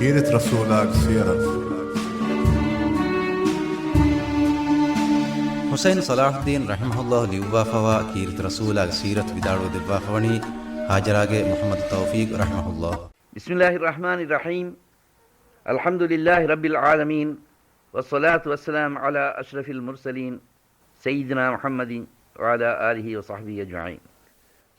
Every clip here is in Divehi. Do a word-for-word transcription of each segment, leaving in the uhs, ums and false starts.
ސީރަތު ރަސޫލާގެ ސީރަތު. ޙުސައިން ޞަލާޙުއްދީން ރަޙިމަހުﷲ ލިޔުއްވާފަވާ ކީރިތި ރަސޫލާގެ ސީރަތު ވިދާޅުވެ ދެއްވާފަވަނީ ހާޖަރާގެ މުޙައްމަދު ތައުފީޤް ރަޙިމަހުﷲ. بسم الله الرحمن الرحيم. الحمد لله رب العالمين. والصلاة والسلام على أشرف المرسلين سيدنا محمد وعلى آله وصحبه أجمعين.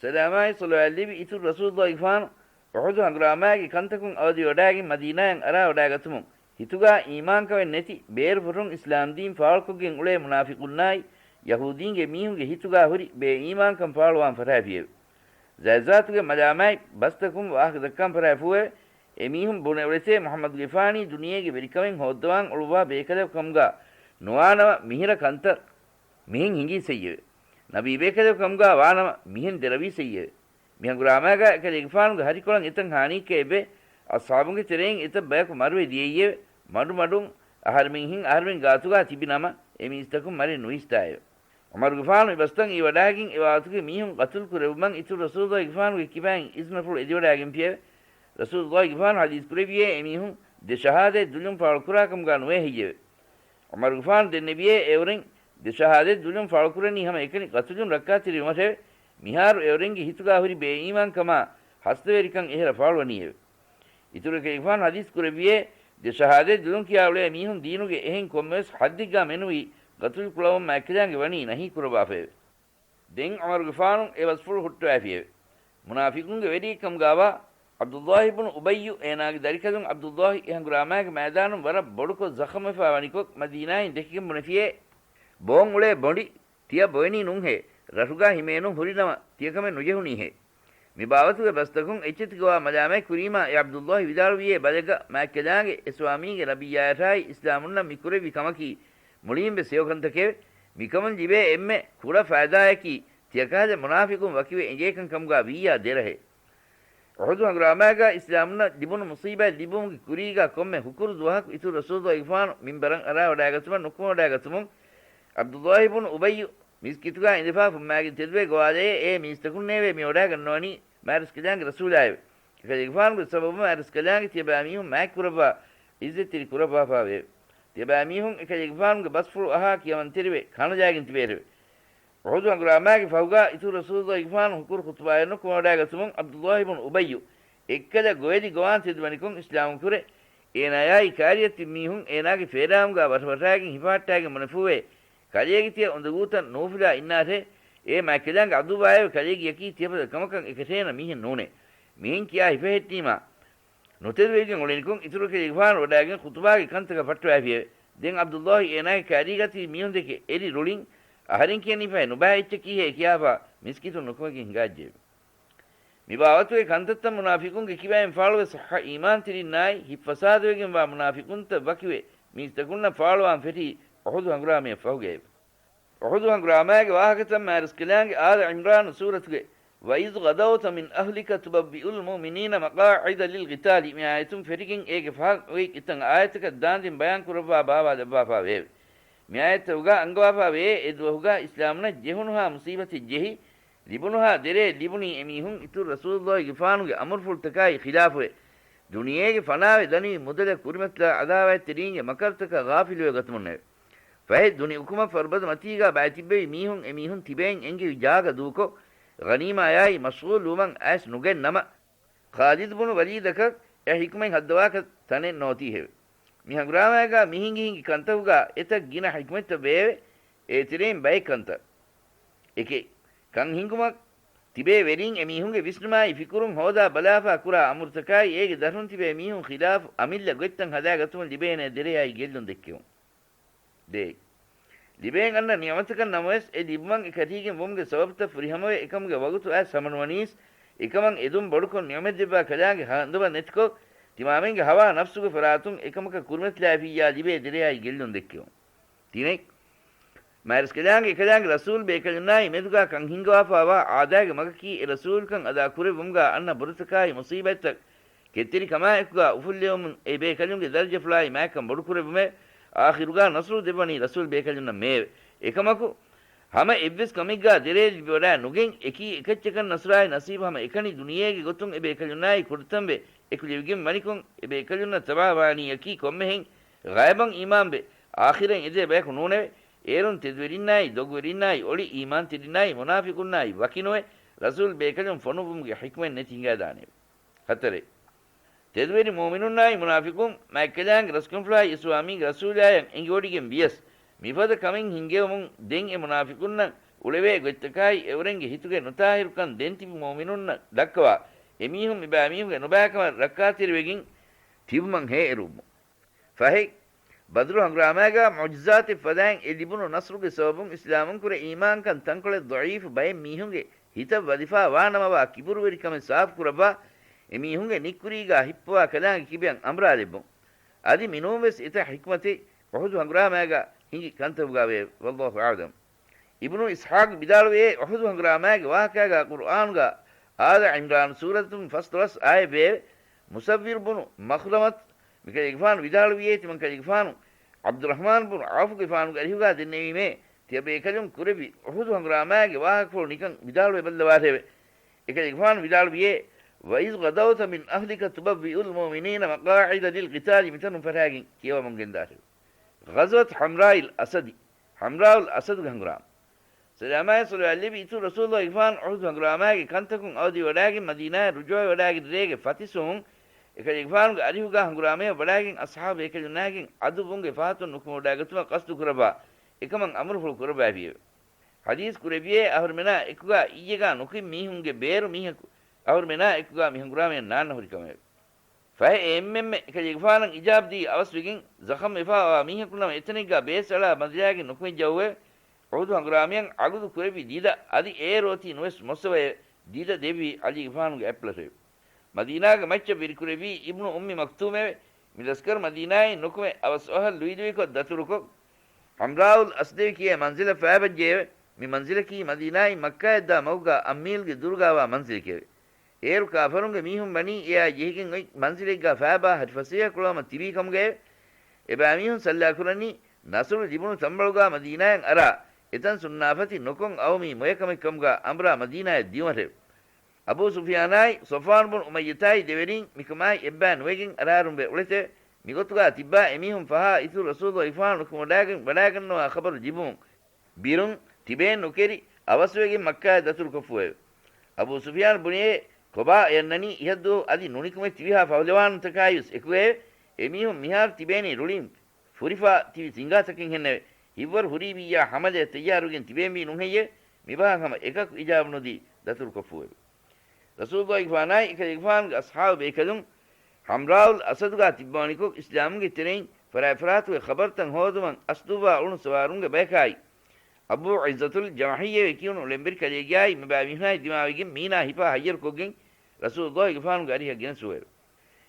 ސަލާމާއި ޞަލަވާތް ލިބި އިތުރު ރަސޫލުﷲގެފާނު އުޙުދު ހަނގުރާމާގެ ކަންތަކުން އަވަދިވަޑާގެން މަދީނާއަށް އަރާވަޑާގަތުމުން، ހިތުގާ އީމާންކަމެއް ނެތި ބޭރުފުށުން އިސްލާމްދީން ފާޅުކޮށްގެން އުޅޭ މުނާފިޤުންނާއި ޔަހޫދީންގެ މީހުންގެ ހިތުގާ ހުރި ބޭއީމާންކަން ފާޅުވާން ފަށާފިއެވެ. ޒާތްޒާތުގެ މަލާމާތް ބަސްތަކުން ވާހަކަ ދައްކާން ފަށާފޫއެވެ. އެމީހުން ބުނެ އުޅެތޭ މުޙައްމަދުގެފާނީ ދުނިޔޭގެ ވެރިކަމެއް ހޯއްދަވާން އުޅުއްވާ ބޭކަލަކު ކަމުގާ ނުވާނަމަ، މިހިރަ ކަންތައް މިހެން ހިނގީ ސެއްޔެވެ. ނަބީ ބޭކަލެއް ކަމުގާ ވާނަމަ، މިހެން ދެރަވީ ސެއްޔެވެ. މި ހަނގުރާމާގާ އެކަލޭގެފާނުގެ ހަރިކޮޅަށް އެތަން ހާނީއެއް އެބެ. އަޞްޙާބުންގެ ތެރެއިން އެތައް ބަޔަކު މަރުވެ ދިޔައީއެވެ. މަޑުމަޑުން އަހަރެމެން ހިން އަހަރެމެން ގާތުގާ ތިބި ނަމަ، އެ މީސްތަކުން މަރެއް ނުވިސްތާއެވެ. ޢުމަރުގެފާނު މި ބަސްތައް އިވަޑާގެން އެވާގުތުގެ މީހުން ޤަތުލު ކުރެއްވުމަށް އިތުރު ރަސޫލުﷲގެފާނުގެ ކިބައިން އިޒްނަފުޅު އެދިވަޑާގެންފިއެވެ. ރަސޫލުﷲގެފާނު ޙަދީޘް ކުރެއްވިއޭ އެމީހުން ދެ ޝަހާދަތް ދުލުން ފާޅުކުރާ ކަމުގާ ނުވޭ ހެއްޔެވެ؟ ޢުމަރުގެފާނު ދެންނެވިއޭ އެއުރެން ދެ ޝަހާދަތް ދުލުން ފާޅުކުރަނީ ހަމަ އެކަނި ޤަތުލުން ރައްކާތެރިވުމަށެވެ. މިހާރު އެއުރެންގެ ހިތުގާ ހުރި ބޭއީމާންކަމާ ހަސްދަވެރިކަން އެހެރަ ފާޅުވަނީއެވެ. އިތުރު އެކަލޭގެފާނު ޙަދީޘް ކުރެއްވިއޭ، ދެ ޝަހާދަތް ދުލުން ކިޔާ އުޅޭ މީހުން ދީނުގެ އެހެން ކޮންމެވެސް ޙައްދެއްގާ މެނުވީ ޤަތުލު ކުޅަވުން މާތްކަލާނގެ ވަނީ ނަހީ ކުރައްވާފައެވެ. ދެން ޢުމަރުގެފާނު އެ ބަސްފުޅު ހުއްޓުވައިފިއެވެ. މުނާފިޤުންގެ ވެރިއެއްކަމުގާވާ ޢަބްދުﷲ ބުނު އުބައްޔު އޭނާގެ ދަރިކަލުން ޢަބްދުﷲ އެ ހަނގުރާމާގެ މައިދާނުން ވަރަށް ބޮޑުކޮށް ޒަޚަމްވެފާ ވަނިކޮށް މަދީނާއިން ދެކިގެން ބުނެފިއޭ، ބޯން އުޅޭ ބޮނޑި ތިޔަ ބޮއެނީ ނޫންހޭ، ރަށުގާ ހިމޭނުން ހުރިނަމަ ތިޔަކަމެއް ނުޖެހުނީހޭ. މި ބާވަތުގެ ބަސްތަކުން އެއްޗެތިގޮވާ މަލާމާތް ކުރީމާ އެ ޢަބްދުﷲ ވިދާޅުވިއޭ ބަލަގަ މާތްކަލާނގެ އެ ސްވާމީގެ ރަބިއްޔާޔަށާއި އިސްލާމުންނަށް މި ކުރެއްވި ކަމަކީ މުޅީންވެސް ހެޔޮކަންތަކެވެ. މިކަމުން ލިބޭ އެންމެ ކުޑަ ފައިދާއަކީ ތިޔަކަހަލަ މުނާފިޤުން ވަކިވެ އެނގޭކަން ކަމުގާ ވިއްޔާ ދެރަހެއް. އުޙުދު ހަނގުރާމާގާ އިސްލާމުންނަށް ލިބުނު މުޞީބާތް ލިބުމުގެ ކުރީގާ ކޮންމެ ހުކުރު ދުވަހަކު އިތުރު ރަސޫލުﷲގެފާނު މިންބަރަށް އަރާވަޑާގަތުމަށް ނުކުމެވަޑާގަތުމުން ޢަބްދުﷲ ބުނު އުބައްޔު މިސްކިތުގާ އިނދެފާ ފުއްމާގެން ތެދުވެ ގޮވާލައޭ އޭ މީސްތަކުންނޭވެ މިވަޑާގަންނަވަނީ މާތްރަސްކަލާނގެ ރަސޫލާއެވެ. އެކަލޭގެފާނުގެ ސަބަބުން މާތްރަސްކަލާނގެ ތިޔަބައި މީހުން މާތްކުރައްވާ ޢިއްޒަތްތެރި ކުރައްވާފާވެއެވެ. ތިޔަބައި މީހުން އެކަލޭގެފާނުގެ ބަސްފުޅު އަހާ ކިޔަމަންތެރިވެ ކަނުލާގެން ތިބޭށެވެ. އުޙުދު ހަނގުރާމާގެ ފަހުގާ އިތުރު ރަސޫލުﷲގެފާނު ހުކުރު ޚުޠުބާއެއް ނުކުމެވަޑާގަތުމުން ޢަބްދުﷲ ބުނު އުބައްޔު އެއްކަލަ ގޮވެލި ގޮވާން ތެދުވަނިކޮށް އިސްލާމް ކުރޭ. އޭނާޔާއި ކާރިޔަށް ތިބި މީހުން އޭނާގެ ފޭރާމުގާ ވަށަވަށާގެން ހިފަހައްޓާގެން ބުނެފޫއޭ، ކަލޭގެ ތިޔަ އުނދަގޫތައް ނޫފުލާ އިންނާށޭ. އޭ މާތްކަލާނގެ ޢަދުއްވާއެވެ. ކަލޭގެއަކީ ތިޔަފަދަ ކަމަކަށް އެކަށޭނަ މީހެއް ނޫނޭ. މިހެން ކިޔާ ހިފަހެއްޓީމާ ނުތެދުވެގެން އުޅެނިކޮށް އިތުރު ކަލޭގެފާނު ވަޑާގެން ޚުޠުބާގެ ކަންތަކަށް ފައްޓަވައިފިއެވެ. ދެން ޢަބްދުﷲ އޭނާގެ ކާރީގާ ތިބި މީހުންދެކެ އެރި ރުޅިން އަހަރެން ކިޔަނީފައި ނުބާ އެއްޗަކީހޭ ކިޔާފާ މިސްކިތުން ނުކުމެގެން ހިނގާއްޖެއެވެ. މި ބާވަތުގެ ކަންތައްތައް މުނާފިޤުންގެ ކިބައިން ފާޅުވެ ޞައްޙަ އީމާންތެރިންނާއި ހިތްފަސާދަވެގެންވާ މުނާފިޤުންތައް ވަކިވެ މީސްތަކުންނަށް ފާޅުވާން ފެށީ އުޙުދު ހަނގުރާމަޔަށް ފަހުގައެވެ. އުޙުދު ހަނގުރާމާގެ ވާހަކަތައް މާތްރަސްކަލާނގެ އާލު ޢިމްރާނު ސޫރަތުގެ وَإِذْ غَدَوْتَ مِنْ أَهْلِكَ تُبَوِّئُ الْمُؤْمِنِينَ مَقَاعِدَ لِلْقِتَالِ މި އާޔަތުން ފެށިގެން އޭގެ ފަހަށް އޮތް އެތައް އާޔަތަކަށް ދާންދެން ބަޔާން ކުރައްވާ ބާވާލައްވާފާވެއެވެ. މި އާޔަތްތަކުގާ އަންގަވާފާވެޔޭ އެ ދުވަހުގާ އިސްލާމުންނަށް ޖެހުނުހާ މުޞީބަތެއް ޖެހި، ލިބުނުހާ ދެރައެއް ލިބުނީ އެމީހުން އިތުރު ރަސޫލުﷲގެފާނުގެ އަމުރުފުޅުތަކާއި ޚިލާފުވެ، ދުނިޔޭގެ ފަނާވެ ދަނިވި މުދަލަށް ކުރިމަތިލާ ޢަދާވާތްތެރީންގެ މަކަރުތަކަށް ޣާފިލުވެ ގަތުމުންނެވެ. ފަހެ ދުނި އުކުމަށް ފަރުބަދަ މަތީގާ ބައިތިއްބެވި މީހުން އެމީހުން ތިބެއިން އެންގެވި ޖާގަ ދޫކޮށް، ޣަނީމާޔާއި މަޝްޣޫލުވުމަށް އައިސް ނުގެން ނަމަ، ޚާލިދު ބުނު ވަލީދަކަށް އެ ޙިކުމަތް ހައްދަވާކަށް ތަނެއް ނޯތީހެވެ. މި ހަނގުރާމާގާ މި ހިނގި ހިނގި ކަންތަކުގާ އެތައް ގިނަ ޙިކުމަތްތައް ވެއެވެ. އޭތެރެއިން ބައެއް ކަންތައް. އެކެއް، ކަން ހިނގުމަށް ތިބޭ ވެރީން އެމީހުންގެ ވިސްނުމާއި ފިކުރުން ހޯދާ ބަލާފާ ކުރާ އަމުރުތަކާއި އޭގެ ދަށުން ތިބޭ މީހުން ޚިލާފު އަމިއްލަ ގޮތްތައް ހަދާގަތުމަށް ލިބޭނޭ ދެރަޔާއި ގެއްލުން ދެއްކެވުން. ދޭއް. ލިބޭން އަންނަ ނިޢުމަތަކަށް ނަމަވެސް، އެ ލިބުމަށް އެ ކަށީގެން ވުމުގެ ސަބަބުތައް ފުރިހަމަވެ، އެކަމުގެ ވަގުތު އައިސް ހަމަނުވަނީސް، އެކަމަށް އެދުން ބޮޑުކޮށް ނިޢުމަތް ދެއްވާ ކަލާނގެ ހަނދުމަށް ނެތިކޮށް، ތިމާމެންގެ ހަވާ ނަފްސުގެ ފަރާތުން އެކަމަކަށް ކުރިމަތިލާފިއްޔާ ލިބޭ ދެރަޔާއި ގެއްލުން ދެއްކެވުން. ތިނެއް. މާތްރަސްކަލާނގެ އެކަލާނގެ ރަސޫލް ބޭކަލުންނާއި މެދުގާ ކަން ހިންގަވާފާވާ އާދައިގެ މަގަކީ އެ ރަސޫލްކަން އަދާ ކުރެއްވުމުގާ އަންނަ ބުރަތަކާއި މުޞީބަތްތައް ކެތްތެރިކަމާއެކުގާ އުފުއްލެވުމުން އެ ބޭކަލުންގެ ދަރަޖަފުޅާއި މާތްކަން ބޮޑުކުރެއްވުމެވެ. އާޚިރުގާ ނަޞްރު ދެއްވަނީ ރަސޫލް ބޭކަލުންނަށް މެއެވެ. އެކަމަކު، ހަމަ އެއްވެސް ކަމެއްގާ ދެރޭ ލިބިވަޑާ ނުގެން، އެކީ އެކައްޗަކަށް ނަޞްރާއި ނަސީބު ހަމަ އެކަނި ދުނިޔޭގެ ގޮތުން އެބޭކަލުންނާއި ކުޑަތަންވެ އެކުލެވިގެން ވަނިކޮށް، އެބޭކަލުންނަށް ތަބާވާނީއަކީ ކޮންމެހެން ޣައިބަށް އީމާންވެ، އާޚިރަތް އެދޭ ބަޔަކު ނޫނެވެ. އޭރުން ތެދުވެރިންނާއި، ދޮގުވެރިންނާއި އޮޅި އީމާންތެރިންނާއި މުނާފިޤުންނާއި ވަކިނުވެ، ރަސޫލް ބޭކަލުން ފޮނުއްވުމުގެ ޙިކްމަތް ނެތި ހިނގާދާނެ. ހަތަރެއް. ތެދުވެރި މުއުމިނުންނާއި މުނާފިޤުން، މާތްކަލާނގެ ރަސްކަންފުޅާއި އިސްވާމީގެ ރަސޫލާޔަށް އެނގިވޮޑިގެން ވިޔަސް، މިފަދަ ކަމެއް ހިންގެވުމުން ދެން އެ މުނާފިޤުންނަށް އުޅެވޭ ގޮތްތަކާއި އެއުރެންގެ ހިތުގެ ނުތާހިރުކަން ދެން ތިބި މުއުމިނުންނަށް ދައްކަވާ، އެމީހުން މިބާމީހުންގެ ނުބައިކަމަށް ރައްކާތެރިވެގެން ތިބުމަށް ހޭއެރުވުމުން. ފަހެއް، ބަދުރު ހަނގުރާމާގާ މުޢުޖިޒާތެއް ފަދައިން އެ ލިބުނު ނަޞްރުގެ ސަބަބުން އިސްލާމުންކުރެ އީމާންކަން ތަންކޮޅެއް ޟަޢީފު ބައެއް މީހުންގެ ހިތަށް ވަދެފާ ވާނަމަވާ ކިބުރުވެރިކަމެއް ސާފުކުރައްވާ، އެމީހުންގެ ނިއްކުރީގާ ހިއްޕުވާ ކަލާނގެ ކިބައަށް އަނބުރާލެއްވުން. އަދި މިނޫންވެސް އެތައް ޙިކްމަތެއް އުޙުދު ހަނގުރާމާގާ ހިނގި ކަންތަކުގާވެ، ވައްލާހު އަޢްލަމް. އިބްނު އިސްޙާޤް ވިދާޅުވޭ، އުޙުދު ހަނގުރާމާގެ ވާހަކާގާ ޤުރްއާނުގާ އާލަ ޢިމްރާން ސޫރަތުން ފަސްދޮޅަސް އާޔަތްވެއެވެ. މުޞައްވިރު ބުނު މަޚްރަމަތު މިކަލޭގެފާނު ވިދާޅުވިއޭ، ތިމަން ކަލޭގެފާނު ޢަބްދުއްރަޙްމާން ބުނު ޢައުފުގެފާނުގެ އަރިހުގާ ދެންނެވީމޭ، ތިޔަބޭކަލުން ކުރެއްވި އުޙުދު ހަނގުރާމާގެ ވާހަކަފުޅު ނިކަން ވިދާޅުވެބައްލަވާށެވެ. އެކަލޭގެފާނު ވިދާޅުވިއޭ، وَإِذْ غَدَوْتَ مِنْ أَهْلِكَ تُبَوِّئُ الْمُؤْمِنِينَ مَقَاعِدَ لِلْقِتَالِ މިތަނުން ފަށާގެން ކިޔަވަމުން ގެންދާށެވެ. ޣަޒްވަތު ޙަމްރާއިލް އަސަދި، ޙަމްރާއުލް އަސަދުގެ ހަނގުރާމަ. ސަލާމާއި ޞަލަވާތް ލެއްވި އިތުރު ރަސޫލު ގެފާނު އުޙުދު ހަނގުރާމާގެ ކަންތަކުން އަވަދިވެވަޑާގެން މަދީނާއަށް ރުޖޫޢަވެވަޑާގެން ރޭގެ ފަތިސް ހުން، އެކަލޭގެފާނުގެ އަރިހުގާ ހަނގުރާމަޔަށް ވަޑާގެން އަޞްޙާބު ބޭކަލުންނާގެން ޢަދުއްވުންގެ ފަހަތުން ނުކުމެވަޑާގަތުމަށް ޤަޞްދު ކުރައްވާ އެކަމަށް އަމުރުފުޅު ކުރައްވައިފިއެވެ. ޙަދީޘް ކުރެއްވިއޭ، އަހުރުމެނާ އެކުގާ އިއްޔެގާ ނުކުތް މީހުންގެ ބޭރު މީހަކު އަހުރުމެނާ އެކުގާ މި ހަނގުރާމަޔަށް ނާންނަ ހުރި ކަމެވެ. ފަހެ އެ އެންމެންމެ އެކަލޭގެފާނަށް އިޖާބަ ދީ އަވަސްވެގެން، ޒަޚަމް ވެފާވާ މީހަކު ނަމަ އެތަނެއްގާ ބޭސް އަޅާ ބަނދިލާގެން ނުކުމެއްޖައުވެ، އުޙުދު ހަނގުރާމަޔަށް ޢަގުދު ކުރެއްވި ދިދަ އަދި އޭރު އޮތީ ނުވެސް މޮށްސަވައެވެ. ދިދަ ދެއްވީ ޢަލީގެފާނުގެ އަތްޕުޅަށެވެ. މަދީނާގެ މައްޗަށް ވެރިކުރެއްވީ އިބްނު އުއްމި މަކްތޫމެވެ. މި ލަސްކަރު މަދީނާއިން ނުކުމެ އަވަސް އަހަރު ލުއިލުއިކޮށް ދަތުރުކޮށް، ޙަމްރާއުލް އަސްދެވި ކިޔޭ މަންޒިލަށް ފައިބައްޖެއެވެ. މި މަންޒިލަކީ މަދީނާއިން މައްކާއަށްދާ މަގުގާ އައްމީލްގެ ދުރުގާވާ މަންޒިލެކެވެ. އޭރު ކާފަރުންގެ މީހުން ވަނީ އެއާ ޖެހިގެން އޮތް މަންޒިލެއްގާ ފައިބާ ހަށިފަސޭހަ ކުޅަވަމަށް ތިބީ ކަމުގައެވެ. އެބައިމީހުން ސައްލާކުރަނީ ނަޞުރު ލިބުނު ތަންބަޅުގާ މަދީނާއަށް އަރާ، އެތަން ސުންނާފަތި ނުކޮށް އައުމީ މޮޔަކަމެއްކަމުގާ އަނބުރާ މަދީނާއަށް ދިޔުމަށެވެ. އަބޫ ސުފިޔާނާއި ޞަފްވާން ބުނު އުމައްޔަތާއި ދެވެރީން މިކަމާއި އެއްބައި ނުވެގެން އަރާރުންވެ އުޅެތެވެ. މިގޮތުގާ ތިއްބާ އެމީހުން ފަހާ އިތުރު ރަސޫލު ގެފާނު ނުކުމެވަޑާގެން ވަޑާގަންނަވާ ޚަބަރު ލިބުމުން ބިރުން ތިބޭން ނުކެރި އަވަސްވެގެން މައްކާއަށް ދަތުރުކޮށްފުއެވެ. އަބޫ ސުފިޔާން ބުނިއޭ، ކޮބާ އެ އަންނަނީ އިހަށްދުވަހު އަދި ނުނިކުމެ ތިބިހާ ފަހުލަވާނުންތަކާއިވެސް އެކުގައެވެ. އެމީހުން މިހާރު ތިބޭނީ ރުޅިން ފުރިފާ ތިބި ތިންގާތަކެއްހެންނެވެ. ހިތްވަރު ހުރީ ވިއްޔާ ހަމަލަޔަށް ތައްޔާރުވެގެން ތިބޭންވީ ނުހެއްޔެވެ؟ މިބަހަށް ހަމަ އެކަކު އިޖާބަ ނުދީ ދަތުރުކޮށްފުއެވެ. ރަސޫލުގެފާނާއި އެކަލޭގެފާނުގެ އަޞްޙާބު ބޭކަލުން ޙަމްރާއުލް އަސަދުގާ ތިއްބަވަނިކޮށް، އިސްލާމުގެ ތެރެއިން ފަރާތްފަރާތުގެ ޚަބަރުތައް ހޯދުމަށް އަސްދުއްވާ އުޅުނު ސަވާރުންގެ ބަޔަކާއި، އަބޫ ޢިއްޒަތުލް ޖަމަޙިއްޔަވެ ކިޔުނު ޅެންވެރި ކަލޭގެއާއި މިބައިމީހުނާއި ދިމާވެގެން މީނާ ހިފާ ހައްޔަރުކޮށްގެން ރަސޫލުގެފާނުގެ އަރިހަށް ގެނެސްފުއެވެ.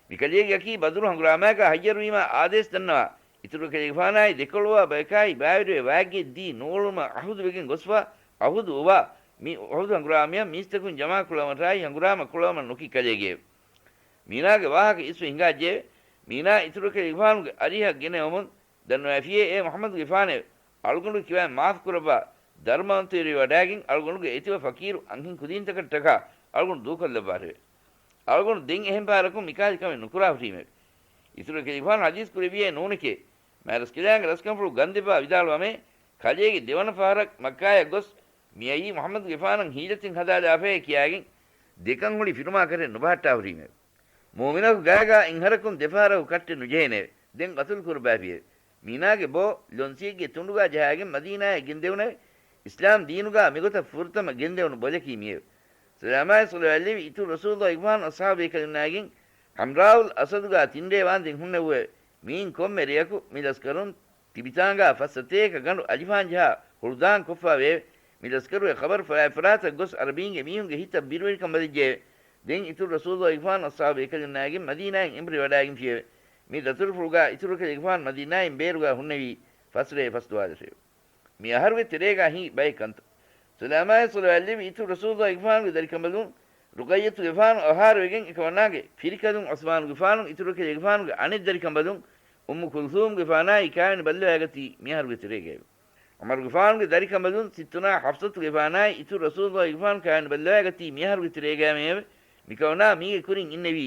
މި ކަލޭގެއަކީ ބަދުރު ހަނގުރާމާގާ ހައްޔަރުވީމާ އާދޭސް ދަންނަވާ، އިތުރު ކަލޭގެފާނާއި ދެކޮޅުވާ ބަޔަކާއި ބައިވެރިވެ ވާގެއެއް ދީ ނޫޅުމަށް ޢަހުދުވެގެން ގޮސްފަ، ޢަހުދު އޮވާ، މި އުޙުދު ހަނގުރާމަޔަށް މީސްތަކުން ޖަމާކުޅަވަމަށާއި ހަނގުރާމަ ކުޅަވަމަށް ނުކި ކަލޭގެއެވެ. މީނާގެ ވާހަކަ އިސްވެ ހިނގާއްޖެއެވެ. މީނާ އިތުރު ކަލޭގެފާނުގެ އަރިހަށް ގެނައުމުން ދަންނަވައިފިއޭ، އޭ މުޙައްމަދުގެފާނެވެ! އަޅުގަނޑުގެ ކިބައިން މާފު ކުރައްވާ، ދަރުމަވަންތަވެރިވެވަޑާގެން އަޅުގަނޑުގެ އެތިބަ ފަޤީރު އަންހެން ކުދީންތަކަށްޓަކާ އަޅުގަނޑު ދޫކޮށްލައްވާށެވެ. އަޅުގަނޑު ދެން އެހެން ފަހަރަކުން މިކަހަލަ ކަމެއް ނުކުރާ ހުރީމެވެ. އިތުރު ކަލޭގެފާނު ޙަދީޘް ކުރެއްވިއޭ ނޫނެކޭ، މާތްރަސްކަލާނގެ ރަސްކަންފުޅު ގަންދެއްވާ ވިދާޅުވަމޭ، ކަލޭގެ ދެވަނަ ފަހަރަށް މައްކާއަށް ގޮސް، މިއައީ މުޙައްމަދުގެފާނަށް ހީލަތެއް ހަދާލާފައޭ ކިޔާގެން ދެކަން ހުޅި ފިރުމާ ކަށެއް ނުބަހައްޓާ ހުރީމެވެ. މުއުމިނަކު ގާގާ އެއްހަރަކުން ދެފަހަރަކު ކައްޓެއް ނުޖެހޭނެވެ. ދެން ޤަތުލު ކުރައްވާފިއެވެ. މީނާގެ ބޯ ލޮންސިއެއްގެ ތުނޑުގާ ޖަހާގެން މަދީނާއަށް ގެންދެވުނެވެ. އިސްލާމް ދީނުގާ މިގޮތަށް ފުރަތަމަ ގެންދެވުނު ބޮލަކީ މިއެވެ. ސަލާމާއި ޞަލަވާތް ލެއްވި އިތުރު ރަސޫލުގެފާނު އަޞްޙާބު ބޭކަލުންނާގެން ޙަމްރާއުލް އަސަދުގާ ތިންރޭ ވާންދެން ހުންނެވުއެވެ. މިއިން ކޮންމެ ރެޔަކު މި ލަސްކަރުން ތިބިތާނގާ ފައްސަތޭކަ ގަނޑު އަލިފާން ޖަހާ ހުޅުދާން ކޮށްފާވެއެވެ. މި ލަސްކަރުގެ ޚަބަރު ފަރާތް ފަރާތަށް ގޮސް ޢަރަބީންގެ މީހުންގެ ހިތަށް ބިރުވެރިކަން ވަދެއްޖެއެވެ. ދެން އިތުރު ރަސޫލުގެފާނު އަޞްޙާބު ބޭކަލުންނާގެން މަދީނާއިން އެނބުރި ވަޑާގެންފިއެވެ. މި ދަތުރުފުޅުގާ އިތުރު ކަލޭގެފާނު މަދީނާއިން ބޭރުގާ ހުންނެވީ ފަސްރޭ ފަސްދުވާލަށެވެ. މި އަހަރުގެ ތެރޭގާ ހިނގި ބައެއް ކަންތައް. ސަލާމާއި ޞަލަވާތް ލެއްވި އިތުރު ރަސޫލުގެފާނުގެ ދަރިކަނބަލުން ރުޤައްޔަތުގެފާނު އަވަހާރަވެގެން އެކަމަނާގެ ފިރިކަލުން ޢުސްމާނުގެފާނު އިތުރު ކަލޭގެފާނުގެ އަނެއް ދަރިކަނބަލުން އުއްމު ކުލްސޫމްގެފާނާއި ކާވެނި ބައްލަވައިގަތީ މި އަހަރުގެ ތެރޭގައެވެ. ޢުމަރުގެފާނުގެ ދަރިކަނބަލުން ސިއްތުނާ ޙަފްޞަތުގެފާނާއި އިތުރު ރަސޫލުއްލާހިގެފާނު ކާން ބައްލަވާގަތީ މިއަހަރުގެ ތެރޭގައިމެއެވެ. މިކަމަނާ މީގެ ކުރިން އިންނެވީ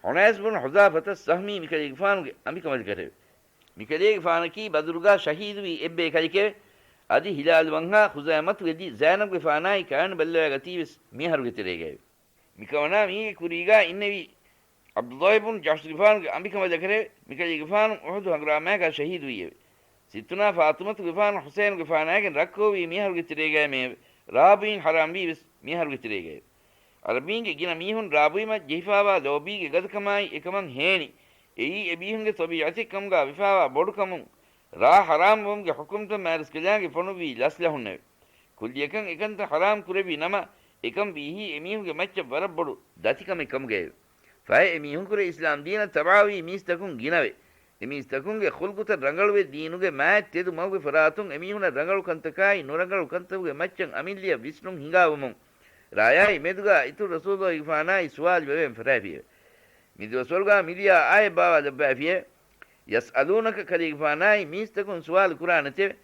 ޙުނައިސް ބުނު ޙުޛާފަތައް ސަހްމީ މިކަލޭގެފާނުގެ އަނބިކަނބަލަކަށެވެ. މިކަލޭގެފާނަކީ ބަދުރުގާ ޝަހީދުވީ އެއްބައި ކަލެކެވެ. އަދި ހިލާލު ވަންހާ ޚުޒައިމަތުގެ ދި ޒައިނަބްގެފާނާއި ކާން ބައްލަވާގަތީވެސް މިއަހަރުގެ ތެރޭގައެވެ. މިކަމަނާ މީގެ ކުރީގާ އިންނެވީ ޢަބްދުﷲ ބުނު ޖަޙްޝުގެފާނުގެ އަނބިކަނބަލަކަށެވެ. މިކަލޭގެފާނު އުޙުދު ހަނގުރާމައިގާ ޝަހީދުވީއެވެ. ސިއްތުނާ ފާޠިމަތުގެފާނު ޙުސައިނުގެފާނާގެން ރައްކައުވީ މިއަހަރުގެ ތެރޭގައިމެއެވެ. ރާބުއިން ޙަރާމްވީވެސް މިއަހަރުގެ ތެރޭގައެވެ. ޢަރަބީންގެ ގިނަ މީހުން ރާބުއިމަށް ޖެހިފާވާ ލޯބީގެ ގަދަކަމާއި އެކަމަށް ހޭނި. އެއީ އެމީހުންގެ ޠަބީޢަތެއް ކަމުގާ ވެފާވާ ބޮޑުކަމުން ރާ ޙަރާމްވުމުގެ ޙުކުމްތައް މާތްރަސްކަލާނގެ ފޮނުއްވީ ލަސްލަހުންނެވެ. ކުއްލިއަކަށް އެކަންތައް ޙަރާމް ކުރެއްވި ނަމަ، އެކަން ވީހީ އެމީހުންގެ މައްޗަށް ވަރަށް ބޮޑު ދަތިކަމެއް ކަމުގައެވެ. ފަހެ އެމީހުންކުރެ އިސްލާމްދީނަށް ތަބަޢަވީ މީސްތަކުން ގިނަވެ. އެމީސްތަކުންގެ ޚުލްޤުތައް ރަނގަޅުވެ ދީނުގެ މާތް ތެދު މަގުގެ ފަރާތުން އެމީހުނަށް ރަނގަޅު ކަންތަކާއި ނުރަނގަޅު ކަންތަކުގެ މައްޗަށް އަމިއްލަޔަށް ވިސްނުން ހިނގާވުމުން، ރާޔާއި މެދުގާ އިތުރު ރަސޫލުގެފާނާއި ސުވާލު ވެވެން ފަށާފިއެވެ. މިދުވަސްވަރުގާ މިލިޔާ އާޔަތް ބާވާލައްވައިފިއެވެ. ޔަސްއަލޫނަކަ ކަލޭގެފާނާއި މީސްތަކުން ސުވާލު ކުރާނެތެވެ.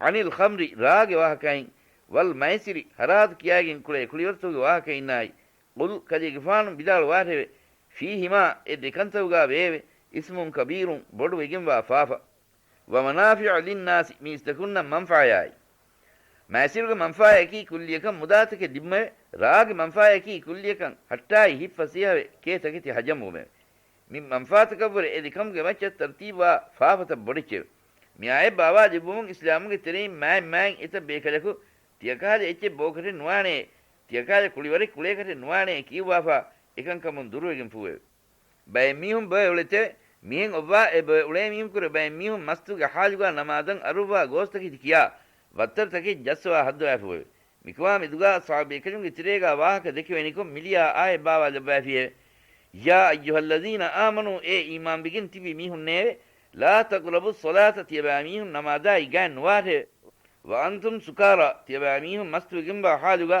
ޢަނިލް ޚަމްރި ރާގެ ވާހަކައިން، ވަލް މައިސިރި ހަރާދު ކިޔާގެން ކުޅޭ ކުޅިވަރުތަކުގެ ވާހަކައިންނާއި، ޤުލް ކަލޭގެފާނު ވިދާޅުވާށެވެ. ފީހިމާ އެ ދެކަންތަކުގާ ވެއެވެ، އިސްމުން ކަބީރުން ބޮޑުވެގެންވާ ފާފަ. ވަމަނާފިޢު ލިންނާސި މީސްތަކުންނަށް މަންފާޔާއި. މައިސިރުގެ މަންފާޔަކީ ކުއްލިއަކަށް މުދާތަކެއް ލިބުމެވެ. ރާގެ މަންފާޔަކީ ކުއްލިއަކަށް ހައްޓާއި ހިތްފަސޭހަވެ ކޭ ތަކެތި ހަޖަމްވުމެވެ. މި މަންފާތަކަށްވުރެ އެ ދެކަމުގެ މައްޗަށް ތަރްތީބުވާ ފާފަތައް ބޮޑެއްޗެވެ. މި އާޔަތް ބާވާލެއްވުމުން އިސްލާމުގެ ތެރެއިން މާތް މާތް އެތައް ބޭކަލަކު ތިޔަކަހަލަ އެއްޗެއް ބޯކަށެއް ނުވާނޭ، ތިޔަކަހަލަ ކުޅިވަރެއް ކުޅޭކަށެއް ނުވާނޭ ކިޔުއްވާފާ އެކަންކަމުން ދުރުވެގެންފޫއެވެ. ބައެއް މީހުން ބޮއެ އުޅެތެވެ. މިހެން އޮއްވާ އެ ބޮއެ އުޅޭ މީހުންކުރެ ބައެއް މީހުން މަސްތުގެ ހާލުގާ ނަމާދަށް އަރުއްވާ ގޯސްތަކެތި ކިޔާ ވައްތަރުތަކެއް ޖައްސަވާ ހައްދަވާފައެވެ. މިކަމާ މެދުގާ އަޞްޙާބު ބޭކަލުންގެ ތެރޭގާ ވާހަކަ ދެކެވެނިކޮށް މިލިޔާ އާޔަތް ބާވާލައްވައިފިއެވެ. ޔާ އައްޔުހައްލަޒީނަ އާމަނޫ، އޭ އީމާންވެގެން ތިބި މީހުންނޭވެ! ލާ ތަޤްރަބުއްޞަލާތަ، ތިޔަބައިމީހުން ނަމާދާއި ގާތް ނުވާށެވެ! ވައަންތުމް ސުކާރާ، ތިޔަބައިމީހުން މަސްތުވެގެންވާ ހާލުގާ،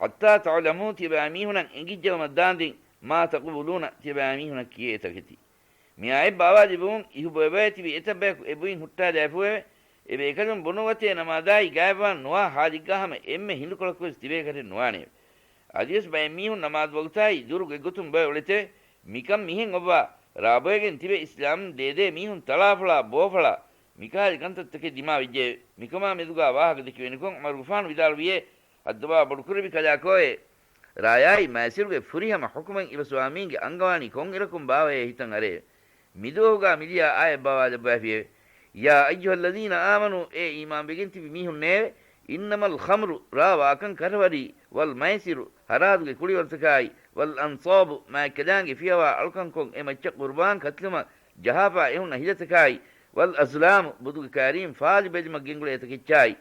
ޙައްތާ ތަޢުލަމޫ، ތިޔަބައިމީހުނަށް އެނގިއްޖައުމަށް ދާންދެން، މާ ތަޤޫލޫނަ، ތިޔަބައިމީހުނަށް ކިޔޭ ތަކެތި. މި އާޔަތް ބާވާލެއްވުމުން އިހު ބޮއެބޮއެ ތިބި އެތައް ބަޔަކު އެ ބުއިން ހުއްޓާލައިފޫއެވެ. އެ ބޭކަލުން ބުނުއްވަތޭ ނަމާދާއި ގާތްވާން ނުވާ ހާލެއްގާ ހަމަ އެންމެ ހިނދުކޮޅަކުވެސް ތިބޭކަށެއް ނުވާނެއެވެ. އަދިވެސް ބައެއް މީހުން ނަމާދު ވަގުތާއި ދުރުގެ ގޮތުން ބޮއެ އުޅެތެވެ. މިކަން މިހެން އޮއްވާ، ރާބޮއެގެން ތިބެ އިސްލާމް ދޭދޭ މީހުން ތަޅާފޮޅާ ބޯފަޅާ މިކަހަލަ ކަންތައްތަކެއް ދިމާވެއްޖެއެވެ. މިކަމާ މެދުގާ ވާހަކަ ދެކެވެނިކޮށް ޢުމަރުގެފާނު ވިދާޅުވިއޭ، ހައްދަވާ ބޮޑުކުރެއްވި ކަލާކޯއޭ! ރާޔާއި މައިސިރުގެ ފުރިހަމަ ޙުކުމެއް އިވަސްވާ މީންގެ އަންގަވާނީ ކޮންއިރަކުން ބާވަޔޭ ހިތަށް އަރައެވެ. މިދުވަހުގާ މިލިޔާ އާޔަތް ބާވާލައްވައިފިއެވެ. ޔާ އައްޔުހައްލަޒީނަ އާމަނޫ، އޭ އީމާންވެގެން ތިބި މީހުންނޭވެ! އިންނަމަލް ޚަމްރު، ރާ ވާކަން ކަށަވަރީ، ވަލް މައިސިރު، ހަރާދުގެ ކުޅިވަރުތަކާއި، ވަލް އަންޞާބު، މާތްކަލާނގެ ފިޔަވާ އަޅުކަންކޮށް އެ މައްޗަށް ޤުރުބާން ކަތިލުމަށް ޖަހާފާ އެހުންނަ ހިލަތަކާއި، ވަލް އަޒްލާމު، ބުދުގެ ކާރީން ފާލިބެލުމަށް ގެންގުޅޭ ތަކެއްޗާއި،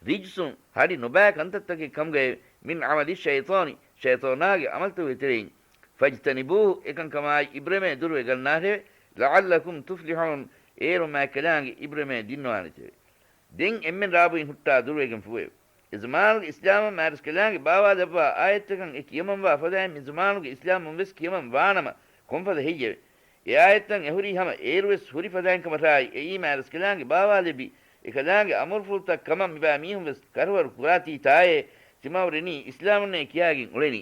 ރިޖްސުން، ހަޑި ނުބައި ކަންތައްތަކެއް ކަމުގައެވެ. މިން ޢަމަލި ޝައިޠާނި، ޝައިޠާނާގެ ޢަމަލުތަކުގެ ތެރެއިން. ފަޖްތަނިބޫހު، އެކަންކަމާއި އިބްރަމޭ ދުރުވެގަންނާށެވެ. ލަޢައްލަކުމް ތުފްލިޙޫން، އޭރު މާތްކަލާނގެ އިބްރަމޭ ދިންނަވާނެތެވެ. ދެން އެންމެން ރާބުއިން ހުއްޓާ ދުރުވެގެން ފޫއެވެ. އެ ޒަމާނުގެ އިސްލާމަށް މާތްރަސްކަލާނގެ ބާވާލައްވާ އާޔަތްތަކަން އެ ކިޔަމަންވާ ފަދައިން މި ޒަމާނުގެ އިސްލާމުން ވެސް ކިޔަމަން ވާނަމަ ކޮންފަދަ ހެއްޔެވެ؟ އެ އާޔަތްތައް އެހުރީ ހަމަ އޭރުވެސް ހުރި ފަދައިން ކަމަށާއި، އެއީ މާތްރަސްކަލާނގެ ބާވާލެއްވި އެކަލާނގެ އަމުރުފުޅުތައް ކަމަށް މިބާ މީހުން ވެސް ކަށަވަރު ކުރާތީ ތާއޭ، ތިމާވެރިނީ އިސްލާމުންނޭ ކިޔާގެން އުޅެނީ.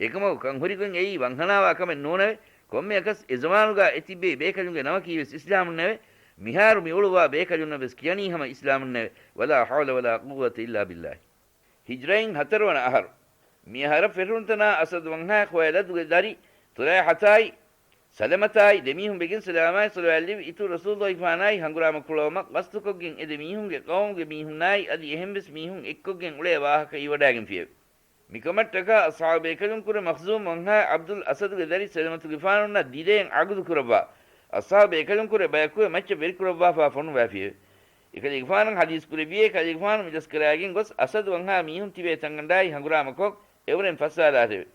އެކަމަކު ކަން ހުރިގޮތް އެއީ ވަންހަނާވާ ކަމެއް ނޫނެވެ. ކޮންމެއަކަސް އެ ޒަމާނުގާ އެ ތިއްބެވި ބޭކަލުންގެ ނަމަކީ ވެސް އިސްލާމުންނެވެ. މިހާރު މި އުޅުއްވާ ބޭކަލުންނަށް ވެސް ކިޔަނީ ހަމަ އިސްލާމުންނެވެ. ވަލާ ޙައުލަ ވަލާ ޤުއްވަތަ އިއްލާ ބިއްލާހި. ހިޖްރައިން ހަތަރުވަނަ އަހަރު. މި އަހަރަށް ފެށުނުތަނާ އަސަދު ވަންހާ ޚުވައިލަދުގެ ދަރި ތުލައިޙަތާއި ސަލަމަތާއި ދެމީހުން ވެގެން ސަލާމާއި ޞަލަވާތް ލެއްވި އިތުރު ރަސޫލުއްލާހިފާނާއި ހަނގުރާމަ ކުޅައުމަށް ގަސްތުކޮށްގެން އެ ދެ މީހުންގެ ޤައުމުގެ މީހުންނާއި އަދި އެހެންވެސް މީހުން އެއްކޮށްގެން އުޅޭ ވާހަކަ އިވަޑާގެންފިއެވެ. މިކަމަށްޓަކާ އަޞްޙާބު ބޭކަލުންކުރެ މަޚްޒޫމް ވަންހާ ޢަބްދުލް އަސަދުގެ ދަރި ސަލަމަތުގެފާނުންނަށް ދިލައެއް ޢަގުދު ކުރައްވާ، އަޞްޙާބު ބޭކަލުންކުރެ ބަޔަކުވެ މައްޗަށް ވެރިކުރައްވާފާ ފޮނުވާފިއެވެ. އެކަލޭގެފާނަށް ޙަދީޘް ކުރެއްވިއޭ، ކަލޭގެފާނު މި ލަސްކަރާގެން ގޮސް އަސަދު ވަންހާ މީހުން ތިބޭ ތަންގަނޑާއި ހަނގުރާމަކޮށް، އެއުރެން ފައްސާލާށެވެ.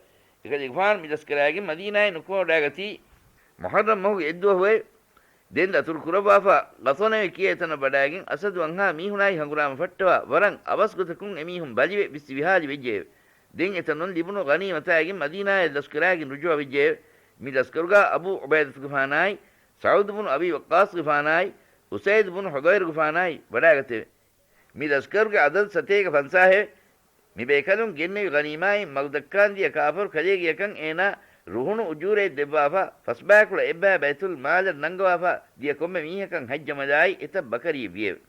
އެކަލޭގެފާނު މި ލަސްކަރާގެން މަދީނާއިން ނުކުމެވަޑާގަތީ، މުޙައްރަމް މަހުގެ އެއްދުވަހުއެވެ. ދެން ދަތުރު ކުރައްވާފާ، ގަތޮނެވެ ކިޔޭ ތަނަށް ވަޑާގެން އަސަދު ވަންހާ މީހުނާއި ހަނގުރާމަ ފައްޓަވާ ވަރަށް އަވަސް ގޮތަކުން އެމީހުން ބަލިވެ ވިއްސި ވިހާލި ވެއްޖެއެވެ. ދެން އެތަނުން ލިބުނު ޣަނީމަތާއިގެން މަދީނާޔަށް ލަސްކަރާގެން ރުޖޫޢަވެއްޖެއެވެ. މި ލަސްކަރުގާ އަބޫ ޢުބައިދަތުގެފާނާއި، ސަޢުދު ބުނު އަބީ ވައްޤާޞްގެފާނާއި، އުސައިދު ބުނު ޙުޟައިރުގެފާނާއި ވަޑާގަތެވެ. މި ލަސްކަރުގެ އަދަދު ސަތޭކަ ފަންސާހެވެ. މި ބޭކަލުން ގެންނެވި ޣަނީމާއިން މަގުދައްކާން ދިޔަ ކާފަރު ކަލޭގެއަކަށް އޭނާ ރުހުނު އުޖޫރައެއް ދެއްވާފަ، ފަސްބައިކުޅަ އެއްބައި ބައިތުލް މާލަށް ނަންގަވާފަ ދިޔަ ކޮންމެ މީހަކަށް ހައްޖަށް މަދާއި އެތައް ބަކަރިއެއް ވިއެވެ.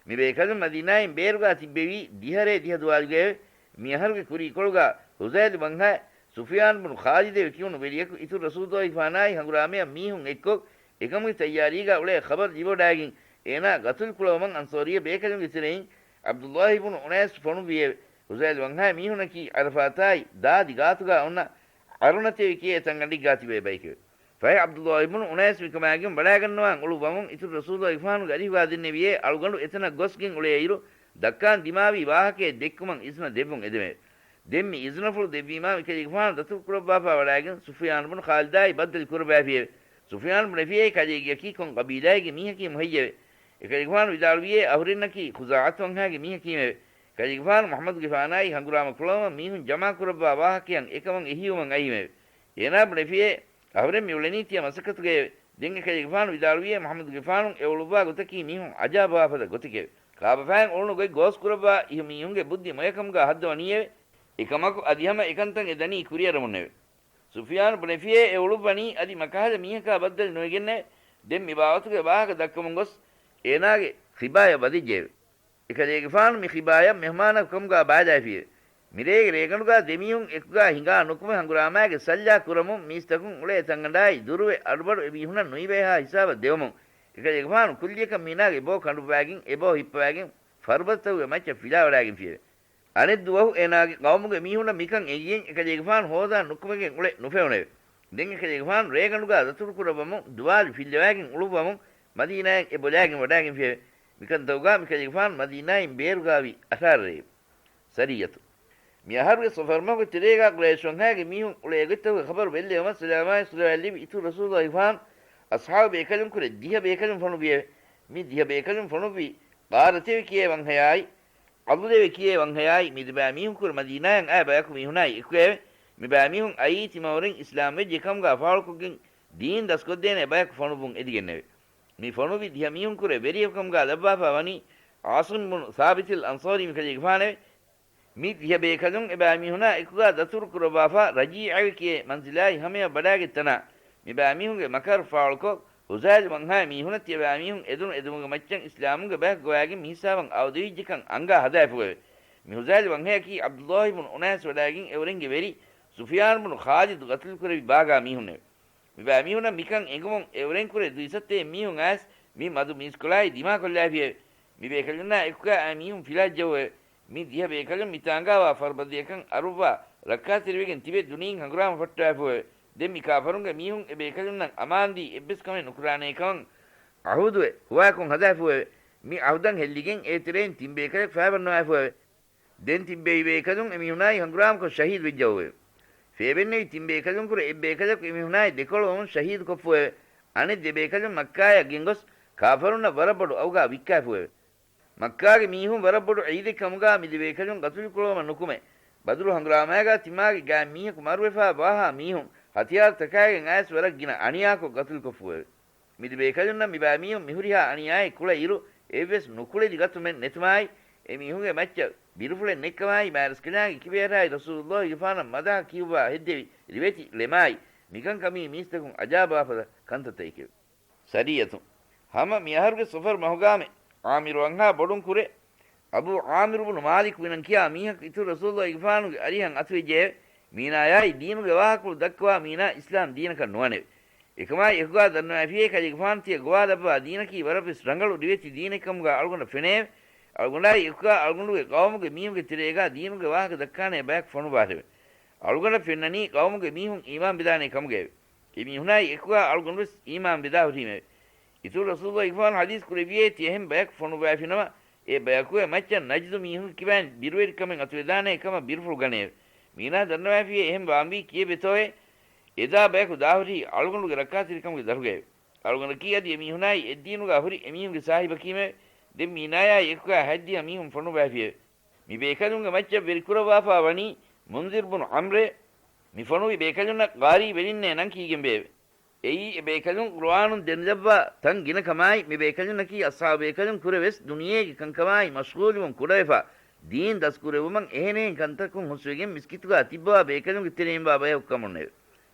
މި ބޭކަލުން މަދީނާއިން ބޭރުގާ ތިއްބެވީ ދިހަރޭ ދިހަ ދުވާލުގައެވެ. މި އަހަރުގެ ކުރީކޮޅުގާ ހުޒައިލު ބަންހާ ސުފިޔާން ބުނު ޚާލިދޭވެ ކިޔުނު ވެރިޔަކު އިތުރު ރަސޫލުއްލާހިފާނާއި ހަނގުރާމަޔަށް މީހުން އެއްކޮށް، އެކަމުގެ ތައްޔާރީގާ އުޅޭ ޚަބަރު ލިބިވަޑާގެން، އޭނާ ގަތުލު ކުޅަވަމަން އަންސޯރިއްޔަ ބޭކަލުންގެ ތެރެއިން ޢަބްދުއްލާހި ބުނު އުނައިސް ފޮނުއްވިއެވެ. ހުޒައިލު ވަންހާ މީހުނަކީ ޢަރަފާތާއި ދާދި ގާތުގާ އޮންނަ ޢަރުނަތެވެ ކިޔޭ ތަންގަނޑެއްގާ ތިބޭ ބައެކެވެ. ފަހެ ޢަބްދުއްލާހި ބުނު އުނައިސް މިކަމާގެން ވަޑާގަންނަވާން އުޅުއްވަމުން އިތުރު ރަސޫލުއްލާހިފާނުގެ އަރިހުގާ ދެންނެވިއޭ އަޅުގަނޑު އެތަނަށް ގޮސްގެން އުޅޭއިރު، ދައްކާން ދިމާވި ވާހަކައެއް ދެއްކުމަށް އިޒުނަ ދެއްވުން އެދެމެވެ. ދެން މި އިޒުނަފުޅު ދެއްވީމާ މިކަލޭގެފާނު ދަތުރު ކުރައްވާފާ ވަޑާގެން ސުފިޔާނު ބުނު ޚާލިދާއި ބައްދަލު ކުރައްވާފިއެވެ. ސުފިޔާނު ބުނެފިއޭ ކަލޭގެއަކީ ކޮން ޤަބީލާއެއްގެ މީހަކީ މުހެއްޔެވެ؟ އެކަލޭގެފާނު ވިދާޅުވިއޭ އަހުރެންނަކީ ޚުޒާޢަތު ވަންހާގެ މީހަކީމެވެ. ކަލޭގެފާނު މުޙައްމަދުގެފާނާއި ހަނގުރާމަ ކުޅަވަމަން މީހުން ޖަމާ ކުރައްވާ ވާހަކަޔަށް އެކަމަށް އެހީވުމަށް އައީމެވެ. އޭނާ ބުނެފިއޭ އަހުރެން މި އުޅެނީ ތިޔަ މަސައްކަތުގައެވެ. ދެން އެކަލޭގެފާނު ވިދާޅުވިއޭ މުޙައްމަދުގެފާނު އެ އުޅުއްވާ ގޮތަކީ މީހުން އަޖާބަވާފަދަ ގޮތެކެވެ. ކާބަފައިން އުޅުނު ގޮތް ގޯސް ކުރައްވާ އިހު މީހުންގެ ބުއްދި މޮޔަކަމުގާ ހައްދަވަނީއެވެ. އެކަމަކު އަދި ހަމަ އެކަންތައް އެ ދަނީ ކުރިއަރަމުންނެވެ. ސުފިޔާނު ބުނެފިއޭ އެ އުޅުއްވަނީ އަދި މަކަހަލަ މީހަކާ ބައްދަލު ނުވެގެންނެވެ. ދެން މި ބާވަތުގެ ވާހަކަ ދައްކަމުން ގޮސް އޭނާގެ ޚިބާޔަށް ވަދެއްޖެއެވެ. އެކަލޭގެފާނު މި ޚިބާޔަށް މެހުމާނަކު ކަމުގާ ބާލާފިއެވެ. މިރޭގެ ރޭގަނޑުގާ ދެމީހުން އެކުގާ ހިނގާ ނުކުމެ ހަނގުރާމާގެ ސައްލާ ކުރަމުން މީސްތަކުން އުޅޭ ތަންގަނޑާއި ދުރުވެ އަޑުބަޑު އެމީހުނަށް ނުއިވޭހާ ހިސާބަށް ދެވުމުން އެކަލޭގެފާނު ކުއްލިއަކަށް މީނާގެ އެބޯ ކަނޑުއްވާގެން އެބޯ ހިއްޕަވާގެން ފަރުބަދަތަކުގެ މައްޗަށް ފިލާވަޑާގެންފިއެވެ. އަނެއް ދުވަހު އޭނާގެ ޤައުމުގެ މީހުންނަށް މިކަން އެނގިގެން އެކަލޭގެފާނު ހޯދާ ނުކުމެގެން އުޅެ ނުފެނުނެވެ. ދެން އެކަލޭގެފާނު ރޭގަނޑުގާ ދަތުރު ކުރައްވަމުން ދުވާލު ފިއްލަވާގެން އުޅުއްވަމުން މަދީނާއަށް އެ ބޮލާގެން ވަޑާގެންފިއެވެ. މިކަންތަކުގާ މިކަލޭގެފާނު މަދީނާއިން ބޭރުގާވީ އަށާރަ ރޭ. ސަރިއްޔަތު. މި އަހަރުގެ ޞަފަރު މަހުގެ ތެރޭގާ ޤުރައިޝް ވަންހާގެ މީހުން އުޅޭ ގޮތްތަކުގެ ޚަބަރު ބެއްލެވުމަށް ސަލާމާއި ޞަލަވާތް ލިބި އިތުރު ރަސޫލުއްލާހިފާނު އަޞްޙާބު ބޭކަލުންކުރެ ދިހަ ބޭކަލުން ފޮނުއްވިއެވެ. މި ދިހަ ބޭކަލުން ފޮނުއްވީ ޤާރަތެވެ ކިޔޭ ވަންހަޔާއި، ޢަޟުލެވެ ކިޔޭ ވަންހަޔާއި މި ދެބައި މީހުންކުރެ މަދީނާއަށް އާ ބަޔަކު މީހުނާއި އެކުގައެވެ. މި ބައި މީހުން އައީ ތިމަވަރުން އިސްލާމްވެއްޖެ ކަމުގާ ފާޅުކޮށްގެން ދީން ދަސްކޮށްދޭނެ ބަޔަކު ފޮނުއްވުން އެދިގެންނެވެ. މި ފޮނުއްވި ދިހަ މީހުންކުރެ ވެރިޔަކު ކަމުގާ ލައްވާފާ ވަނީ ޢާޞިމް ބުނު ސާބިތިލް އަންޞާރީ މިކަލޭގެފާނެވެ. މި ދިހަ ބޭކަލުން އެބައިމީހުނާ އެކުގާ ދަތުރު ކުރައްވާފާ ރަޖީޢަވެ ކިޔޭ މަންޒިލާއި ހަމަޔަށް ވަޑާގަތް ތަނާ، މި ބައިމީހުންގެ މަކަރު ފާޅުކޮށް، ހުޒާއިލް ވަންހާ މީހުނަށް ތިޔަބައިމީހުން އެދުނު އެދުމުގެ މައްޗަށް އިސްލާމުގެ ބަޔަކު ގޮވާގެން މިހިސާބަށް އައުދެވިއްޖެކަން އަންގާ ހަދާފުއެވެ. މި ހުޒާއިލް ވަންހަޔަކީ ޢަބްދުއްލާހި ބުނު އުނައިސް ވަޑާގެން އެއުރެންގެ ވެރި ސުފިޔާން ބުނު ޚާލިދު ގަތުލުކުރެއްވި ބާގާ މީހުންނެވެ. މިބައިމީހުނަށް މިކަން އެނގުމުން އެއުރެންކުރެ ދުއިސައްތައެއް މީހުން އައިސް މި މަދު މީސްކޮޅާއި ދިމާކޮށްލާފިއެވެ. މި ބޭކަލުންނާ އެކުގާ އައި މީހުން ފިލާއްޖައުއެވެ. މި ދިހަ ބޭކަލުން މިތާނގާވާ ފަރުބަދަޔަކަށް އަރުއްވާ ރައްކާތެރިވެގެން ތިބެ ދުނިޔެއިން ހަނގުރާމަ ފައްޓަވާފުއެވެ. ދެން މި ކާފަރުންގެ މީހުން އެ ބޭކަލުންނަށް އަމާންދީ އެއްވެސް ކަމެއް ނުކުރާނޭކަމަށް އަހުދުވެ ހުވާކޮށް ހަދާފުއެވެ. މި އަހުދަށް ހެއްލިގެން އޭތެރެއިން ތިން ބޭކަލެއް ފައިބަންނަވާފުއެވެ. ދެން ތިން ބޭއި ބޭކަލުން އެމީހުނާއި ހަނގުރާމަކޮށް ޝަހީދުވެއްޖައުއެވެ. ފޭބެންނެވި ތިން ބޭކަލުންކުރެ އެއްބޭކަލަކު އެމީހުނާއި ދެކޮޅުވަމުން ޝަހީދުކޮށްފުއެވެ. އަނެއް ދެ ބޭކަލުން މައްކާޔަށް ގެންގޮސް ކާފަރުންނަށް ވަރަށް ބޮޑު އައުގާ ވިއްކާފުއެވެ. މައްކާގެ މީހުން ވަރަށް ބޮޑު އެއްޗެއް ކަމުގާ މި ދެ ބޭކަލުން ގަތުލުކުރުވަމަށް ނުކުމެ، ބަދުރު ހަނގުރާމާގާ ތިމާގެ ގާތް މީހަކު މަރުވެފާ ވާހާ މީހުން ހަތިޔާރު ތަކާގެން އައިސް ވަރަށް ގިނަ އަނިޔާކޮށް ގަތުލުކޮށްފުއެވެ. މި ދެ ބޭކަލުންނަށް މި ބައިމީހުން މިހުރިހާ އަނިޔާއެއް ކުޅައިރު، އެއްވެސް ނުކުޅެލި ގަތުމެއް ނެތުމާއި، އެ މީހުންގެ މައްޗަށް ބިރުފުޅެއް ނެއްކަމާއި، މާރަސްކަލާނގެ ކިބަޔަރާއި ރަސޫލުއްލާހިގެފާނަށް މަދަހަ ކިޔުއްވާ ހެއްދެވި ރިވެތި ޅެމާއި، މިކަންކަމީ މީސްތަކުން އަޖާބާފަދަ ކަންތައްތަކެކެވެ. ސަރިއްޔަތު. ހަމަ މި އަހަރުގެ ޞަފަރު މަހުގާމެ ޢާމިރު ވަންހާ ބޮޑުން ކުރެ، އަބޫ ޢާމިރު ބުނު މާލިކު މިނަން ކިޔާ މީހަކު އިތުރު ރަސޫލުއްލާހިގެފާނުގެ އަރިހަށް އަތުވެއްޖެއެވެ. މީނާޔާއި ދީނުގެ ވާހަކަފުޅު ދައްކަވާ މީނާ އިސްލާމް ދީނަކަށް ނުވަނެވެ. އެކަމާއި އެކުގާ ދަންނަވާފިޔޭ ކަލޭގެފާނު ތިޔަ ގޮވާލައްވާ ދީނަކީ ވަރަށްވެސް ރަނގަޅު ރިވެތި ދީނެއްކަމުގާ އަޅުގަނޑަށް ފެނޭވެ. އަޅުގަނޑާއި އެކުގާ އަޅުގަނޑުގެ ޤައުމުގެ މީހުންގެ ތެރޭގާ ދީނުގެ ވާހަކަ ދައްކާނޭ ބަޔަކު ފޮނުއްވާށެވެ. އަޅުގަނޑަށް ފެންނަނީ ޤައުމުގެ މީހުން އީމާން ވެދާނޭ ކަމުގައެވެ. އެމީހުނާއި އެކުގާ އަޅުގަނޑުވެސް އީމާން ވެދާ ހުރީމެވެ. އިތުރު ރަސޫލުއްލާހިގެފާނު ޙަދީޘް ކުރެއްވިއޭ ތިޔަ އެހެން ބަޔަކު ފޮނުއްވައިފިނަމަ، އެ ބަޔަކުގެ މައްޗަށް ނަޖްދު މީހުންގެ ކިބައިން ބިރުވެރިކަމެއް އަތުވެދާނޭ ކަމަށް ބިރުފުޅު ގަނެއެވެ. މީނާ ދަންނަވައިފިއޭ އެހެން ވާންވީ ކިއެއްވެތޯއޭ؟ އެދާ ބަޔަކު ދާހުރީ އަޅުގަނޑުގެ ރައްކާތެރިކަމުގެ ދަރުގައެވެ. އަޅުގަނޑަކީ އަދި އެމީހުނާއި އެއްދީނުގާ ހުރި އެމީހުންގެ ސާހިބަކީމެވެ. ދެން މީނާޔާއި އެކުގާ ހަތްދިހަ މީހުން ފޮނުއްވައިފިއެވެ. މި ބޭކަލުންގެ މައްޗަށް ވެރިކުރައްވާފާ ވަނީ މުންޒިރު ބުނު ޢަމްރެވެ. މި ފޮނުވި ބޭކަލުންނަށް ޤާރީ ވެލިންނޭ ނަން ކީގެންވެއެވެ. އެއީ އެ ބޭކަލުން ޤުރުއާނުން ދެނެލައްވާ ތަން ގިނަ ކަމާއި، މި ބޭކަލުންނަކީ އަޞްޙާބު ބޭކަލުން ކުރެ ވެސް ދުނިޔޭގެ ކަންކަމާއި މަޝްޣޫލުވުން ކުޑަވެފަ، ދީން ދަސްކުރެއްވުމަށް އެހެނިހެން ކަންތަކުން ހުސްވެގެން މިސްކިތުގާ ތިއްބަވާ ބޭކަލުންގެ ތެރެއިންވާ ބަޔަކު ކަމުންނެވެ.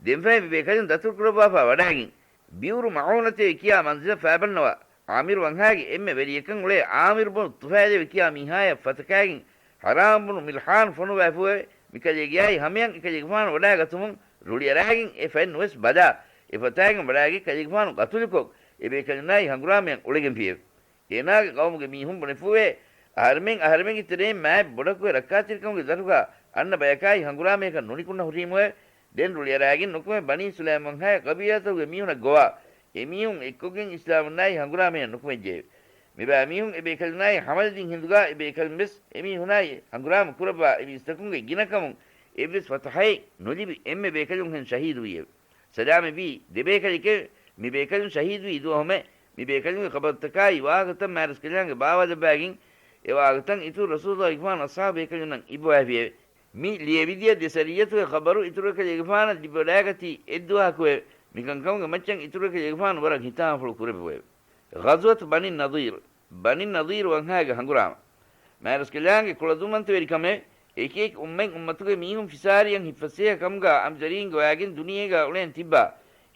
ދެންފަހެ މި ބޭކަލުން ދަތުރުކުރައްވާފާ ވަޑާގެން، ބިއުރު މަޢޫނަތޭ ކިޔާ މަންޒިލަށް ފައިބަންނަވާ، ޢާމިރު ވަންހާގެ އެންމެ ވެރިޔަކަށް އުޅޭ ޢާމިރު ބުނު ޠުފައިލޭވެ ކިޔާ މީހާޔަށް ފަތަކާގެން، ޙަރާމް ބުނު މިލްޙާން ފޮނުވާފުއެވެ. މިކަލޭގެއާއި ހަމަޔަށް އެކަލޭގެފާނު ވަޑާގަތުމުން ރުޅިއަރާގެން އެ ފަތް ނުވެސް ބަލާ، އެ ފަތާގެން ވަޑާގެ ކަލޭގެފާނު ޤަތުލުކޮށް، އެ ބޭކަލުންނާއި ހަނގުރާމަޔަށް އުޅެގެންފިއެވެ. އޭނާގެ ޤައުމުގެ މީހުން ބުނެފޫއޭ، އަހަރެމެން އަހަރެމެންގެ ތެރެއިން މާތް ބޮޑަކުގެ ރައްކާތެރިކަމުގެ ދަށުގާ އަންނަ ބަޔަކާއި ހަނގުރާމަޔަކަށް ނުނިކުންނަ ހުރީމުއެވެ. ދެން ރުޅިއަރާގެން ނުކުމެ ބަނީ ސުލައިމް ވަންހާގެ ޤަބީލާތަކުގެ މީހުނަށް ގޮވާ، އެމީހުން އެއްކޮށްގެން އިސްލާމުންނާއި ހަނގުރާމަޔަށް ނުކުމެއްޖެއެވެ. މިބާ މީހުން އެ ބޭކަލުންނާއި ހަމަލަދިން ހިނދުގާ އެ ބޭކަލުން ވެސް އެމީހުނާއި ހަނގުރާމަ ކުރައްވާ އެ މީސްތަކުންގެ ގިނަކަމުން އެއްވެސް ފަތަޙައެއް ނުލިބި އެންމެ ބޭކަލުންހެން ޝަހީދުވީއެވެ. ސަލާމަތްވީ ދެބޭކަލެކެވެ. މި ބޭކަލުން ޝަހީދުވީ ދުވަހުމެ، މި ބޭކަލުންގެ ޚަބަރުތަކާއި ވާހަކަތައް މާތްރަސްކަލާނގެ ބާވާލައްވާގެން، އެ ވާހަކަތައް އިތުރު ރަސޫލުއްލާހިގެފާނު އަޞްޙާބު ބޭކަލުންނަށް އިއްބަވާފިއެވެ. މި ލިޔެވިދިޔަ ދެ ސަރިއްޔަތުގެ ޚަބަރު އިތުރު އެކަލޭގެފާނަށް ލިބިވަޑާގަތީ އެއްދުވަހަކުއެވެ. މިކަންކަމުގެ މައްޗަށް އިތުރު އެކަލޭގެފާނު ވަރަށް ހިތާމަފުޅު ކުރެއްވުއެވެ. ޣަޒްވަތު ބަނީ ނަޟީރު. ބަނީ ނަޟީރު ވަންހާގެ ހަނގުރާމަ. މާތްރަސްކަލާނގެ ކުޅަދުންވަންތަވެރިކަމެވެ. އެކިއެކި އުއްމަތް އުއްމަތުގެ މީހުން ފިސާރިޔަން ހިތްފަސޭހަ ކަމުގާ އަނބިތަރީން ގޮވާގެން ދުނިޔޭގާ އުޅޭން ތިއްބާ،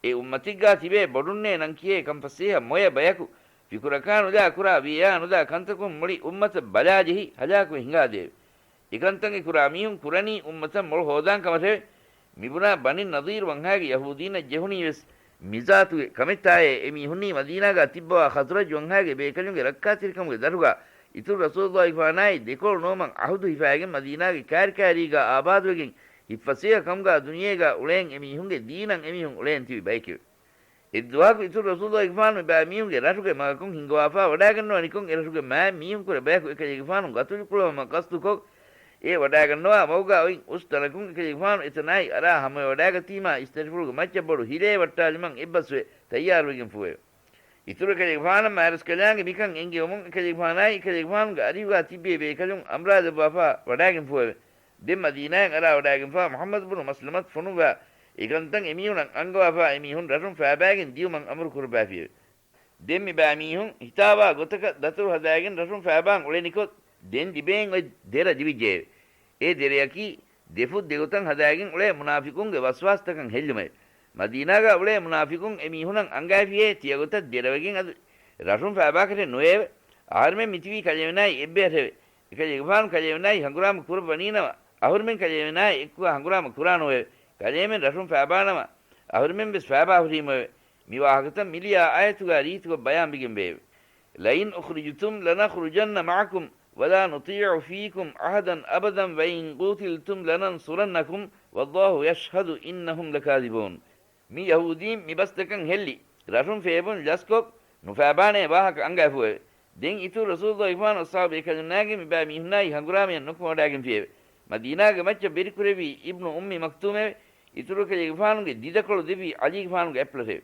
އެ އުއްމަތެއްގާ ތިބޭ ބޮޑުންނޭ ނަން ކިޔޭ ކަންފަސޭހަ މޮޔަ ބަޔަކު، ފިކުރަކާ ނުލާ ކުރާ ވިޔާ ނުލާ ކަންތަކުން މުޅި އުއްމަތަށް ބަލާޖެހި ހަލާކުވެ ހިނގާދެއެވެ. އެކަންތައް އެކުރާ މީހުން ކުރަނީ އުއްމަތަށް މޮޅު ހޯދާން ކަމަށެވެ. މިބުނާ ބަނީ ނަޟީރު ވަންހާގެ ޔަހޫދީންނަށް ޖެހުނީ ވެސް މިޒާތުގެ ކަމެއްތާއޭ. އެމީހުންނީ މަދީނާގާ ތިއްބަވާ ޚަޒްރަޖް ވަންހާގެ ބޭކަލުންގެ ރައްކާތެރިކަމުގެ ދަށުގާ އިތުރު ރަސޫލުއްލާހިގެފާނާއި ދެކޮޅު ނުވުމަށް އަހުދު ހިފާގެން މަދީނާގެ ކާރިކާރީގާ އާބާދުވެގެން ހިތްފަސޭހަ ކަމުގާ ދުނިޔޭގާ އުޅޭން އެމީހުންގެ ދީނަށް އެމީހުން އުޅޭން ތިބި ބަޔެކެވެ. އެއްދުވަހަކު އިތުރު ރަސޫލުއްލާހިގެފާނު މިބާ މީހުންގެ ރަށުގެ މަގަކުން ހިންގަވާފާ ވަޑާގަންނަވަނިކޮށް، އެ ރަށުގެ މާތް މީހުންކުރެ ބަޔަކު އެކަލޭގެފާނު ގަތުލުކުރުމަށް ގަސްދުކޮށް، އެ ވަޑާގަންނަވާ މަގުގާ އޮތް އުސް ތަނަކުން އެކަލޭގެފާނު އެތަނާއި އަރާ ހަމަވެވަޑާގަތީމާ އިސްތަށިފުޅުގެ މައްޗަށް ބޮޑު ހިލޭ ވައްޓާލުމަށް އެއްބަސްވެ ތައްޔާރުވެގެންފޫއެވެ. އިތުރު އެކަލޭގެފާނަށް މާތްރަސްކަލާނގެ މިކަން އެންގެވުމުން އެކަލޭގެފާނާއި އެކަލޭގެފާނުގެ އަރިހުގާ ތިއްބޭ ބޭކަލުން އަމުރާލައްވާފާ ވަޑާގެންފޫއެވެ. ދެން މަދީނާއަށް އަރާވަޑާގެންފާ މުޙައްމަދު ބުނު މަސްލަމަތު ފޮނުއްވާ، އެކަންތައް އެމީހުނަށް އަންގަވާފާ އެމީހުން ރަށުން ފައިބާގެން ދިޔުމަށް އަމުރު ކުރައްވާފިއެވެ. ދެން މިބާ މީހުން ހިތާވާ ގޮތަކަށް ދަތުރު ހަދާގެން ރަށުން ފައިބާން އުޅެނިކޮށް، ދެން ލިބޭން އޮތް ދެރަ ލިބިއްޖެއެވެ. އެ ދެރަޔަކީ، ދެފުށް ދެގޮތަށް ހަދާގެން އުޅޭ މުނާފިޤުންގެ ވަސްވާސްތަކަށް ހެއްލުމެވެ. މަދީނާގާ އުޅޭ މުނާފިޤުން އެމީހުނަށް އަންގައިފިއޭ ތިޔަގޮތަށް ދެރަވެގެން އަދި ރަށުން ފައިބާކަށެއް ނުވެއެވެ. އަހަރެމެން މިތިބީ ކަލޭމެނާއި އެއްބަޔަށެވެ. އެކަލޭގެފާނު ކަލޭމެނާއި ހަނގުރާމަ ކުރައްވަނީނަމަ، އަހުރެމެން ކަލޭމެނާއި އެއްކޮށް ހަނގުރާމަ ކުރާނުވެވެ. ކަލޭމެން ރަށުން ފައިބާނަމަ، އަހުރެމެން ވެސް ފައިބާ ހުރީމުއެވެ. މި ވާހަކަތައް މިލިޔާ އާޔަތުގާ ރީތިކޮށް ބަޔާންވެގެންވެއެވެ. لئن أخرجتم لنخرجن معكم ولا نطيع فيكم أحدا أبدا وإن قوتلتم لننصرنكم والله يشهد إنهم لكاذبون. މި ޔަހޫދީން މި ބަސްތަކަށް ހެއްލި، ރަށުން ފޭބުން ލަސްކޮށް، ނުފައިބާނޭ ވާހަކަ އަންގައިފޫއެވެ. ދެން އިތުރު ރަސޫލުއްލާހިގެފާނު އަޞްޙާބު ބޭކަލުންނާގެ މިބާ މީހުންނާއި ހަނގުރާމަޔަށް ނުކުމެވަޑާގެންފިއެވެ. މަދީނާގެ މައްޗަށް ވެރިކުރެއްވީ އިބްނު އުއްމި މަކްތޫމެވެ. އިތުރު އެކަލޭގެފާނުގެ ދިދަކޮޅު ދެއްވީ ޢަލީގެފާނުގެ އަތްޕުޅަށެވެ.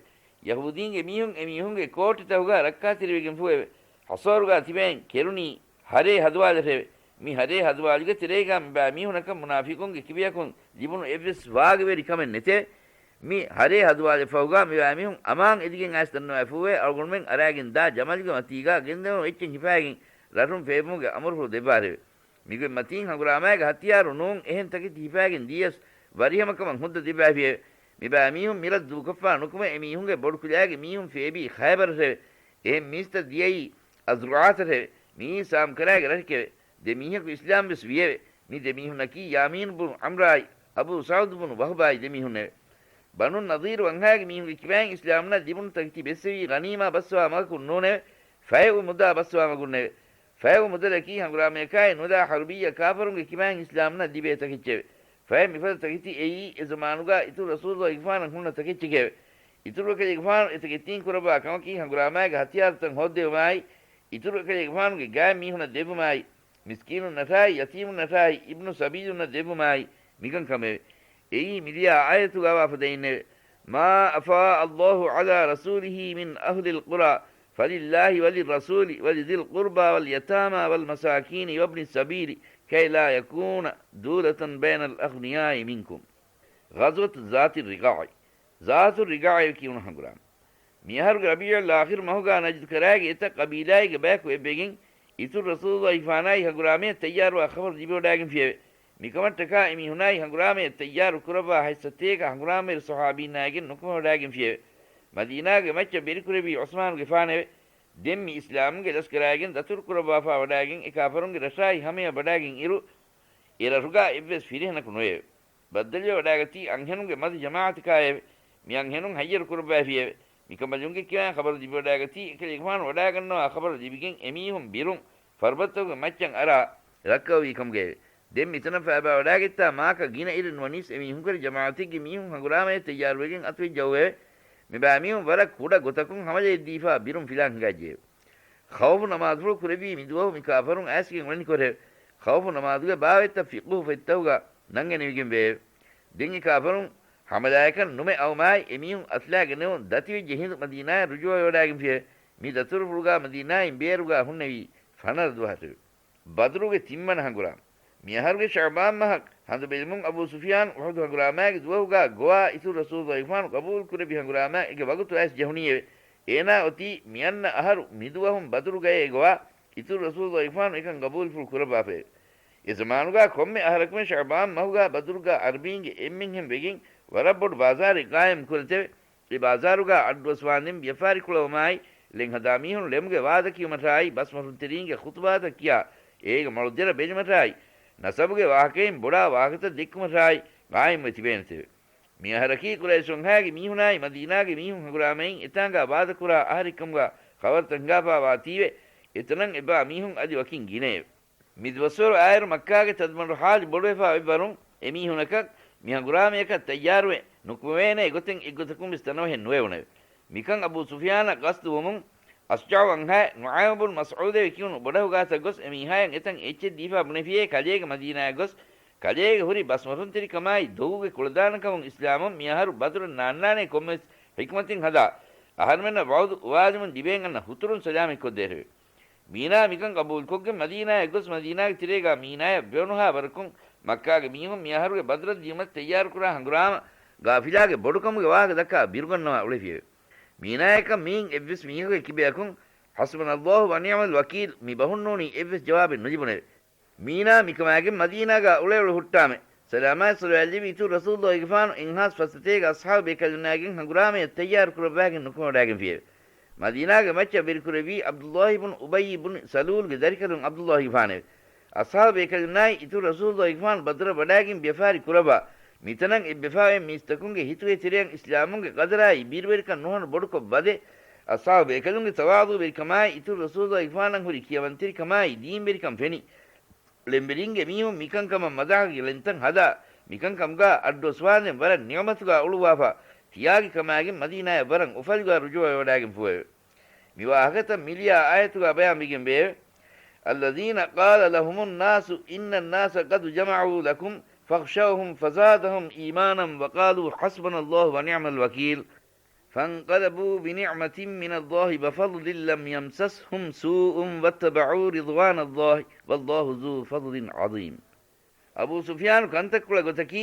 ޔަހޫދީންގެ މީހުން އެމީހުންގެ ކޯޓިތަކުގާ ރައްކާތެރިވެގެންފޫއެވެ. ޙަޞޯރުގާ ތިބެން ކެރުނީ ހަރޭ ހަދުވާލަށެވެ. މި ހަރޭ ހަދުވާލުގެ ތެރޭގާ މިބާ މީހުނަކަށް މުނާފިޤުންގެ ކިބަޔަކުން ލިބުނު އެއްވެސް ވާގިވެރި ކަމެއް ނެތެވެ. މި ހަރޭ ހަދުވާލެއްފަހުގާ މިބާ މީހުން އަމާން އެދިގެން އައިސް ދަންނަވައިފޫއެވެ. އަޅުގަނޑުމެން އަރާގެން ދާ ޖަމަލުގެ މަތީގާ ގެންދަވަން އެއްޗެއް ހިފާގެން ރަށުން ފޭބުމުގެ އަމުރުފުޅު ދެއްވާށެވެ. މިގޮތް މަތީން ހަނގުރާމާގެ ހަތިޔާރު ނޫން އެހެން ތަކެތި ހިފާގެން ދިޔަސް ވަރިހަމަކަމަށް ހުއްދަ ދެއްވާފިއެވެ. މިބާ މީހުން މިރަށް ދޫކޮށްފާ ނުކުމެ އެމީހުންގެ ބޮޑުކުލައިގެ މީހުން ފޭބީ ޚައިބަރަށެވެ. އެހެން މީސްތައް ދިޔައީ އަޒްރުޢާތަށެވެ. މިއީ ސާމްކަރާގެ ރަށެކެވެ. ދެ މީހަކު އިސްލާމް ވެސް ވިއެވެ. މި ދެ މީހުންނަކީ ޔާމީނު ބުނު ޢަމްރާއި، އަބޫ ސަޢުދު ބުނު ވަހުބާއި ދެ މީހުންނެވެ. ބަނޫ ނަޟީރު ވަންހާގެ މީހުންގެ ކިބައިން އިސްލާމުންނަށް ލިބުނު ތަކެތި ބެއްސެވީ ޣަނީމާ ބައްސަވާ މަގަކުން ނޫނެވެ. ފަޔަށް އޮތް މުދާ ބައްސަވާ މަގުންނެވެ. ފަޔަށް އޮތް މުދަލަކީ ހަނގުރާމަޔަކާއި ނުލާ ޙަރުބިއްޔަ ކާފަރުންގެ ކިބައިން އިސްލާމުންނަށް ލިބޭ ތަކެއްޗެވެ. ފަޔަށް މިފަދަ ތަކެތި އެއީ އެ ޒަމާނުގާ އިތުރު ރަސޫލުއްލާހިގެފާނަށް ހުންނަ ތަކެއްޗެކެވެ. އިތުރު އެކަލޭގެފާނު އެތަކެތީން ކުރައްވާ ކަމަކީ ހަނގުރާމާގެ ހަތިޔާރުތައް ހޯއްދެވުމާއި، އިތުރު އެކަލޭގެފާނުގެ ގާތް މީހުނަށް ދެއްވުމާއި، މިސްކީނުންނަށާއި، ޔަތީމުންނަށާއި، އިބްނު ސަބީލުންނަށް ދެއްވުމާއި، މިކަންކަމެވެ. އެއީ މިލިޔާ އާޔަތުގާވާ ފަދައިންނެވެ. ما أفاء الله على رسوله من أهل القرى فلله وللرسول ولذي القربى واليتامى والمساكين وابن السبيل كي لا يكون دولة بين الأغنياء منكم. ޣަޒްވަތު ޒާތި ރިޤާޢި. ޒާތު ރިގާއޭ ކިޔުނު ހަނގުރާމަ. މިއަހަރުގެ ރަބީޢުލް އާޚިރު މަހުގާ ނަޖްދު ކަރާގެ އެތައް ޤަބީލާއެއްގެ ބަޔަކު އެއްވެގެން، އިތުރު ރަސޫލުއްލާހިފާނާއި ހަނގުރާމަޔަށް ތައްޔާރުވާ ޚަބަރު ލިބިވަޑާގެންފިއެވެ. މިކަމަށްޓަކާ އެމީހުނާއި ހަނގުރާމަޔަށް ތައްޔާރު ކުރައްވާ ހަތްސަތޭކަ ހަނގުރާމަވެރި ޞަޙާބީންނާއިގެން ނުކުމެވަޑާގެންފިއެވެ. މަދީނާގެ މައްޗަށް ވެރިކުރެއްވީ ޢުސްމާނުގެފާނެވެ. ދެން މި އިސްލާމުގެ ލަސްކަރާއިގެން ދަތުރު ކުރައްވާފާ ވަޑާގެން އެ ކާފަރުންގެ ރަށާއި ހަމަޔަށް ވަޑާގެން އިރު، އެ ރަށުގާ އެއްވެސް ފިރިހެނަކު ނުވެއެވެ. ބައްދަލުވެވަޑާގަތީ އަންހެނުންގެ މަދު ޖަމާޢަތަކާއެވެ. މި އަންހެނުން ހައްޔަރު ކުރައްވައިފިއެވެ. މިކަނބަލުންގެ ކިޔާ ޚަބަރު ލިބިވަޑާގަތީ އެކަލޭގެފާނު ވަޑާގަންނަވާ ޚަބަރު ލިބިގެން އެމީހުން ބިރުން ފަރުބަތަކުގެ މައްޗަށް އަރާ ރައްކައުވީ ކަމުގައެވެ. ދެން މިތަނަށް ފައިބާވަޑާގަތްތާ މާކަ ގިނަ އިރެއް ނުވަނީސް އެމީހުންކުރެ ޖަމާޢަތެއްގެ މީހުން ހަނގުރާމަޔަށް ތައްޔާރުވެގެން އަތުވެއްޖައުވެއެވެ. މިބައިމީހުން ވަރަށް ކުޑަ ގޮތަކުން ހަމަލައެއްދީފާ ބިރުން ފިލާން ހިނގައްޖެއެވެ. ޚައުފު ނަމާދުފުޅު ކުރެއްވީ މިދުވަހު މި ކާފަރުން އައިސްގެން އުޅެނިކޮށެވެ. ޚައުފު ނަމާދުގެ ބާވަތްތައް ފިޤުހު ފޮތްތަކުގަ ނަންގެނެވިގެންވެއެވެ. ދެން އެ ކާފަރުން ހަމަލާޔަކަށް ނުމެ އައުމާއި އެމީހުން އަތުލާގެނެވުން ދަތިވެއްޖެ ހިނދު މަދީނާޔަށް ރުޖޫޢަވެވަޑާގެންފިއެވެ. މި ދަތުރުފުޅުގާ މަދީނާއިން ބޭރުގާ ހުންނެވީ ފަނަރަ ދުވަހަށެވެ. ބަދުރުގެ ތިންވަނަ ހަނގުރާމަ. މި އަހަރުގެ ޝަޢުބާން މަހަށް ހަނދު ބެލުމުން އަބޫ ސުފިޔާން އުޙުދު ހަނގުރާމާގެ ދުވަހުގާ ގޮވާ އިތުރު ރަސޫލުއްލާހިފާނު ޤަބޫލު ކުރެއްވި ހަނގުރާމަ އެނގޭ ވަގުތު އައިސް ޖެހުނީއެވެ. އޭނާ އޮތީ މިއަންނަ އަހަރު މިދުވަހުން ބަދުރުގައޭ ގޮވާ އިތުރު ރަސޫލުއްލާހިފާނު އެކަން ޤަބޫލުފުޅު ކުރައްވާފައެވެ. އެ ޒަމާނުގާ ކޮންމެ އަހަރަކުމެ ޝަޢުބާން މަހުގާ ބަދުރުގާ ޢަރަބީންގެ އެންމެންހެން ވެގެން ވަރަށް ބޮޑު ބާޒާރެއް ޤާއިމް ކުރެތެވެ. އެ ބާޒާރުގާ އައްޑުއަސްވާންދެން ވިޔަފާރި ކުޅަވުމާއި، ޅެން ހަދާ މީހުން ޅެމުގެ ވާދަ ކިޔުމަށާއި، ބަސްމަށުންތެރީންގެ ޚުތުބާތައް ކިޔާ، އޭގެ މޮޅު ދެރަ ބެލުމަށާއި، ނަސަބުގެ ވާހަކައިން ބޮޑާ ވާހަކަތައް ދެއްކުމަށާއި، ޤާއިމްވެ ތިބޭނެތެވެ. މި އަހަރަކީ ޤުރައިޝު ވަންހާގެ މީހުނާއި މަދީނާގެ މީހުން ހަނގުރާމައިން އެތާނގާ ވާދަކުރާ އަހަރެއްކަމުގާ ޚަބަރުތައް ހިނގާފާވާތީވެ، އެތަނަށް އެބާ މީހުން އަދި ވަކިން ގިނައެވެ. މި ދުވަސްވަރު އާއިރު މައްކާގެ ތަދުމަޑު ހާލު ބޮޑުވެފާ އޮތްވަރުން، އެމީހުނަކަށް މި ހަނގުރާމަޔަކަށް ތައްޔާރުވެ ނުކުމެވޭނޭ ގޮތެއް އެއްގޮތަކުން ވެސް ދަންނަވަހެއް ނުވެވުނެވެ. މިކަން އަބޫ ސުފިޔާނަށް ގަސްދުވުމުން، އަޝްޖަޢު ވަންހާ ނުޢައިމު ބުން މަސްޢޫދޭ ކިޔުނު ބޮޑަހުގާތަށް ގޮސް އެމީހާޔަށް އެތަން އެއްޗެއް ދީފާ ބުނެފިޔޭ ކަލޭގެ މަދީނާޔަށް ގޮސް، ކަލޭގެ ހުރި ބަސްމަށުންތެރިކަމާއި ދޮގުގެ ކުޅަދާނަކަމުން އިސްލާމުން މި އަހަރު ބަދުރަށް ނާންނާނޭ ކޮންމެވެސް ޙިކްމަތެއް ހަދާ، އަހަރުމެންނަށް ވަޢުދު އުވާލުމުން ލިބޭން އަންނަ ހުތުރުން ސަލާމަތްކޮށްދޭށެވެ. މީނާ މިކަން ޤަބޫލުކޮށްގެން މަދީނާޔަށް ގޮސް މަދީނާގެ ތެރޭގާ މީނާޔަށް ވެވުނުހާ ވަރަކުން މައްކާގެ މީހުން މި އަހަރުގެ ބަދުރަށް ދިޔުމަށް ތައްޔާރުކުރާ ހަނގުރާމަ ގާފިލާގެ ބޮޑުކަމުގެ ވާހަކަ ދައްކާ ބިރުގަންނަވާ އުޅެފިއެވެ. މީނާޔަކަށް މިއިން އެއްވެސް މީހަކުގެ ކިބަޔަކުން ޙަސްބަނައްލާހު ވަނިޢަމަލް ވަކީލް މި ބަހުންނޫނީ އެއްވެސް ޖަވާބެއް ނުލިބުނެވެ. މީނާ މިކަމާގެން މަދީނާގާ އުޅެއުޅެ ހުއްޓާމެ، ސަލާމާތް ސަލާމް ލިބި އިތުރު ރަސޫލުއްލާހިގެފާނު އެންހާސް ފަސްސަތޭކަ އަޞްޙާބު ބޭކަލުންނާގެން ހަނގުރާމަޔަށް ތައްޔާރު ކުރައްވާގެން ނުކުމެވަޑާގެންފިއެވެ. މަދީނާގެ މައްޗަށް ވެރިކުރެއްވީ ޢަބްދުއްލާހި ބުނު އުބައްޔި ބުނު ސަލޫލްގެ ދަރިކަލުން ޢަބްދުއްލާހިގެފާނެވެ. އަޞްޙާބު ބޭކަލުންނާއި އިތުރު ރަސޫލުއްލާހިގެފާނު ބަދުރަށް ވަޑާގެން ވިޔަފާރި ކުރައްވާ، މިތަނަށް އެއްބަފާއެއް މީސްތަކުންގެ ހިތުގެ ތެރެއަށް އިސްލާމުންގެ ޤަދަރާއި ބިރުވެރިކަން ނުހަނު ބޮޑުކޮށް ވަދެ، އަޞްޙާބު ބޭކަލުންގެ ތަވާޟުޢުވެރިކަމާއި އިތުރު ރަސޫލުއްލާހިގެފާނަށް ހުރި ކިޔަވަންތެރިކަމާއި ދީންވެރިކަން ފެނި، ޅެންވެރިންގެ މީހުން މިކަންކަމަށް މަދަޙަގެ ޅެންތައް ހަދާ، މިކަންކަމުގާ އައްޑުއަސްވާންދެން ވަރަށް ނިޢުމަތުގާ އުޅުއްވާފާ، ތިޔާގި ކަމާގެން މަދީނާޔަށް ވަރަށް އުފަލުގާ ރުޖޫޢަވެވަޑާގެންފޫއެވެ. މިވާހަކަތައް މިލިޔާ އާޔަތުގާ ބަޔާންވެގެންވެއެވެ. الذين قال لهم الناس إن الناس قد جمعوا لكم فاخشوهم فزادهم إيمانا وقالوا حسبنا الله ونعم الوكيل. فانقلبوا بنعمة من الله وفضل لم يمسسهم سوء واتبعوا رضوان الله والله ذو فضل عظيم. އަބޫ ސުފްޔާނު ކަންތައްކުޅަ ގޮތަކީ،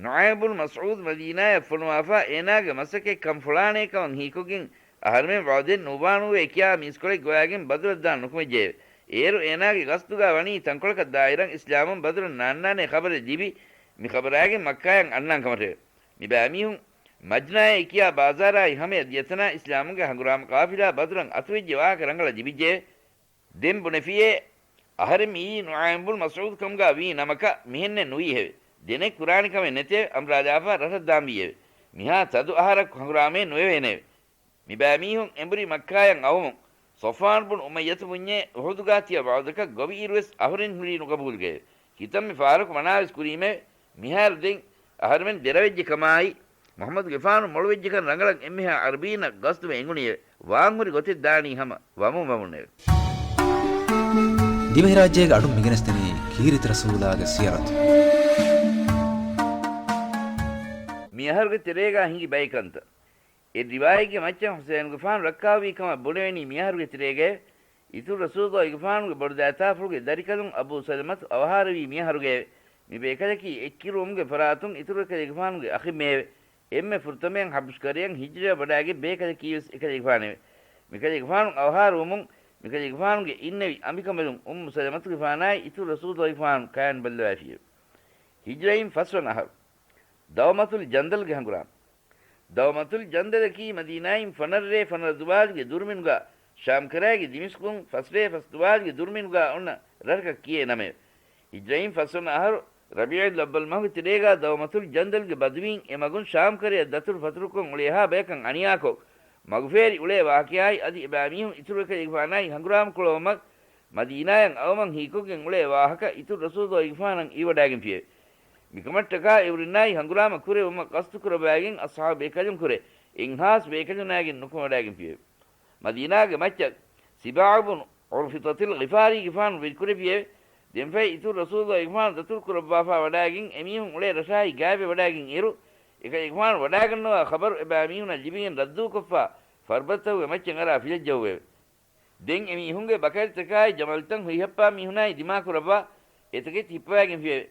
ނުޢައިމް ބުނު މަސްޢޫދު މަދީނާޔަށް ފޮނުވާފަ، އޭނާގެ މަސައްކަތް ކަން ފޮޅާނޭ ކަމަށް ހީކޮށްގެން، އަހަރެމެން ވަޢުދެއް ނުވާނޫވޭ ކިޔާ މީސްކޮޅެއް ގޮވާގެން ބަދުރަށް ދާން ނުކުމެއްޖެއެވެ. އޭރު އޭނާގެ ގަސްދުގާ ވަނީ ތަންކޮޅަކަށް ދާއިރަށް އިސްލާމުން ބަދުރަށް ނާންނާނޭ ޚަބަރެއް ލިބި، މި ޚަބަރާގެން މައްކާޔަށް އަންނާން ކަމަށެވެ. މިބައިމީހުން މަޖްނާއޭ ކިޔާ ބާޒާރާއި ހަމަޔަށް ދިޔަތަނާ އިސްލާމުގެ ހަނގުރާމަ ޤާފިލާ ބަދުރަށް އަތުވެއްޖެ ވާހަކަ ރަނގަޅަށް ލިބިއްޖެއެވެ. ދެން ބުނެފިޔޭ، އަހަރެން މިއީ ނުޢައިމް ބުނު މަސްޢޫދު ކަމުގާ ވީ ނަމަކަށް މިހެންނެއް ނުވީހެވެ. ދެނެއް ކުރާނެ ކަމެއް ނެތެވެ. އަމްރާލާފާ ރަށަށް ދާންވީއެވެ. މިހާ ތަދު އަހަރަކު ހަނގުރާމައެއް ނުވެވޭނެއެވެ. މިބައިމީހުން އެނބުރި މައްކާޔަށް އައުމުން، ޞަފްވާން ބުނު އުމައްޔަތު ބުންޏޭ އުޙުދުގާ ތިޔަ ވަޢުދަކަށް ގޮވިއިރުވެސް އަހުރެން ހުރީ ނުގަބޫލުގައެވެ. ކިތަންމެ ފަހަރަކު މަނާވެސް ކުރީމެވެ. މިހާރު ދެން އަހަރެމެން ދެރަވެއްޖެ ކަމާއި، މުޙައްމަދުގެފާނު މޮޅުވެއްޖެކަން ރަނގަޅަށް އެންމެހާ ޢަރަބީންނަށް ގަސްދުވެ އެނގުނީއެވެ. ވާންހުރި ގޮތެއް ދާނީ ހަމަ ވަމުން ވަމުންނެވެ. ދިވެހިރާއްޖޭގެ އަޑުން މިގެނެސްދެނީ ކީރިތި ރަސޫލާގެ ސިޔަރަތު. މިއަހަރުގެ ތެރޭގާ ހިނގި ބައެއް ކަންތައް. އެ ރިވާޔަތްގެ މައްޗަށް ޙުސައިނުގެފާނު ރައްކާވީ ކަމަށް ބުނެވެނީ މިއަހަރުގެ ތެރޭގައެވެ. އިތުރު ރަސޫލުއްލާހިގެފާނުގެ ބޮޑުދައިތާފުޅުގެ ދަރިކަލުން އަބޫ ސަލަމަތު އަވަހާރަވީ މިއަހަރުގައެވެ. މި ބޭކަލަކީ އެއްކިރުވުމުގެ ފަރާތުން އިތުރު އެކަލޭގެފާނުގެ އަޚެއްމެއެވެ. އެންމެ ފުރަތަމަޔަށް ޙަބްޝު ކަރަޔަށް ހިޖްރަޔަށް ވަޑާގެން ބޭކަލަކީވެސް އެކަލޭގެފާނެވެ. މިކަލޭގެފާނު އަވަހާރަވުމުން މިކަލޭގެފާނުގެ އިންނެވި އަނބިކަނބަލުން އުއްމު ސަލަމަތުގެފާނާއި އިތުރު ރަސޫލުއްލާހިގެފާނު ކާން ބައްލަވާފިއެވެ. ހިޖްރައިން ފަސްވަނަ އަހަރު. ދައުމަތުލް ޖަންދަލްގެ ހަނގުރާމަ. ދައުމަތުލް ޖަންދަލަކީ މަދީނާއިން ފަނަރަ ރޭ ފަނަރަ ދުވާލުގެ ދުރުމިނުގާ ޝާމްކަރައިގެ ދިމިޝްޤުން ފަސް ރޭ ފަސް ދުވާލުގެ ދުރުމިނުގާ އޮންނަ ރަށަކަށް ކިޔޭ ނަމެވެ. ހިޖްރައިން ފަސްވަނަ އަހަރު ރަބީޢުލް އައްވަލް މަހުގެ ތެރޭގާ ދައުމަތުލް ޖަންދަލްގެ ބަދުވީން އެ މަގުން ޝާމްކަރަޔަށް ދަތުރު ފަތުރުކޮށް އުޅޭހާ ބަޔަކަށް އަނިޔާކޮށް، މަގުފޭރި އުޅޭ ވާހަކައާއި އަދި އެބައިމީހުން އިތުރު އެކަލޭގެފާނާއި ހަނގުރާމަކުޅަވުމަށް މަދީނާޔަށް އައުމަށް ހީކޮށްގެން އުޅޭ ވާހަކަ އިތުރު ރަސޫލުއްލާހިގެފާނަށް އިވިވަޑާގެންފިއެވެ. މިކަމަށްޓަކާ އެއުރެންނާއި ހަނގުރާމަ ކުރެވުމަށް ޤަޞްދު ކުރައްވާގެން އަޞްޙާބު ބޭކަލުން ކުރެ އެއްހާސް ބޭކަލުންނާގެން ނުކުމެވަޑާގެންފިއެވެ. މަދީނާގެ މައްޗަށް ސިބާޢު ބުނު ޢުރުފިޠަތިލް ޣިފާރީގެފާނު ވެރިކުރެއްވިއެވެ. ދެންފަހެ އިތުރު ރަސޫލުއްލާހިގެފާނު ދަތުރު ކުރައްވާފާ ވަޑާގެން އެމީހުން އުޅޭ ރަށާއި ގާތްވެވަޑާގެން އިރު، އެކަލޭގެފާނު ވަޑާގަންނަވާ ޚަބަރު އެބައިމީހުނަށް ލިބިގެން ރައްދުކޮށްފާ ފަރުބަދަތަކުގެ މައްޗަށް އަރާ ފިލައްޖައުވެއެވެ. ދެން އެމީހުންގެ ބަކަރިތަކާއި ޖަމަލުތައް ހުއިހައްޕާ މީހުނާއި ދިމާކުރައްވާ އެތަކެތި ހިއްޕަވައިގެންފިއެވެ.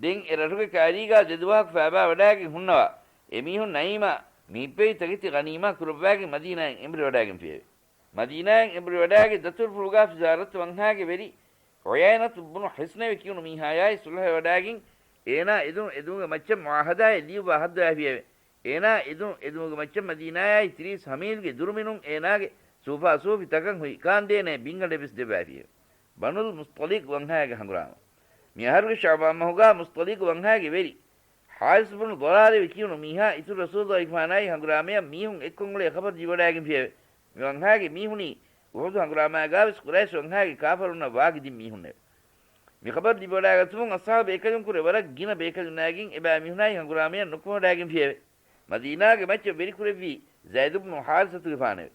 ދެން އެ ރަށުގެ ކައިރީގާ ދެދުވަހަކު ފައިބާވަޑާގެން ހުންނަވާ އެމީހުން ނައީމާ މިހިއްޕެވި ތަކެތި ޣަނީމާ ކުރައްވާގެން މަދީނާއަށް އެނބުރިވަޑާގެންފިއެވެ. މަދީނާއަށް އެނބުރިވަޑާގެން ދަތުރުފުޅުގާ ފިޒާރަތު ވަންހާގެ ވެރި ޢުޔައިނަތު ބުނު ޙިޞްނެވެ ކިޔުނު މީހާޔާއި ޞުލްޙަވެވަޑާގެން އޭނާ އެދުނު އެދުމުގެ މައްޗަށް މުޢާހަދާއެއް ލިޔުއްވާ ހައްދަވާފިއެވެ. އޭނާ އެދުނު އެދުމުގެ މައްޗަށް މަދީނާޔާއި ތިރީސް ހަމީލްގެ ދުރުމިނުން އޭނާގެ ސޫފާސޫފި ތަކަށް ހުއި ކާންދޭނޭ ބިންގަނޑެއްވެސް ދެއްވާފިއެވެ. ބަނުލް މުޞްޠަލިޤް ވަންހާގެ ހަނގުރާމަ. މި އަހަރުގެ ޝަޢުބާން މަހުގާ މުޞްޠަލިޤު ވަންހާގެ ވެރި ޙާރިސް ބުނު ޟަރާރެވެ ކިޔުނު މީހާ އިތުރު ރަސޫލުއްލާހިގެފާނާއި ހަނގުރާމަޔަށް މީހުން އެއްކޮށް އުޅޭ ޚަބަރު ލިބިވަޑާގެންފިއެވެ. މި ވަންހާގެ މީހުނީ އުޙުދު ހަނގުރާމާގާވެސް ޤުރައިޝް ވަންހާގެ ކާފަރުންނަށް ވާގިދިން މީހުންނެވެ. މި ޚަބަރު ލިބިވަޑާގަތުމުން އަޞްޙާބު ބޭކަލުން ކުރެ ވަރަށް ގިނަ ބޭކަލުންނާގެން އެބައިމީހުނާއި ހަނގުރާމަޔަށް ނުކުމެވަޑާގެންފިއެވެ. މަދީނާގެ މައްޗަށް ވެރިކުރެއްވީ ޒައިދު ބުނު ޙާރިސަތުގެފާނެވެ.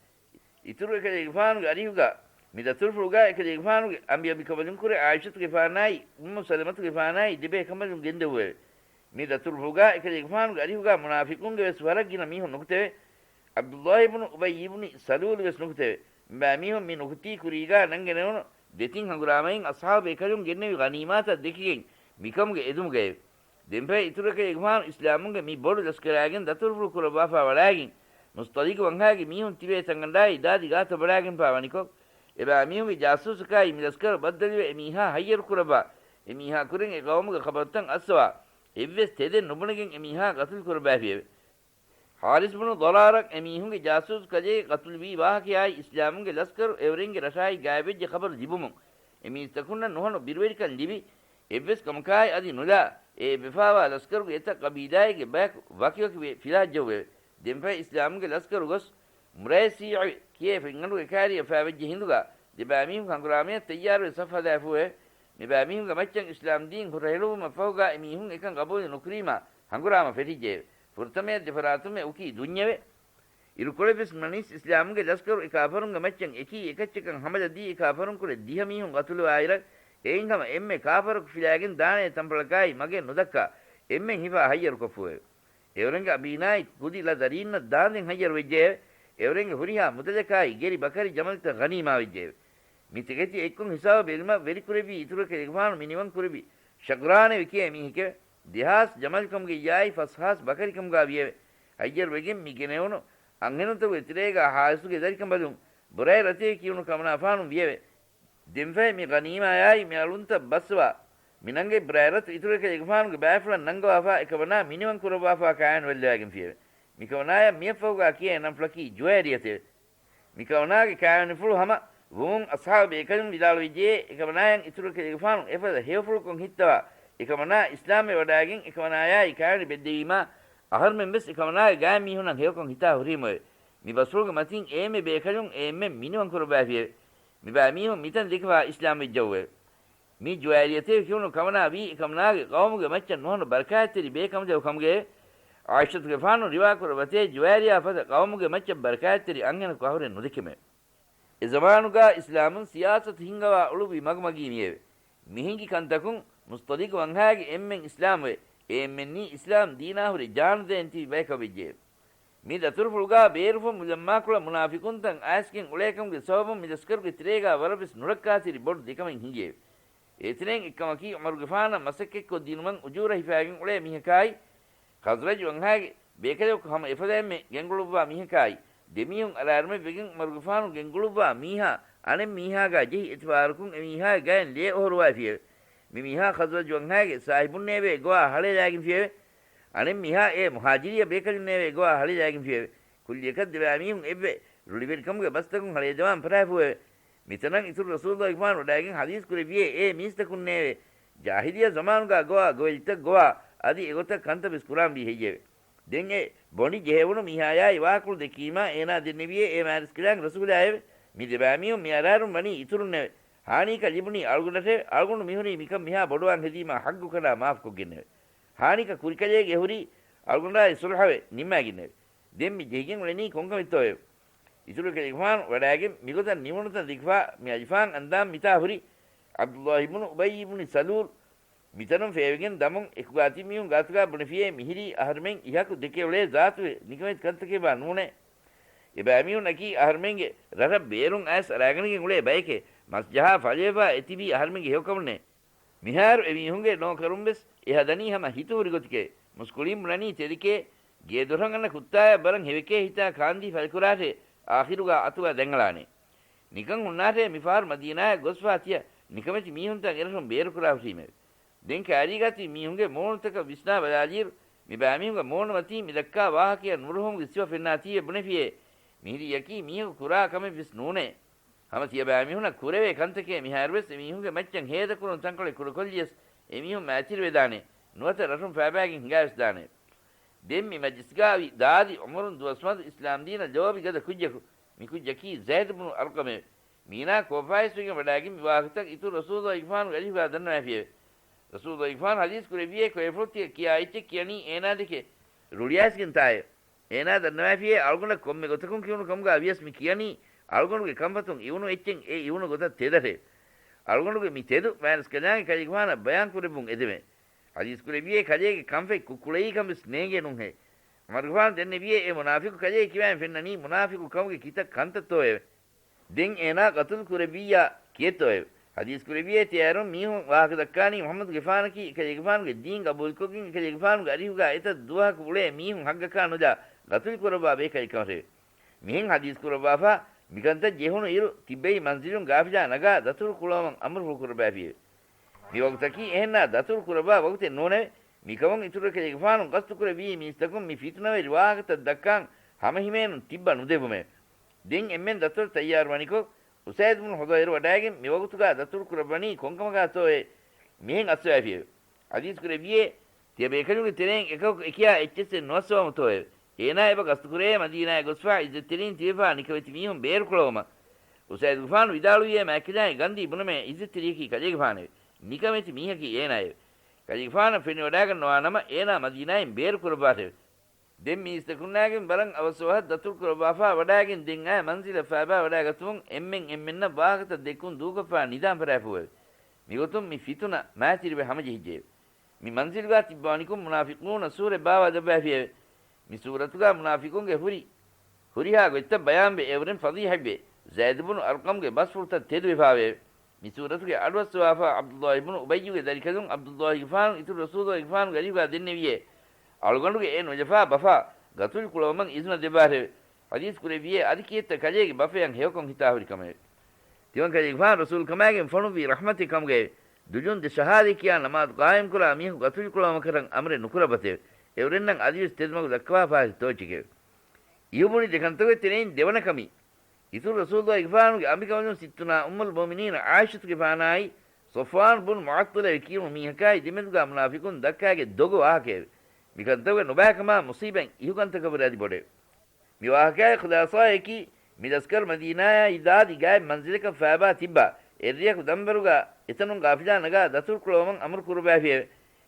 އިތުރު އެކަލޭގެފާނުގެ އަރިހުގާ މި ދަތުރުފުޅުގާ އެކަލޭގެފާނުގެ އަނބިއަނބިކަނބަލުންކުރެ ޢާއިޝަތުގެފާނާއި އުއްމު ސަލަމަތުގެފާނާއި ދެބޭކަނބަލުން ގެންދެއްވެވެ. މި ދަތުރުފުޅުގާ އެކަލޭގެފާނުގެ އަރިހުގާ މުނާފިޤުންގެ ވެސް ވަރަށް ގިނަ މީހުން ނުކުތެވެ. ޢަބްދުﷲ ބުނު އުބައްޔި ބުނި ސަލޫލު ވެސް ނުކުތެވެ. މިބައިމީހުން މި ނުކުތީ ކުރީގާ ނަންގެނެވުނު ދެތިން ހަނގުރާމައިން އަޞްޙާބު ބޭކަލުން ގެންނެވި ޣަނީމާތައް ދެކިގެން މިކަމުގެ އެދުމުގައެވެ. ދެންފަހެ އިތުރު އެކަލޭގެފާނު އިސްލާމުންގެ މި ބޮޑު ލަސްކަރާގެން ދަތުރުފުޅު ކުރައްވާފާ ވަޑާގެން، މުޞްޠަލިޤު ވަންހާގެ މީހުން ތިބޭ ތަންގަނޑާއި ދާދި ގާތަށް ވަޑާގެންފާ ވަނިކޮށް، އެބައިމީހުންގެ ޖާސޫސަކާއި މި ލަސްކަރު ބައްދަލުވެ އެމީހާ ހައްޔަރު ކުރައްވާ، އެމީހާ ކުރިން އެ ޤައުމުގެ ޚަބަރުތައް އައްސަވާ، އެއްވެސް ތެދެއް ނުބުނެގެން އެމީހާ ޤަތުލު ކުރައްވާފިއެވެ. ޙާރިސް ބުނު ޟަރާރަށް އެމީހުންގެ ޖާސޫސް ކަލޭ ޤަތުލުވީ ވާހަކަޔާއި އިސްލާމުންގެ ލަސްކަރު އެއުރެންގެ ރަށާއި ގާތްވެއްޖެ ޚަބަރު ލިބުމުން، އެމީސްތަކުންނަށް ނުހަނު ބިރުވެރިކަން ލިބި، އެއްވެސް ކަމަކާއި އަދި ނުލާ، އެ އެއްވެފާވާ ލަސްކަރުގެ އެތައް ޤަބީލާއެއްގެ ބަޔަކު ވަކިވަކިވެ ފިލާއްޖައުވެވެ. ދެންފަހެ އިސްލާމުގެ ލަސްކަރު ގޮސް، މުރައިސީޢު ކިޔޭ ފެންގަނޑުގެ ކައިރިއަށް ފާވެއްޖެ ހިނދުގަ، ދެބައިމީހުން ހަނގުރާމަޔަށް ތައްޔާރުވެ ސަފް ހަދާފޫއެވެ. މިބައިމީހުންގެ މައްޗަށް އިސްލާމްދީން ހުރަހެޅުއްވުމަށްފަހުގަ އެމީހުން އެކަން ގަބޫލު ނުކުރީމާ، ހަނގުރާމަ ފެށިއްޖެއެވެ. ފުރަތަމަޔަށް ދެފަރާތުންމެ އުކީ ދުންޏެވެ. އިރުކޮޅެއްވެސް ނުނަނީސް އިސްލާމުގެ ލަސްކަރު އެ ކާފަރުންގެ މައްޗަށް އެކީ އެކައްޗަކަށް ހަމަލަ ދީ އެ ކާފަރުންކުރެ ދިހަ މީހުން ގަތުލުވާއިރަށް، އެއިން ހަމަ އެންމެ ކާފަރަކު ފިލާގެން ދާނޭ ތަންފަޅަކާއި މަގެއް ނުދައްކާ، އެންމެން ހިފާ ހައްޔަރުކޮށްފޫއެވެ. އެއުރެންގެ އަބީނާއި ކުދި ލަ ދަރީންނަށް ދާނދެން ހައްޔަރު ވެއްޖެއެވެ. އެއުރެންގެ ހުރިހާ މުދަލަކާއި ގެރި ބަކަރި ޖަމަލުތައް ޣަނީމާ ވެއްޖެއެވެ. މި ތިކެތި އެއްކޮށް ހިސާބު ބެލުމަށް ވެރިކުރެއްވީ އިތުރު އެކަލޭގެފާނު މި ނިވަން ކުރެއްވި ޝަގްރާނެވެ ކިޔޭ މީހެކެވެ. ދެހާސް ޖަމަލުކަމުގައްޔާއި ފަސްހާސް ބަކަރިކަމުގާ ވިއެވެ. ހައްޔަރުވެގެން މި ގެނެވުނު އަންހެނުންތަކުގެ ތެރޭގާ ހާރިސުގެ ދަރިކަނބަލުން ބުރައިރަތޭ ކިޔުނު ކަމަނާފާނު ވިއެވެ. ދެންފަހެ މި ޣަނީމާޔާއި މި އަޅުންތައް ބައްސަވާ، މިނަންގެ ބުރައިރަތު އިތުރު އެކަލޭގެފާނުގެ ބައިފުޅަށް ނަންގަވާފާ އެކަމަނާ މިނިވަން ކުރައްވާފާ ކާއިންވެއްލަވާގެންފިއެވެ. މިކަމަނާޔަށް މިއަށްފަހުގާ ކިޔޭ ނަންފުޅަކީ ޖުވައިރިޔަތެވެ. މިކަމަނާގެ ކާއިންފުޅު ހަމަ ވުމުން އަޞްޙާބު ބޭކަލުން ވިދާޅުވެއްޖެޔޭ، އެކަމަނާޔަށް އިތުރު އެކަލޭގެފާނު އެފަދަ ހެޔޮފުޅުކޮށް ހިއްތަވާ، އެކަމަނާ އިސްލާމްވެ ވަޑާގެން އެކަމަނާޔާއި ކާއިން ބެއްދެވީމާ، އަހަރުމެން ވެސް އެކަމަނާގެ ގާތް މީހުންނަށް ހެޔޮކޮށް ހިތާ ހުރީމުއެވެ. މި ބަސްފުޅުގެ މަތިން އެއެންމެ ބޭކަލުން އެއެންމެން މިނިވަން ކުރައްވާފިއެވެ. މިބައިމީހުން މިތަން ދެކެފާ އިސްލާމް ވެއްޖައުވެއެވެ. މި ޖުވައިރިޔަތޭ ކިޔުނު ކަމަނާ ވީ އެކަމަނާގެ ޤައުމުގެ މައްޗަށް ނުހަނު ބަރަކާތްތެރި ބޭކަނބަލަކު ކަމުގައެވެ. ޢާއިޝަތުގެފާނު ރިވާކުރައްވަތޭ ޖުވައިރިޔާ ފަދަ ޤައުމުގެ މައްޗަށް ބަރަކާތްތެރި އަންހެނަކު އަހުރެން ނުދެކެމެވެ. އެ ޒަމާނުގާ އިސްލާމުން ސިޔާސަތު ހިންގަވާ އުޅުއްވި މަގުމަގީ މިއެވެ. މިހިނގި ކަންތަކުން މުޞްޠަލިޤު ވަންހާގެ އެންމެން އިސްލާމްވެ، އެ އެންމެންނީ އިސްލާމް ދީނާ ހުރެ ޖާނުދޭން ތިބި ބަޔަކަށް ވެއްޖެއެވެ. މި ދަތުރުފުޅުގާ ބޭރުފުށް މުލައްމާކުޅަ މުނާފިޤުންތައް އައިސްގެން އުޅޭކަމުގެ ސަބަބުން މި ލަސްކަރުގެ ތެރޭގާ ވަރަށްވެސް ނުރައްކާތެރި ބޮޑު ދެކަމެއް ހިނގިއެވެ. އޭތެރެއިން އެއްކަމަކީ ޢުމަރުގެފާނަށް މަސައްކަތްކޮށްދިނުމަށް އުޖޫރަ ހިފާގެން އުޅޭ މީހަކާއި، ޚަޒްރަޖު ވަންހާގެ ބޭކަލަކު ހަމަ އެފަދައިންމެ ގެންގުޅުއްވާ މީހަކާއި، ދެމީހުން އަރާރުމެއްވެގެން ޢުމަރުގެފާނު ގެންގުޅުއްވާ މީހާ އަނެއް މީހާގާ ޖެހި އެތިފާރަކުން އެމީހާގެ ގަޔަށް ލޭ އޮހޮރުވައިފިއެވެ. މި މީހާ ޚަޒްރަޖު ވަންހާގެ ސާހިބުންނޭވެ އެގޮވާ ހަޅޭލާގެންފިއެވެ. އަނެއް މީހާ އެ މުހާޖިރީ ބޭކަލުންނޭވެ އެގޮވާ ހަޅޭލާގެންފިއެވެ. ކުއްލިއަކަށް ދެބައިމީހުން އެއްވެ ރުޅިވެރިކަމުގެ ބަސްތަކުން ހަޅޭޖަވާން ފަރާފުއެވެ. މިތަނަށް އިތުރު ރަސޫލުއްލާހިގެފާނު ވަޑައިގެން ޙަދީޘް ކުރެއްވިއޭ އޭ މީސްތަކުންނޭވެ! ޖާހިލިއްޔަ ޒަމާނުގާ ގޮވާ ގޮވެލިތައް ގޮވާ އަދި އެގޮތަށް ކަންތައް ވެސް ކުރާންވީ ހެއްޔެވެ؟ ދެން އެ ބޮނޑި ޖެހެވުނު މީހާޔާއި ވާހަކަފުޅު ދެއްކީމާ އޭނާ ދެންނެވިއޭ އޭ މާތްރަސްކަލާނގެ ރަސޫލާއެވެ. މި ދެބައިމީހުން މި އަރާރުން ވަނީ އިތުރުންނެވެ. ހާނީކަށް ލިބުނީ އަޅުގަނޑަށެވެ. އަޅުގަނޑު މިހުރީ މިކަން މިހާ ބޮޑުވާން ހެދީމާ ޙައްގުކަނޑާ މާފުކޮށްގެންނެވެ. ހާނީކަށް ކުރިކަލޭގެ ހުރީ އަޅުގަނޑާއި ޞުލްޙަވެ ނިންމާގެންނެވެ. ދެން މި ޖެހިގެން އުޅެނީ ކޮންކަމެއްތޯއެވެ؟ އިތުރު ކަލޭގެފާނު ވަޑައިގެން މިގޮތަށް ނިމުނުތަން ދެކިފާ މި އަލިފާން އަންދާން މިތާ ހުރި ޢަބްދުﷲ އިބްނު އުބައްޔި އިބްނު ސަލޫލް މިތަނުން ފޭވެގެން ދަމުން އެކުގާތި މީހުން ގާތުގާ ބުނެފިޔޭ މިހިރީ އަހަރުމެން އިހަކު ދެކެ އުޅޭ ޒާތުވެ ނިކަމެތި ކަންތަކެއްވާ ނޫނޭ. އެބައިމީހުންނަކީ އަހަރުމެންގެ ރަށަށް ބޭރުން އައިސް އަރާގަނެގެން އުޅޭ ބައެކޭ. މަސް ޖަހާ ފަޅިވެފާ އެތިބީ އަހަރުމެންގެ ހެޔޮކަމުންނޭ. މިހާރު އެމީހުންގެ ނޯކަރުން ވެސް އެ ހަދަނީ ހަމަ ހިތުހުރި ގޮތެކޭ. މުސްކުޅީން ބުނަނީ ތެދެކޭ. ގޭދޮރަށް އަންނަ ކުއްތާޔަށް ވަރަށް ހެވެކޭ ހިތާ ކާންދީ ފަލިކުރާށޭ. އާޚިރުގާ އަތުގާ ދަންގަޅާނެ. ނިކަން ހުންނާށޭ މިފަހަރު މަދީނާޔަށް ގޮސްފާ ތިޔަ ނިކަމެތި މީހުންތައް އެރަށުން ބޭރުކުރާ ހުށީމެވެ. ދެން ކައިރީގާތީ މީހުންގެ މޫނުތަކަށް ވިސްނާ ބަލާލިއިރު، މި ބައިމީހުންގެ މޫނު މަތީ މި ދައްކާ ވާހަކަޔަށް ނުރުހުމުގެ ސިފަ ފެންނާތީވެ ބުނެފިޔޭ، މިހިރީއަކީ މީހަކު ކުރާ ކަމެއް ވެސް ނޫނޭ. ހަމަ ތިޔަބައިމީހުނަށް ކުރެވޭ ކަންތަކޭ. މިހާރުވެސް އެމީހުންގެ މައްޗަށް ހޭދަކުރުން ތަންކޮޅެއް ކުޑަކޮށްލިޔަސް، އެމީހުން މާތިރިވެދާނެ. ނުވަތަ ރަށުން ފައިބައިގެން ހިނގާވެސްދާނެ. ދެން މި މަޖިލިސްގާވި ދާދި އުމުރުން ދުވަސްމަދު އިސްލާމްދީނަށް ލޯބި ގަދަ ކުއްޖަކު، މި ކުއްޖަކީ ޒައިދު ބުނު އަރްޤަމެވެ. މީނާ ކޯފާއިސްވެގެން ވަޑައިގެން މި ވާހަކަތައް އިތުރު ރަސޫލުއްލާހިގެފާނުގެ އަރިހުގާ ދަންނަވައިފިއެވެ. ރަސޫލުއްލާހިގެފާނު ޙަދީޘް ކުރެއްވިއޭ ކޮއެފުޅު ތިޔަ ކިޔާ އެއްޗެއް ކިޔަނީ އޭނާ ދެކެ ރުޅިއައިސްގެންތާއެވެ. އޭނާ ދަންނަވައިފިއޭ އަޅުގަނޑަށް ކޮންމެ ގޮތަކުން ކިޔުނު ކަމުގާ ވިޔަސް މި ކިޔަނީ އަޅުގަނޑުގެ ކަންފަތުން އިވުނު އެއްޗެއް އެ އިވުނު ގޮތަށް ތެދަށެވެ. އަޅުގަނޑުގެ މި ތެދު މާތްރަސްކަލާނގެ ކަލޭގެފާނަށް ބަޔާން ކުރެއްވުން އެދެމެވެ. ޙަދީޘް ކުރެއްވިއޭ ކަލޭގެ ކަންފަތް ކުއްކުޅައީ ކަން ވެސް ނޭނގޭނުންހޭ. ޢުމަރުގެފާނު ދެންނެވިއޭ އެ މުނާފިޤު ކަލޭ ކިބައިން ފެންނަނީ މުނާފިޤު ކަމުގެ ކިތައް ކަންތައްތޯއެވެ. ދެން އޭނާ ޤަތުލު ކުރެއްވިއްޔާ ކިއެއްތޯއެވެ؟ ޙަދީޘް ކުރެއްވިއޭ ތިޔައިރުން މީހުން ވާހަކަ ދައްކާނީ މުޙައްމަދުގެފާނަކީ އެކަލޭގެފާނުގެ ދީން ޤަބޫލުކޮށްގެން އެކަލޭގެފާނުގެ އަރިހުގާ އެތައް ދުވަހަކު އުޅޭ މީހުން ޙައްޤަކާ ނުލާ ޤަތުލު ކުރައްވާ ބޭކަލެއް ކަމަށެވެ. މިހެން ޙަދީޘް ކުރައްވާފާ މިކަންތައް ޖެހުނު އިރު ތިއްބެވި މަންޒިލުން ގާފިލާ ނަގާ ދަތުރު ކުޅަވަމަން އަމުރުފުޅު ކުރައްވައިފިއެވެ. މި ވަގުތަކީ އެހެންނާ ދަތުރު ކުރައްވާ ވަގުތެއް ނޫނެވެ. މިކަމުން އިތުރު އެކަލޭގެފާނު ޤަޞްދު ކުރެއްވީ މީސްތަކުން މި ފިތުނަވެރި ވާހަކަތައް ދައްކާން ހަމަހިމޭނުން ތިއްބަ ނުދެއްވުމެވެ. ދެން އެންމެން ދަތުރަށް ތައްޔާރުވަނިކޮށް، އުސައިދު ބުނު ޙުޟައިރު ވަޑައިގެން މި ވަގުތުގާ ދަތުރު ކުރައްވަނީ ކޮންކަމަކާތޯއޭ މިހެން އައްސަވައިފިއެވެ. ޙަދީޘް ކުރެއްވިއޭ، ތިޔަބޭކަލުންގެ ތެރެއިން އެކަކު އެކިޔާ އެއްޗެއްސެއް ނުއައްސަވަމުތޯއެވެ؟ އޭނާ އެބަ ޤަޞްދުކުރެޔޭ މަދީނާޔަށް ގޮސްފާ ޢިއްޒަތްތެރީން ތިބެފާ ނިކަމެތި މީހުން ބޭރުކުޅަވުމަށް. އުސައިދުގެފާނު ވިދާޅުވިއޭ މާތްކަލާނގެ ގަންދީ ބުނަމޭ ޢިއްޒަތްތެރިޔަކީ ކަލޭގެފާނެވެ. ނިކަމެތި މީހަކީ އޭނާއެވެ. ކަލޭގެފާނަށް ފެނިވަޑައިގަންނަވާ ނަމަ އޭނާ މަދީނާއިން ބޭރު ކުރައްވާށެވެ. ދެން މީސްތަކުންނާގެން ވަރަށް އަވަސް އަވަހަށް ދަތުރު ކުރައްވާފާ ވަޑައިގެން ދެން އައި މަންޒިލަށް ފައިބާ ވަޑައިގަތުމުން އެންމެން އެންމެންނަށް ވާހަކަތައް ދެއްކުން ދޫކޮށްފާ ނިދާން ފަރާފޫއެވެ. މިގޮތުން މި ފިތުނަ މާތިރިވެ ހަމަޖެހިއްޖެއެވެ. މި މަންޒިލުގާ ތިއްބަވަނިކޮށް މުނާފިޤޫނަ ސޫރަތް ބާވާލައްވައިފިއެވެ. މި ސޫރަތުގާ މުނާފިޤުންގެ ހުރި ހުރިހާ ގޮތްތައް ބަޔާންވެ އެއުރެން ފަޟީޙަތްވެ، ޒައިދު ބުނު އަރްޤަމްގެ ބަސްފުޅުތައް ތެދުވެފާވެއެވެ. މި ސޫރަތުގެ އަޑުއައްސަވާފާ ޢަބްދުﷲ އިބްނު އުބައްޔުގެ ދަރިކަލުން ޢަބްދުﷲގެފާނު އިތުރު ރަސޫލުﷲގެފާނުގެ އަރިހުގާ ދެންނެވިއޭ، އަޅުގަނޑުގެ އެ ނުލަފާ ބަފާ ގަތުލު ކުޅަވަމަން އިޒުނަ ދެއްވާށެވެ. ޙަދީޘް ކުރެއްވިއޭ، އަދި ކިއެއްތަ ކަލޭގެ ބަފަޔަށް ހެޔޮކޮން ހިތާ ހުރި ކަމެވެ. ތިމަން ކަލޭގެފާނު ރަސޫލުކަމާގެން ފޮނުއްވީ ރަޙްމަތެއް ކަމުގައެވެ. ދުލުން ދެ ޝަހާދަތް ކިޔާ ނަމާދު ޤާއިމްކުރާ މީހަކު ގަތުލު ކުޅަވަމަކަށް އަމުރެއް ނުކުރައްވަތެވެ. އެއުރެންނަށް އަދިވެސް ތެދުމަގު ދައްކަވާފާ ތޯއްޗެކެވެ. އިހުބުނި ދެކަންތަކުގެ ތެރެއިން ދެވަނަ ކަމީ، އިތުރު ރަސޫލުﷲގެފާނުގެ އަނބިކަނބަލުން ސިއްތުނާ އުއްމުލް މުއުމިނީން ޢާއިޝަތުގެފާނާއި، ޞަފްވާން ބުން މުޢައްޠަލެވެ ކިޔުނު މީހަކާއި ދެމެދުގާ މުނާފިޤުން ދައްކާގެ ދޮގު ވާހަކައެވެ. މިކަންތަކުގެ ނުބައިކަމާ މުޞީބަތް އިހުކަންތަކަށްވުރެ އަދި ބޮޑެވެ. މި ވާހަކައިގެ ޚުލާޞާއަކީ، މި ލަސްކަރު މަދީނާޔާއި ދާދި ގާތް މަންޒިލަކަށް ފައިބާ ތިއްބާ، އެއްރެއަކު ދަންވަރުގާ އެތަނުން ގާފިލާ ނަގާ ދަތުރު ކުޅަވަމަން އަމުރު ކުރައްވައިފިއެވެ.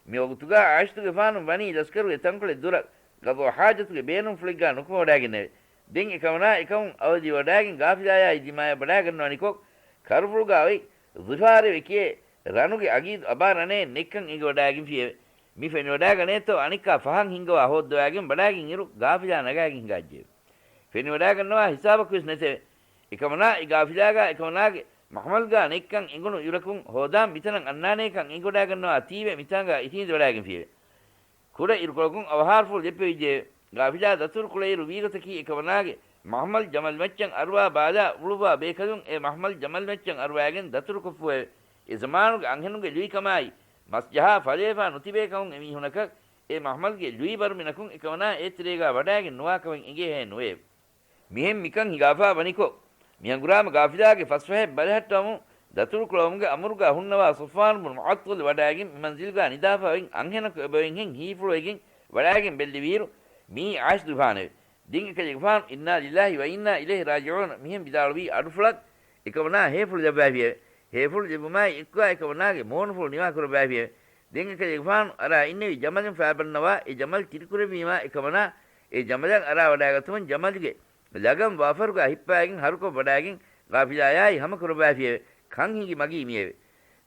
މި ވަގުތުގާ ޢާއިޝަތުގެފާނު ވަނީ ލަސްކަރުގެ ތަންކޮޅެއް ދުރަށް ޤަޟާ ޙާޖަތުގެ ބޭނުންފުޅެއްގާ ނުކުމެވަޑައިގެންނެވެ. ދެން އެކަމަނާ އެކަމުން އަވަދިވެވަޑައިގެން ގާފިލާޔާއި ދިމާޔަށް ވަޑައިގަންނަވަނިކޮށް، ކަރުފުޅުގާ އޮތް ޒިފާރެވެ ކިޔޭ ރަނުގެ އަގީދު އަބާ ރަނޭ ނެއްކަން އެނގިވަޑައިގެންފިއެވެ. މި ފެނިވަޑައިގަނޭތޯ އަނެއްކާ ފަހަން ހިންގަވާ ހޯއްދަވާގެން ވަޑައިގެން އިރު ގާފިލާ ނަގާގެން ހިނގާއްޖެއެވެ. ފެނިވަޑައިގަންނަވާ ހިސާބަކުވެސް ނެތެވެ. އެކަމަނާ އެ ގާފިލާގާ އެކަމަނާގެ މަޙްމަލްގާ ނެއްކަން އެނގުނު އިރަކުން ހޯދާން މިތަނަށް އަންނާނޭކަން އެނގިވަޑައިގަންނަވާ ތީވެ މިތާނގާ އިށީނދެވަޑައިގެންފިއެވެ. ކުޑަ އިރުކޮޅަކުން އަވަހާރަފުޅު ލެއްޕެވިއްޖެއެވެ. ގާފިލާ ދަތުރުކުޅައިރު ވީގޮތަކީ އެކަމަނާގެ މަހްމަލް ޖަމަލްމައްޗަށް އަރުވާ ބާލާ އުޅުއްވާ ބޭކަލުން އެ މަހްމަލް ޖަމަލްމައްޗަށް އަރުވާގެން ދަތުރުކޮށްފުއެވެ. އެ ޒަމާނުގެ އަންހެނުންގެ ލުއިކަމާއި މަސްޖަހާ ފަޅުވެފާ ނުތިބޭކަމުން އެމީހުނަކަށް އެ މަހްމަލްގެ ލުއި ބަރުމިނަކުން އެކަމަނާ އޭތެރޭގާ ވަޑާގެން ނުވާކަމެއް އެނގޭހޭ ނުވެއެވެ. މިހެން މިކަން ހިނގާފާ ވަނިކޮށް، މި ހަނގުރާމަ ގާފިލާގެ ފަސްފަހެއް ބަލަހައްޓަވަމުން، ދަތުރުކުޅަވުމުގެ އަމުރުގާ ހުންނަވާ ޞަފްވާން ބުނު މުޢައްޠަލް ވަޑާގެން މި މަންޒިލްގާ ނިދާފަވެން އަންހެނަކު އެބަވެންހެން ހީފުޅުވެގެން ވަޑާގެން ބެއްލެވިއިރު، މިއީ އާއިޝަތުގެފާނެވެ. ދެން އެކަލޭގެފާނު، "އިންނާ ލިއްލާހި ވަ އިންނާ އިލައިހި ރާޖިޢޫން" މިހެން ވިދާޅުވީ އަޑުފުޅަށް އެކަމަނާ ހޭފުޅު ލައްވާފިއެވެ. ހޭފުޅު ލެއްވުމާއި އެއްކާ އެކަމަނާގެ މޫނުފުޅު ނިވާކުރައްވާފިއެވެ. ދެން އެކަލޭގެފާނު އަރާ އިންނެވި ޖަމަލުން ފާބަންނަވާ އެ ޖަމަލު ތިރިކުރެއްވީމާ އެކަމަނާ އެ ޖަމަލަށް އަރާވަޑާގަތުމުން ޖަމަލުގެ ލަގަން ވާފަރުގާ ހިއްޕާގެން ހަރުކޮށް ވަޑާގެން ގާފިލާޔާއި ހަމަކުރައްވާފިއެވެ. ކަން ހިނގި މަގީ މިއެވެ.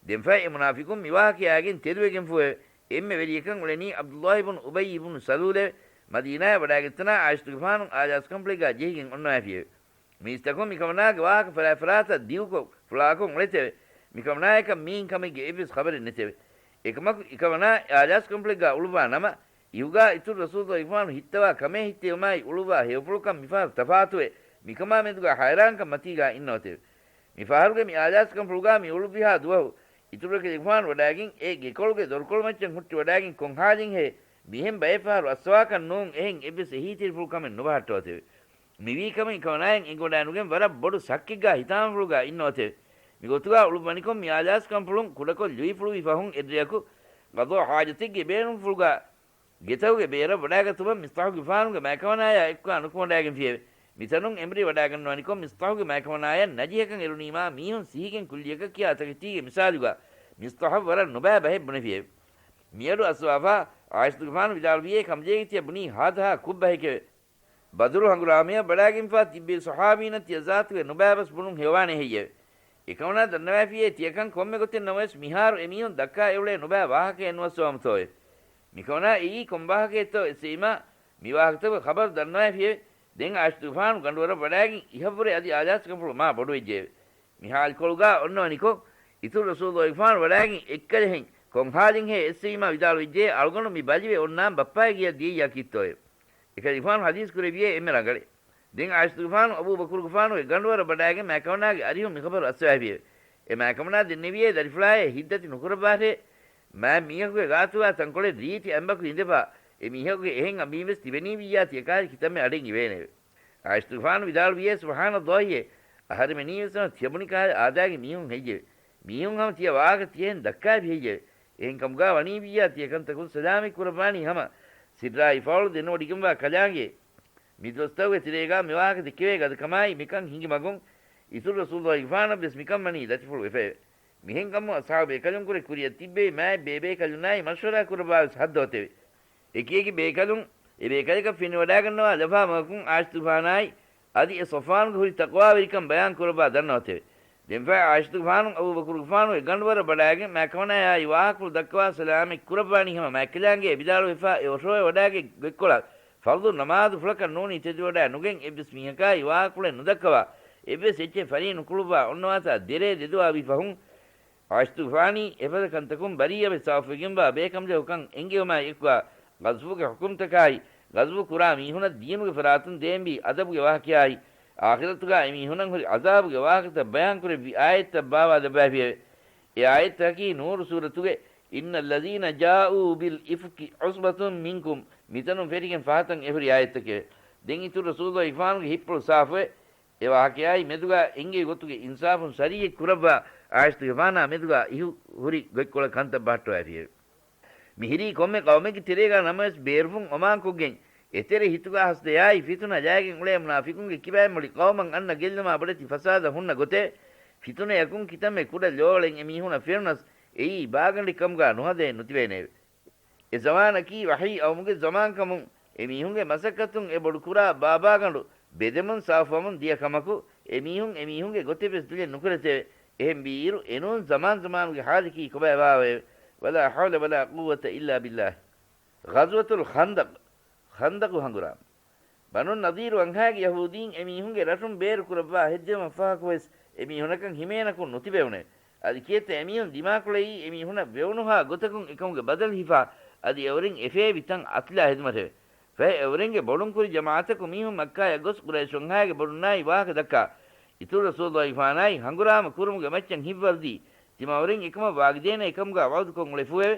ދެންފައި އެ މުނާފިޤުން މި ވާހަކަޔާގެން ތެދުވެގެންފުއެވެ. އެންމެ ވެރިޔަކަށް އުޅެނީ ޢަބްދުﷲ ބުނު އުބައްޔި ބުނު ސަލޫލެވެ. މަދީނާޔަށް ވަޑާގަތްތަނާ އާއިޝަތުގެފާނު އާލާސް ކަންފުޅެއްގާ ޖެހިގެން އޮންނަވާފިއެވެ. މީސްތަކުން މިކަމަނާގެ ވާހަކަ ފަރާތްފަރާތަށް ދިގުކޮށް ފުޅާކޮށް އުޅެތެވެ. މިކަމަނާޔަކަށް މީން ކަމެއްގެ އެއްވެސް ޚަބަރެއް ނެތެވެ. އެކަމަކު އެކަމަނާ އާލާސް ކަންފުޅެއްގާ އުޅުއްވާ ނަމަ، އިހުގާ އިތުރު ރަސޫލުގެފާނު ހިއްތަވާ ކަމޭ ހިއްތެވުމާއި އުޅުއްވާ ހެޔޮފުޅުކަން މިފަހަރު ތަފާތުވެ، މިކަމާ މެދުގާ ހައިރާންކަން މަތީގާ އިންނަވަތެވެ. މިފަހަރުގެ މި އާލާސް ކަންފުޅުގާ މި އުޅުއްވިހާ ދުވަހު، އިތުރު އެކަލޭގެފާނު ވަޑާގެން އެ ގެކޮޅުގެ ދޮރުކޮޅުމައްޗަށް ހުއްޓިވަޑާގެން ކޮން ހާލެއްހޭ މިހެން ބައެއް ފަހަރު އައްސަވާކަށް ނޫން އެހެން އެއްވެސް އެހީތެރިފުޅު ކަމެއް ނުބަހައްޓަވަތެވެ. މިވީ ކަމެއް އެކަމަނާއަށް އެނގިވަޑާނުގެން ވަރަށް ބޮޑު ޝައްކެއްގާ ހިތާމަފުޅުގާ އިންނަވަތެވެ. މިގޮތުގާ އުޅުއްވަނިކޮށް މި އާލާސް ކަންފުޅުން ކުޑަކޮށް ލުއިފުޅުވި ފަހުން އެއްރެއަކު ގަޟާ ހާޖަތެއްގެ ބޭނުންފުޅުގާ ގެތަކުގެ ބޭރަށް ވަޑާގަތުމަށް މިޞްޠާޙުގެފާނުގެ މާކަމަނާޔާ އެއްކާ ނުކުމަޑާގެންފިއެވެ. މިތަނުން އެނބުރި ވަޑާގަންނަވަނިކޮށް މިޞްޠާޙުގެ މާކަމަނާޔަށް ނަޖިހަކަން އެރުނީމާ މީހުން ސިހިގެން ކުއްލިއަކަށް ކިޔާ ތަކެތީގެ މިސާލުގާ މިޞްޠާޙަށް ވަރަށް ނުބައި ބަހެއް ބުނެފިއެވެ. މިއަޑު އައްސަވާފާ އާއިޝަތުގެފާނު ވިދާޅުވިއޭ ކަނބުލޭގެ ތިޔަ ބުނީ ހާދަހާ ކުށްބަހެކެވެ. ބަދުރު ހަނގުރާމަޔަށް ވަޑާގެންފާ ތިއްބެވި ޞަޙާބީންނަށް ތިޔަ ޒާތުގެ ނުބައިބަސް ބުނުން ހެޔޮވާނެ ހެއްޔެވެ؟ އެކަމަނާ ދަންނަވާފިއޭ ތިޔަކަން ކޮންމެ ގޮތެއް ނަމަވެސް މިހާރު އެމީހުން ދައްކާ އެއުޅޭ ނުބައި ވާހަކައެއް ނުއައްސަވަމުތޯއެވެ؟ މިކަމަނާ އެއީ ކޮން ވާހަކައެއްތޯ އެއްސެވީމާ މި ވާހަކަތަކުގެ ޚަބަރު ދަންނަވާފިއެވެ. ދެން އާއިޝަތުގެފާނު ގަނޑުވަރަށް ވަޑާގެން އިހަށްވުރެ އަދި އާލާސް ކަންފުޅު މާ ބޮޑުވެއްޖެއެވެ. މި ހާލުކޮޅުގާ އޮންނަވަނިކޮށް، އިތުރު ރަސޫލުގެފާނު ވަޑާގެން އެއްކަލެހެން ކޮން ހާލެއްހޭ އެއްސެވީމާ ވިދާޅުވެއްޖެ، އަޅުގަނޑު މި ބަލިވެ އޮންނާން ބައްޕާގެ ގެޔަށް ދިޔައްޔާ ކީއްތޯއެވެ؟ އެކަލޭގެފާނު ޙަދީޘް ކުރެއްވިއޭ އެންމެ ރަނގަޅެއް. ދެން އާއިޝަތުގެފާނު އަބޫބަކުރުގެފާނުގެ ގަނޑުވަރަށް ވަޑާގެން މާކަމަނާގެ އަރިހުން މި ޚަބަރު އައްސަވާފިއެވެ. އެ މާކަމަނާ ދެންނެވިއޭ ދަރިފުޅާއޭ ހިތްދަތި ނުކުރައްވާށޭ، މާތް މީހަކުގެ ގާތުގާ ތަންކޮޅެއް ރީތި އަނބަކު އިނދެފާ، އެ މީހަކުގެ އެހެން އަނބީމެސް ތިބެނީ ވިއްޔާ ތިޔަ ކާރި ކިތަންމެ އަޑެއް އިވޭނެއެވެ. އާއިޝަތުގެފާނު ވިދާޅުވިއޭ، ސުބްޙާނަﷲއޭ، އަހަރެމެނީވެސް ހަމަ ތިޔަ ބުނި ކަހަލަ އާދައިގެ މީހުން ހެއްޔެވެ؟ މީހުން ހަމަ ތިޔަ ވާހަކަ ތިޔަހެން ދައްކާފި ހެއްޔެވެ؟ އެހެންކަމުގާ ވަނީ ވިއްޔާ ތިޔަ ކަންތަކުން ސަލާމަތް ކުރައްވާނީ ހަމަ ސިއްރާ ހިފާވަޅު ދެންނެވޮޑިގެންވާ ކަލާނގެ މި ދުވަސްތަކުގެ ތެރޭގާ މި ވާހަކަ ދެއްކެވޭ ގަދަކަމާއި މިކަން ހިނގި މަގުން އިތުރު ރަސޫލުގެފާނަށްވެސް މިކަން ވަނީ ލަތިފުޅު ވެފައެވެ. މިހެންކަމުން އަޞްޙާބު ބޭކަލުންކުރެ ކުރިއަށް ތިއްބެވި މާތް ބޭބޭކަލުންނާއި މަޝްވަރާ ކުރައްވާވެސް ހައްދަވަތެވެ. އެކިއެކި ބޭކަލުން އެ ބޭކަލަކަށް ފެނިވަޑާގަންނަވާ ލަފާ މަގަކުން އާއިޝަތުގެފާނާއި އަދި އެ ޞަފްވާނުގެ ހުރި ތަޤްވާވެރިކަން ބަޔާން ކުރައްވާ ދަންނަވަތެވެ. ދެންފައި އާއިޝަތުގެފާނު އަބޫބަކުރުގެފާނުގެ ގަނޑުވަރަށް ވަޑާގެން މާކަމަނާޔާއި ވާހަކަފުޅު ދައްކަވާ ސަލާމަތް ކުރައްވާނީ ހަމަ މާތްކަލާނގެ ވިދާޅުވެފާ އެ އޮށޯވެ ވަޑާގެ ގޮތްކޮޅަށް ފަރުޟު ނަމާދުފުޅަކަށް ނޫނީ ތެދުވަޑާ ނުގެން އެއްވެސް މީހަކާއި ވާހަކަފުޅެއް ނުދައްކަވާ، އެއްވެސް އެއްޗެއް ފަރީ ނުކުޅުއްވާ އޮންނަވާތާ ދެރޭ ދެދުވާވި ފަހުން، އާއިޝަތުގެފާނީ އެފަދަ ކަންތަކުން ބަރީއަވެ ސާފުވެގެންވާ ބޭކަނބަލަކުކަން އެންގެވުމާއި އެކުގާ، ޣަޒްވުގެ ޙުކުމްތަކާއި، ޣަޒްވު ކުރާ މީހުނަށް ދީނުގެ ފަރާތުން ދޭންވީ އަދަބުގެ ވާހަކަޔާއި، އާޚިރަތުގާ އެމީހުނަށް ހުރި ޢަޒާބުގެ ވާހަކަތައް ބަޔާންކުރެއްވި އާޔަތްތައް ބާވާލައްވާފިއެވެ. އެ އާޔަތްތަކަކީ ނޫރު ސޫރަތުގެ، "إن الذين جاءوا بالإفك عصبة منكم" މިތަނުން ފެށިގެން ފަހަތަށް އެހުރި އާޔަތްތަކެވެ. ދެން އިތުރު ރަސޫލުގެފާނުގެ ހިތްޕުޅު ސާފުވެ، އެ ވާހަކަޔާއި މެދުގާ އެންގެވި ގޮތުގެ އިންސާފުން ޝަރީޢަތް ކުރައްވާ، އާއިޝަތުގެފާނާ މެދުގާ އިހު ހުރި ގޮތްކޮޅަށް ކަންތައް ބަހައްޓަވާފިއެވެ. މިހިރީ ކޮންމެ ޤައުމެއްގެ ތެރޭގާ ނަމަވެސް ބޭރުފުން އޮމާންކޮށްގެން، އެތެރެ ހިތުގާ ހަސަދަޔާއި ފިތުނަ ލައިގެން އުޅޭ މުނާފިޤުންގެ ކިބައިން މުޅި ޤައުމަށް އަންނަ ގެއްލުމާ ބޮޑެތި ފަސާދަ ހުންނަ ގޮތެވެ. ފިތުނަޔަކުން ކިތަންމެ ކުޑަ ލޯޅެއް އެމީހުނަށް ފެނުނަސް، އެއީ ބާގަނޑެއް ކަމުގާ ނުހަދައެއް ނުތިބޭނެއެވެ. އެ ޒަމާނަކީ ވަޙީ އައުމުގެ ޒަމާންކަމުން، އެމީހުންގެ މަސައްކަތުން އެ ބޮޑުކުރާ ބާބާގަނޑު ބެދެމުން ސާފުވަމުން ދިޔަ ކަމަކު، އެމީހުން އެމީހުންގެ ގޮތެއްވެސް ދުލެއް ނުކުރެތެވެ. އެހެންވީއިރު، އެނޫން ޒަމާން ޒަމާނުގެ ޙާލަކީ ކޮބާ ވާވައެވެ؟ ولا حول ولا قوة إلا بالله. ޣަޒްވަތުލް ޚަންދަޤް، ޚަންދަޤު ހަނގުރާމަ. ބަނު ނަޟީރު ވަންހާގެ ޔަހޫދީން އެމީހުންގެ ރަށުން ބޭރު ކުރައްވާ ހެއްދެވުމަށް ފަހަކުވެސް އެމީހުނަކަށް ހިމޭނަކުން ނުތިބެވުނެވެ. އަދި ކިއެއްތަ އެމީހުން ދިމާކުޅެއީ އެމީހުނަށް ވެވުނުހާ ގޮތަކުން އެކަމުގެ ބަދަލު ހިފާ، އަދި އެއުރެން އެފޭ ވިތަން އަތުލާ ހެދުމަށެވެ. ފަހެ އެއުރެންގެ ބޮޑުން ކުރި ޖަމާޢަތަކު މީހުން މައްކާޔަށް ގޮސް ޤުރައިޝުންހާގެ ބޮޑުންނާއި ވާހަކަ ދައްކާ، އިތުރު ރަސޫލުއްލާހިފާނާއި ހަނގުރާމަ ކުރުމުގެ މައްޗަށް ހިތްވަރުދީ ތިމަވަރުން އެކަމަށް ވާގިދޭނެ އެކަމުގާ ވަޢުދުކޮށް އުޅެފުއެވެ.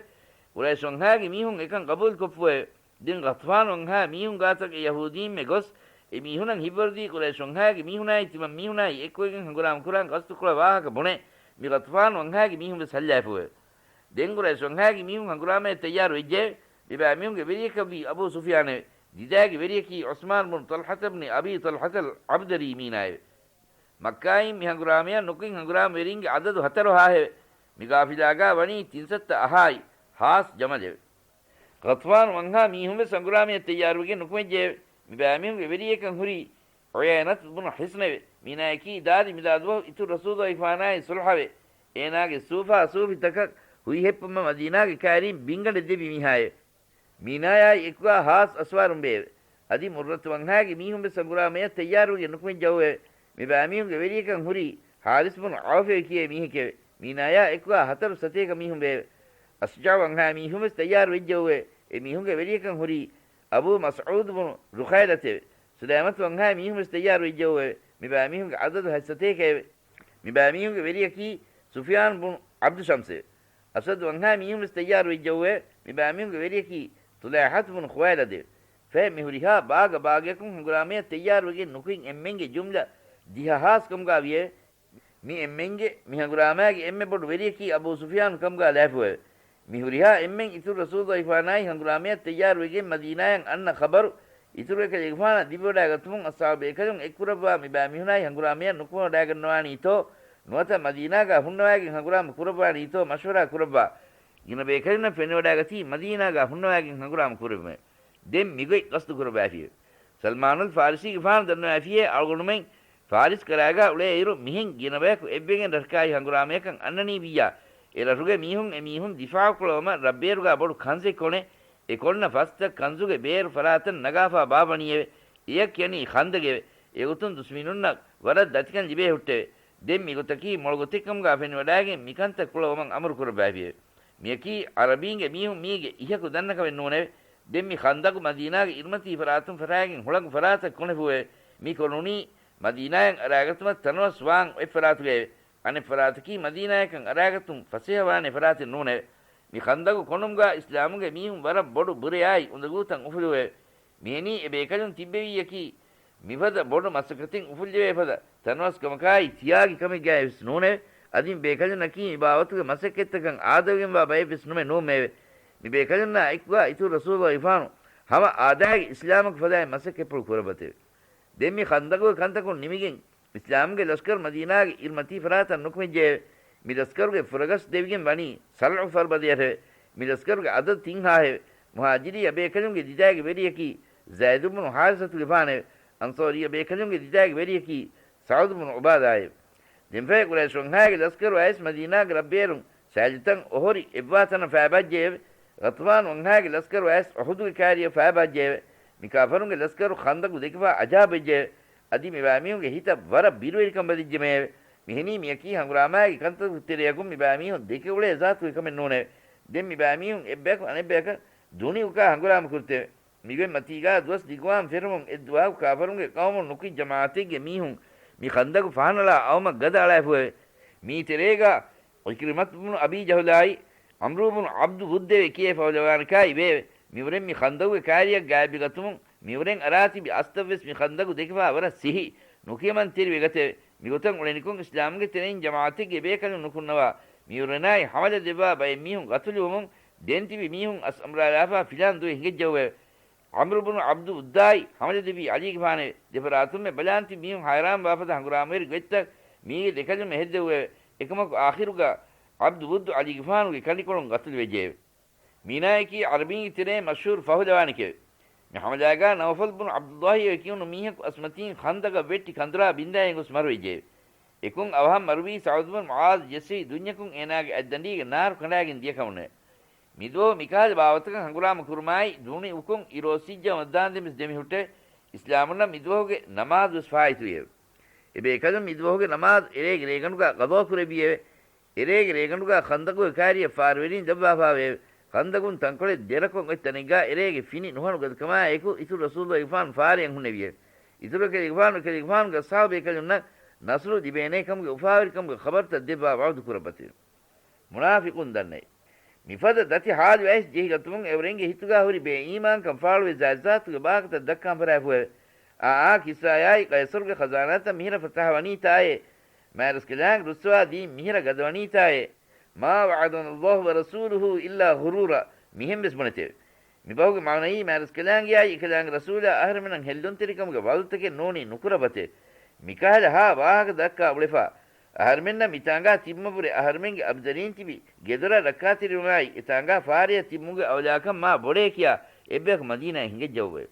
ޤުރައިޝުންހާގެ މީހުން އެކަން ޤަބޫލުކޮށްފުއެވެ. ދެން ޣަޠްފާނު ވަންހާ މީހުން ގާތަށް އެ ޔަހޫދީންމެ ގޮސް، އެ މީހުނަށް ހިތްވަރުދީ ޤުރައިޝުންހާގެ މީހުނާއި ތިމަން މީހުނާއި އެއްކޮށްގެން ހަނގުރާމަ ކުރާން ގަސްތުކުޅަ ވާހަކަ ބުނެ، މި ޣަޠްފާނު ވަންހާގެ މީހުން ވެސް ހައްލާފުއެވެ. ދެން ޤުރައިޝުންހާގެ މީހުން ހަނގުރާމަޔަށް ތައްޔާރު ވެއްޖެއެވެ. މިބައިމީހުންގެ ވެރިޔަކަށްވީ އަބޫ ސުފިޔާނެވެ. ދިދާގެ ވެރިޔަކީ ޢުސްމާން ބުނު ޠަލްޙަތަ ބުނި އަބީ ޠަލްޙަތަލް ޢަބްދަރީ މީނާއެވެ. މައްކާއިން މި ހަނގުރާމަޔަށް ނުކުތް ހަނގުރާމަވެރިންގެ ޢަދަދު ހަތަރު ހާހެވެ. މި ގާފިލާގާ ވަނީ ތިންސައްތަ އަހާއި ހާސް ޖަމަލެވެ. ޣަޠްފާނު ވަންހާ މީހުން ވެސް ހަނގުރާމަޔަށް ތައްޔާރުވެގެން ނުކުމެއްޖެއެވެ. މި ބައިމީހުންގެ ވެރިޔަކަށް ހުރީ ޢުޔައިނަތު ބުނު ޙިޞްނެވެ. މީނާޔަކީ ދާދި މިދާ ދުވަހު އިތުރު ރަސޫލުއްލާހިފާނާއި ޞުލްޙަވެ. އޭނާގެ ސޫފާ ސޫފިތަކަށް ހުއިހެއްޕުމަށް މަދީނާގެ ކައިރީން ބިންގަނޑެއް ދެއްވި މީހާއެވެ. މީނާޔާއި އެކުގާ ހާސް އަސްވާރުން ވެއެވެ. އަދި މުއްރަތު ވަންހާގެ މީހުން ވެސް ހަނގުރާމަޔަށް ތައްޔާރުވެގެން ނުކުމެއްޖެއެވެ. މި ބައިމީހުންގެ ވެރިޔަކަށް ހުރީ ޙާރިސް ބުނު ޢައުފެވެ ކިޔޭ މީހެކެވެ. މީނާޔާ އެކުގާ ހަތަރު ސަތޭކަ މީހުން ވެއެވެ. އަޝްޖަޢު ވަންހާ މީހުން ވެސް ތައްޔާރު ވެއްޖެއެވެ. އެ މީހުންގެ ވެރިޔަކަށް ހުރީ އަބޫ މަސްޢޫދު ބުނު ރުޚައިލަތެވެ. ސުލައިމަތު ވަންހާ މީހުން ވެސް ތައްޔާރު ވެއްޖެއެވެ. މި ބައިމީހުންގެ ޢަދަދު ހަތް ސަތޭކައެވެ. މި ބައިމީހުންގެ ވެރިޔަކީ ސުފިޔާން ބުނު ޢަބްދު ޝަމްސެވެ. އަސަދު ވަންހާ މީހުން ވެސް ތައްޔާރު ވެއްޖެއެވެ. މި ބައިމީހުންގެ ވެރިޔަކީ ޠުލައިޙަތު ބުނު ޚުވައިލަދެވެ. ފަހެ މި ހުރިހާ ބާގަ ބާގަޔަކުން ހަނގުރާމަޔަށް ތައްޔާރުވެގެން ނުކުތް އެންމެންގެ ޖުމްލަ ދިހަ ހާސް ކަމުގާ ވިއެވެ. މި އެންމެންގެ މި ހަނގުރާމައިގެ އެންމެ ބޮޑު ވެރިޔަކީ އަބޫ ސުފިޔާނު ކަމުގާ ލާފުއެވެ. މި ހުރިހާ އެންމެން އިތުރު ރަސޫލުއްލާހިފާނާއި ހަނގުރާމަޔަށް ތައްޔާރުވެގެން މަދީނާޔަށް އަންނަ ޚަބަރު އިތުރު އެކަލޭގެފާނަށް ލިބިވަޑައިގަތުމުން އަޞްޙާބު ބޭކަލުން އެއްކުރައްވާ މި ބައިމީހުނާއި ހަނގުރާމަޔަށް ނުކުމެވަޑައިގަންނަވާނީތޯ ނުވަތަ މަދީނާގާ ހުންނަވައިގެން ހަނގުރާމަ ކުރައްވާނީތޯ މަޝްވަރާ ކުރައްވާ ގިނަ ބޭކަލުންނަށް ފެނިވަޑައިގަތީ މަދީނާގާ ހުންނަވައިގެން ހަނގުރާމަ ކުރެވުމެވެ. ދެން މިގޮތް ގަސްދު ކުރައްވައިފިއެވެ. ސަލްމާނުލް ފާރިސީގެފާނު ދަންނަވައިފިއޭ އަޅުގަނޑުމެން ފާރިސް ކަރައިގާ އުޅޭއިރު މިހެން ގިނަ ބަޔަކު އެއްވެގެން ރަށަކާއި ހަނގުރާމަޔަކަށް އަންނަނީ ވިއްޔާ، އެ ރަށުގެ މީހުން އެ މީހުން ދިފާޢުކުޅަވުމަށް ރަށްބޭރުގާ ބޮޑު ކަންޒެއް ކޮނެ، އެ ކޮންނަ ފަސްތައް ކަންޒުގެ ބޭރު ފަރާތަށް ނަގާފާ ބާވަނީއެވެ. އެޔަށް ކިޔަނީ ޚަންދަގެވެ. އެގޮތުން ދުސްމިނުންނަށް ވަރަށް ދަތިކަން ލިބޭ ހުއްޓެވެ. ދެން މިގޮތަކީ މޮޅު ގޮތެއްކަމުގާ ފެނިވަޑައިގެން މިކަންތައް ކުޅަވަމަށް އަމުރު ކުރައްވައިފިއެވެ. މިޔަކީ ޢަރަބީންގެ މީހުން މީގެ އިހަކު ދަންނަ ކަމެއް ނޫނެވެ. ދެން މި ޚަންދަޤު މަދީނާގެ އިރުމަތީ ފަރާތުން ފަށާގެން ހުޅަނގު ފަރާތަކަށް ކޮނެފުއެވެ. މި ކޮނުނީ މަދީނާޔަށް އަރާގަތުމަށް ތަނަވަސް ވާން އޮތް ފަރާތުގައެވެ. އަނެއް ފަރާތަކީ މަދީނާޔަކަށް އަރާގަތުން ފަސޭހަވާނެ ފަރާތެއް ނޫނެވެ. މި ޚަންދަޤު ކޮނުމުގާ އިސްލާމުގެ މީހުން ވަރަށް ބޮޑު ބުރެއާއި އުނދަގޫތައް އުފުލުވެވެ. މިހެނީ އެ ބޭކަލުން ތިއްބެވިއްޔަކީ، މިފަދަ ބޮޑު މަސައްކަތެއް އުފުއްލެވޭ ފަދަ ތަނަވަސް ކަމަކާއި ތިޔާގި ކަމެއްގައި ވެސް ނޫނެވެ. އަދި މި ބޭކަލުންނަކީ މި ބާވަތުގެ މަސައްކަތްތަކަށް އާދަވެގެންވާ ބައެއް ވެސް ނުމެ ނޫންމެއެވެ. މި ބޭކަލުންނާ އެކުގާ އިތުރު ރަސޫލުއްލާހިފާނު ހަމަ އާދައިގެ އިސްލާމަކު ފަދައިން މަސައްކަތްޕުޅު ކުރައްވަތެވެ. ދެން މި ޚަންދަޤުގެ ކަންތަކުން ނިމިގެން، އިސްލާމުގެ ލަޝްކަރު މަދީނާގެ އިރުމަތީ ފަރާތަށް ނުކުމެއްޖެއެވެ. މި ލަސްކަރުގެ ފުރަގަސް ދެވިގެން ވަނީ ސަލްޢު ފަރުބަދަޔަށެވެ. މި ލަސްކަރުގެ އަދަދު ތިން ހާހެވެ. މުހާޖިރިއްޔަ ބޭކަލުންގެ ދިދާގެ ވެރިޔަކީ ޒައިދު ބުނު ޙާރިސަތުގެފާނެވެ. އަންޞާރިއްޔަ ބޭކަލުންގެ ދިދާގެ ވެރިޔަކީ ސަޢުދު ބުނު ޢުބާދާއެވެ. ދެންފަހެ ޤުރައިޝު ވަންހާގެ ލަސްކަރު އައިސް މަދީނާގެ ރަށްބޭރުން ސާލިތަން އޮހޮރި އެއްވާތަނަށް ފައިބައްޖެއެވެ. ޣަޠްފާނު ވަންހާގެ ލަސްކަރު އައިސް އުޙުދުގެ ކާރިޔަށް ފައިބައްޖެއެވެ. މި ކާފަރުންގެ ލަސްކަރު ޚަންދަޤު ދެކިފާ އަޖާބުވެއްޖެއެވެ. އަދި މިބައިމީހުންގެ ހިތަށް ވަރަށް ބިރުވެރިކަން ބަލިއްޖެމެއެވެ. މިހެނީ މިޔަކީ ހަނގުރާމާގެ ކަންތައް ތެރެޔަކުން މިބައިމީހުން ދެކެ އުޅޭ ޒާތުގެ ކަމެއް ނޫނެވެ. ދެން މިބައިމީހުން އެއްބަޔަކު އަނެއްބަޔަކަށް ދޫނި އުކާ ހަނގުރާމަ ކުރިތެވެ. މިގޮތް މަތީގާ ދުވަސް ދިގުވާން ފެށުމުން އެއްދުވަހަކު ކާފަރުންގެ ޤައުމުން ނުކުތް ޖަމާޢަތެއްގެ މީހުން މި ޚަންދަޤު ފަހަނަޅާ އައުމަށް ގަދަ އަޅާފުއެވެ. މީ ތެރޭގާ ޢިކްރިމަތު ބުނު އަބީ ޖަހުލާއި، ޢަމްރު ބުނު ޢަބްދު ވުއްދެވެ ކިޔޭ ފަހުލަވާނަކާއި ވެއެވެ. މިވަރެން މި ޚަންދަޤުގެ ކާރިޔަށް ގާތްވެގަތުމުން މިވަރެން އަރާތިބި އަސްތައް ވެސް މި ޚަންދަޤު ދެކިފާ ވަރަށް ސިހި ނުކިޔަމަންތެރިވެގަތެވެ. މިގޮތަށް އުޅެނިކޮށް އިސްލާމުގެ ތެރެއިން ޖަމާޢަތެއްގެ ބޭކަލުން ނުކުންނަވާ، މިއުރެނާއި ހަމަލަ ދެއްވާ ބައެއް މީހުން ޤަތުލުވުމުން ދެން ތިބި މީހުން އަސް އަނބުރާލާފާ ފިލާން ދުވެ ހިނގައްޖެއެވެ. ޢަމްރު ބުނު ޢަބްދު ވުއްދާއި ހަމަލަ ދެއްވީ ޢަލީގެފާނެވެ. ދެފަރާތުންމެ ބަލާން ތިބި މީހުން ހައިރާންވާފަދަ ހަނގުރާމަވެރި ގޮތްތައް މީގެ ދެކަލުން ހެއްދެވެއެވެ. އެކަމަކު އާޚިރުގަ ޢަބްދު ވުއްދު ޢަލީގެފާނުގެ ކަނޑިކޮޅުން ގަތުލުވެއްޖެއެވެ. މީނާޔަކީ ޢަރަބީންގެ ތެރޭ މަޝްހޫރު ފަހުލަވާނެކެވެ. މި ހަމަލާގާ ނައުފަލް ބުނު ޢަބްދުﷲ އެވެ ކިޔުނު މީހަކު އަސްމަތީން ޚަންދަޤަށް ވެއްޓި ކަނދުރާ ބިންދާއިން ގޮސް މަރުވެއްޖެއެވެ. އެކުން އަވަހަށް މަރުވީ ސަޢުދު ބުނު މުޢާޛް ޖެއްސެވި ދުންޏަކުން އޭނާގެ އަތްދަނޑީގެ ނާރު ކަނޑާގެން ދިޔަކަމުންނެވެ. މިދުވަހު މިކަހަލަ ބާވަތަކަށް ހަނގުރާމަ ކުރުމާއި ދޫނި އުކުން އިރު އޮއްސިއްޖައުމަށްދާންދެން ވެސް ދެމިހުއްޓެވެ. އިސްލާމުންނަށް މިދުވަހުގެ ނަމާދު ވެސް ފާއިތުވިއެވެ. އެ ބޭކަލުން މިދުވަހުގެ ނަމާދު އެރޭގެ ރޭގަނޑުގާ ޤަޟާ ކުރެއްވިއެވެ. އެރޭގެ ރޭގަނޑުގާ ޚަންދަޤުގެ ކާރިޔަށް ފާރުވެރިން ލައްވާފާވެއެވެ. ޚަންދަގުން ތަންކޮޅެއް ދެރަކޮށް އޮތް ތަނެއްގާ އެރޭގެ ފިނި ނުހަނު ގަދަކަމާއެކު އިތުރު ރަސޫލުގެފާނު ފާރިއަށް ހުންނެވިއެވެ. އިތުރު ކަލޭގެފާނު އެކަލޭގެފާނުގެ އަޞްޙާބު ބޭކަލުންނަށް ނަޞްރު ލިބޭނޭ ކަމުގެ އުފާވެރިކަމުގެ ޚަބަރުތައް ދެއްވާ ވަޢުދު ކުރައްވަތެވެ. މުނާފިޤުން ދަންނައި. މިފަދަ ދަތި ޙާލު އައިސް ޖެހިގަތުމުން އެވަރެންގެ ހިތުގާ ހުރި ބޭއީމާންކަން ފާޅުވެ ޒާތުގެ ވާހަކަތައް ދައްކާން ފަރާތްފުއެވެ. އާ، އާ، ކިސްރާޔާއި ޤައިޞަރުގެ ޚަޒާނާތައް މިހިރަ ފަތަޙަވަނީތާއޭ. މާތްރަސްކަލާނގެ ރުއްސަވާ ދީން މިހިރަ ގަދަވަނީތާއޭ. ما وعدنا الله ورسوله إلا غرورا، މިހެން ވެސް ބުނެތެވެ. މިބަހުގެ މާނައީ މާތްރަސްކަލާނގެއާއި އެކަލާނގެ ރަސޫލާ އަހަރެމެންނަށް ހެއްލުންތެރިކަމުގެ ވަޢުދުތަކެއް ނޫނީ ނުކުރައްވަތެވެ. މިކަހަލަ ހާ ވާހަކަ ދައްކާ އުޅެފާ، އަހަރެމެންނަށް މިތާނގާ ތިބުމަށްވުރެ އަހަރެމެންގެ އަބްދަލީން ތިބި ގެދޮރަށް ރައްކާތެރިވުމާއި އެތާނގާ ފާރިއަށް ތިބުމުގެ އަވަލާކަން މާ ބޮޑޭ ކިޔާ އެއްބަޔަކު މަދީނާއަށް ހިނގައްޖައުވެވެ.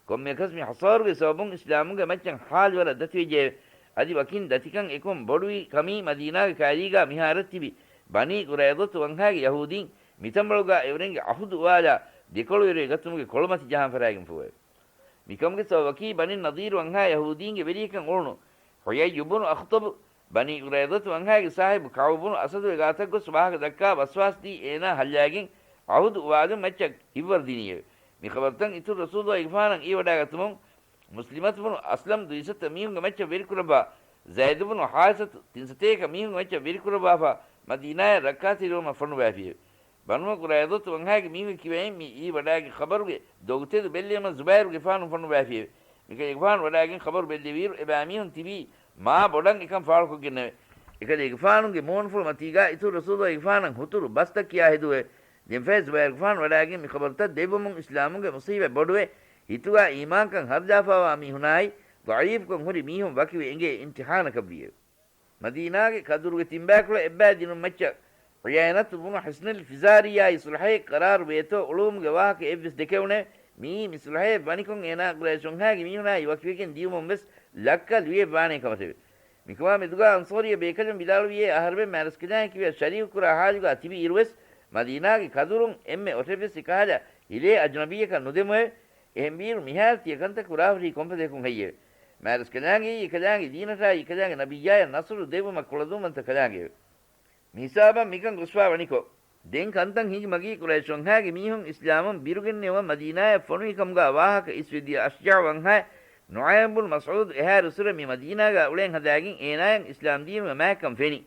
ކޮންމެއަކަސް މި ޙަޞާރުގެ ސަބަބުން އިސްލާމުގެ މައްޗަށް ޙާލު ވަރަށް ދަތިވެއްޖެއެވެ. އަދި ވަކިން ދަތިކަން އެކުން ބޮޑުވި ކަމީ މަދީނާގެ ކައިރީގާ މިހާރަށް ތިބި ބަނީ ޤުރައިޟަތު ވަންހާގެ ޔަހޫދީން މިތަނބަޅުގާ އެވަރެންގެ ޢަހުދު އުވާލާ ދެކޮޅުވެރިވެ ގަތުމުގެ ކޮޅުމަތި ޖަހާން ފަރާގެންފުއެވެ. މިކަމުގެ ސަބަބަކީ ބަނީ ނަޟީރު ވަންހާ ޔަހޫދީންގެ ވެރިޔަކަށް އުޅުނު ޙުޔައްޔު ބުނު އަޚްޠަބު ބަނީ ޤުރައިޟަތު ވަންހާގެ ސާހިބު ކަޢުބު ބުނު އަސަދުގެ ގާތަށް ގޮސް ވާހަކަ ދައްކާ ވަސްވާސް ދީ އޭނާ ހައްލާގެން ޢަހުދު އުވާލުން މައްޗަށް ހިއްވަރު ދިނީއެވެ. މި ޚަބަރުތައް އިތުރު ރަސޫލުގެފާނަށް އިވިވަޑާގަތުމުން މުސްލިމަތު ބުނު އަސްލަމް ދުއިސައްތަ މީހުންގެ މައްޗަށް ވެރިކުރައްވާ ޒައިދު ބުނު ޙާރިސަތު ތިންސަތޭކަ މީހުންގެ މައްޗަށް ވެރިކުރައްވާފާ މަދީނާއަށް ރައްކާތެރިވުމަށް ފޮނުވާފިއެވެ. ބަނޫ ޤުރައިޟަތު ވަންހާގެ މީހުންގެ ކިބައިން މި އިވިވަޑާގެން ޚަބަރުގެ ދޮގުތެދު ބެއްލެވުމަށް ޒުބައިރުގެފާނު ފޮނުވާފިއެވެ. މިކަލޭގެފާނު ވަޑާގެން ޚަބަރު ބެއްލެވިއިރު އެބައިމީހުން ތިބީ މާ ބޮޑަށް އެކަން ފާޅުކޮށްގެންނެވެ. އެކަލޭގެފާނުގެ މޫނުފުޅު މަތީގާ އިތުރު ރަސޫލުގެފާނަށް ހުތުރު ބަސްތައް ކިޔާ ހެދުވެ. ދެންފަހެ ޒުބައިރުގެފާނު ވަޑާގެން މި ޚަބަރުތައް ދެއްވުމުން އިސްލާމުގެ މުޞީބަތް ބޮޑުވެ، ހިތުގާ އީމާންކަން ހަރުދާފާވާ މީހުނާއި ޟަޢީފުކަން ހުރި މީހުން ވަކިވެ އެނގޭ އިމްތިޙާނަކަށްވީއެވެ. މަދީނާގެ ކަދުރުގެ ތިންބައިކުޅަ އެއްބައި ދިނުން މައްޗަށް ޢުޔައިނަތު ބުނު ޙިޞްނިލް ފިޒާރީއާއި ޞުލްޙައެއް ޤަރާރު ވޭތޯ އުޅުވުމުގެ ވާހަކަ އެއްވެސް ދެކެވުނެވެ. މިއީ މި ޞުލްޙައެއް ވަނިކޮށް އޭނާ ޤުރައިޝުންހާގެ މީހުނާއި ވަކިވެގެން ދިޔުމުން ވެސް ލައްކަ ލުޔެއް ވާނޭ ކަމަށެވެ. މިކަމާ މެދުގާ އަންޞާރީ ބޭކަލުން ވިދާޅުވިއޭ އަހަރެމެން މާތްރަސްކަލާނގެ ކިބަޔަށް ޝަރީކު ކުރާ ޙާލުގާ ތިބި އިރުވެސް މަދީނާގެ ކަދުރުން އެންމެ އޮށެއްވެސް އެކަހަލަ ހިލޭ އަޖުނަބީއަކަށް ނުދެމުއެވެ. އެހެންވީއިރު މިހާރު ތިޔަ ކަންތައް ކުރާހުރީ ކޮންފަދަޔަކުން ހެއްޔެވެ؟ މާތްރަސްކަލާނގެއީ އެކަލާނގެ ދީނަށާއި އެކަލާނގެ ނަބިއްޔާޔަށް ނަޞްރު ދެއްވުމަށް ކުޅަދުންވަންތަ ކަލާނގެއެވެ. މިހިސާބަށް މިކަން ގޮސްފާ ވަނިކޮށް، ދެން ކަންތައް ހިނގި މަގީ ޤުރައިޝުންހާގެ މީހުން އިސްލާމުން ބިރުގެންނެވުމަށް މަދީނާޔަށް ފޮނުވި ކަމުގާ ވާހަކަ އިސްވެދިޔަ އަޝްޖާޢު ވަންހާ ނުޢައިމް ބުނު މަސްޢޫދު އެހާރުއްސުރެ މި މަދީނާގާ އުޅެން ހަދާގެން އޭނާޔަށް އިސްލާމް ދީނުގެ މާތްކަން ފެނި.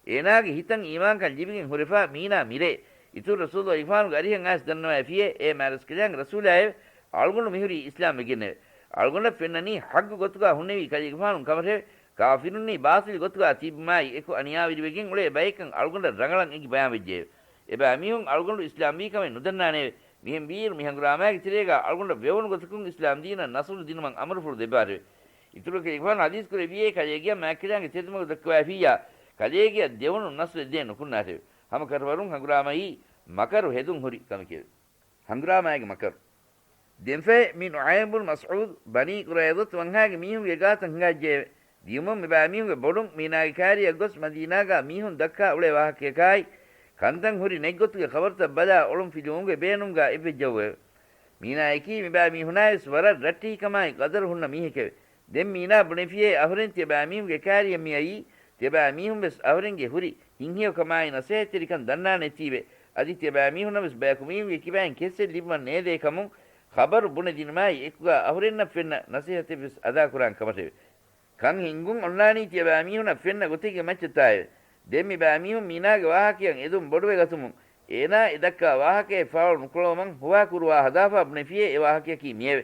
އޭނާގެ ހިތަށް އީމާންކަން ލިބިގެން ހުރެފާ މީނާ މިރޭ. އިތުރު ރަސޫލު އިފާނުގެ އަރިހަށް އައިސް ދަންނަވައިފިއޭ، އޭ މާތްރަސްކަލާނގެ ރަސޫލާއެވެ! އަޅުގަނޑު މިހުރީ އިސްލާމް ވެގެންނެވެ. އަޅުގަނޑަށް ފެންނަނީ ޙައްގު ގޮތުގާ ހުންނެވި ކަލޭގެފާނުން ކަމަށެވެ. ކާފިރުންނީ ބާޠިލު ގޮތުގާ ތިބުމާއި އެކު އަނިޔާވެރިވެގެން އުޅޭ ބައެއްކަން އަޅުގަނޑަށް ރަނގަޅަށް އެނގި ބަޔާންވެއްޖެއެވެ. އެބައިމީހުން އަޅުގަނޑު އިސްލާމްވީ ކަމެއް ނުދަންނާނެއެވެ. މިހެން ވީއިރު މި ހަނގުރާމާގެ ތެރޭގާ އަޅުގަނޑަށް ވެވުނު ގޮތަކުން އިސްލާމް ދީނަށް ނަޞްރު ދިނުމަށް އަމުރުފުޅު ދެއްވާށެވެ. އިތުރު ކަލޭގެފާނު ޙަދީޘް ކުރެއްވިއޭ ކަލޭގެޔަށް މާތްކަލާނގެ ތެދުމަގު ދައްކަވައިފިއްޔާ، ކަލޭގެޔަށް ދެވުނު ނަޞްރެއް ދޭން ނުކުންނާށެވެ. ހަމަ ކަށަވަރުން ހަނގުރާމައީ މަކަރު ހެދުން ހުރި ކަމެކެވެ. ހަނގުރާމައިގެ މަކަރު. ދެންފަހެ މި ނުޢައިމް ބުނު މަސްޢޫދު ބަނީ ޤުރައިޟަތު ވަންހާގެ މީހުންގެ ގާތަށް ހިނގައްޖެއެވެ. ދިޔުމުން މިބައިމީހުންގެ ބޮޑުން މީނާގެ ކާރިއަށް ގޮސް މަދީނާގާ މީހުން ދައްކާ އުޅޭ ވާހަކަޔަކާއި، ކަންތައް ހުރި ނެތްގޮތުގެ ޚަބަރުތައް ބަލާ އޮޅުން ފިލުވުމުގެ ބޭނުމުގާ އެއްވެއްޖައުވެއެވެ. މީނާޔަކީ މިބައިމީހުނާވެސް ވަރަށް ރައްޓެހިކަމާއި ޤަދަރު ހުންނަ މީހެކެވެ. ދެން މީނާ ބުނެފިއޭ އަހުރެން ތިޔަބައިމީހުންގެ ކާރިއަށް މިއައީ، ތިޔަބައިމީހުންވެސް އަހުރެންގެ ހުރި ހިތްހެޔޮކަމާއި ނަޞޭޙަތްތެރިކަން ދަންނާނެތީވެ. އަދި ތިޔަބައިމީހުންނަށްވެސް ބަޔަކު މީހުންގެ ކިބައިން ކެއްސެއް ލިބުމަށް ނޭދޭ ކަމުން ޚަބަރު ބުނެދިނުމާއި އެކުގާ އަހުރެންނަށް ފެންނަ ނަޞޭޙަތެއްވެސް އަދާކުރާން ކަމަށެވެ. ކަން ހިންގުން އޮންނާނީ ތިޔަބައިމީހުނަށް ފެންނަ ގޮތެއްގެ މައްޗަށްތާއެވެ. ދެން މިބައިމީހުން މީނާގެ ވާހަކަޔަށް އެދުން ބޮޑުވެގަތުމުން އޭނާ އެ ދައްކާ ވާހަކައެއް ފާޅު ނުކުޅަވަމަން ހުވާކުރުވާ ހަދާފާ ބުނެފިއޭ އެ ވާހަކަޔަކީ މިއެވެ.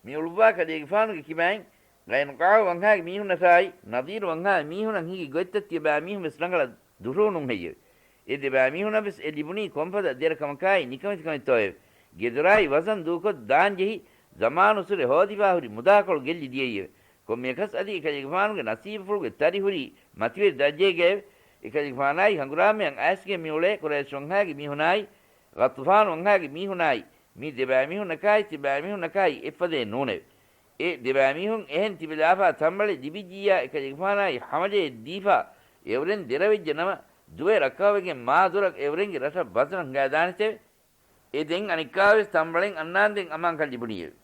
މި އުޅުއްވާ ކަލޭގެފާނުގެ ކިބައިން ޤައިނުޤާޢު ވަންހާގެ މީހުންނަށާއި، ނަޟީރު ވަންހާގެ މީހުނަށް ހިނގި ގޮތްތައް ތިޔަބައިމީހުން ވެސް ރަނގަޅަށް ދުށޫނުން ހެއްޔެވެ؟ އެ ދެބައިމީހުނަށް ވެސް އެ ލިބުނީ ކޮންފަދަ ދެރަކަމަކާއި ނިކަމެތިކަމެއްތޯއެވެ؟ ގެދޮރާއި ވަޒަން ދޫކޮށް ދާން ޖެހި، ޒަމާނުއްސުރެ ހޯދިފާ ހުރި މުދާކޮޅު ގެއްލި ދިޔައީއެވެ. ކޮންމެއަކަސް އަދި އެކަލޭގެފާނުގެ ނަސީބުފުޅުގެ ތަރި ހުރީ މަތިވެރި ދަރަޖައެއްގައެވެ. އެކަލޭގެފާނާއި ހަނގުރާމަޔަށް އައިސްގެން މިއުޅޭ ޤުރައިޝް ވަންހާގެ މީހުނާއި، ޣަޠުފާނު ވަންހާގެ މީހުނާއި، މި ދެބައިމީހުންނަކާއި ތިބައިމީހުންނަކާއި އެއްފަދައެއް ނޫނެވެ. އެ ދެބައިމީހުން އެހެން ތިބެލާފާ ތަންބަޅެއް ލިބިއްޖިއްޔާ އެކަލޭގެފާނާއި ހަމަޖެހެއް ދީފާ އެއުރެން ދެރަވެއްޖެ ނަމަ، ދުވެ ރައްކަވަވެގެން މާ ދުރަށް އެއުރެންގެ ރަށަށް ވަޒަނަށް ހިނގާދާނެތެވެ. އެ ދެން އަނެއްކާވެސް ތަންބަޅެއް އަންނާންދެން އަމާންކަން ލިބުނީއެވެ.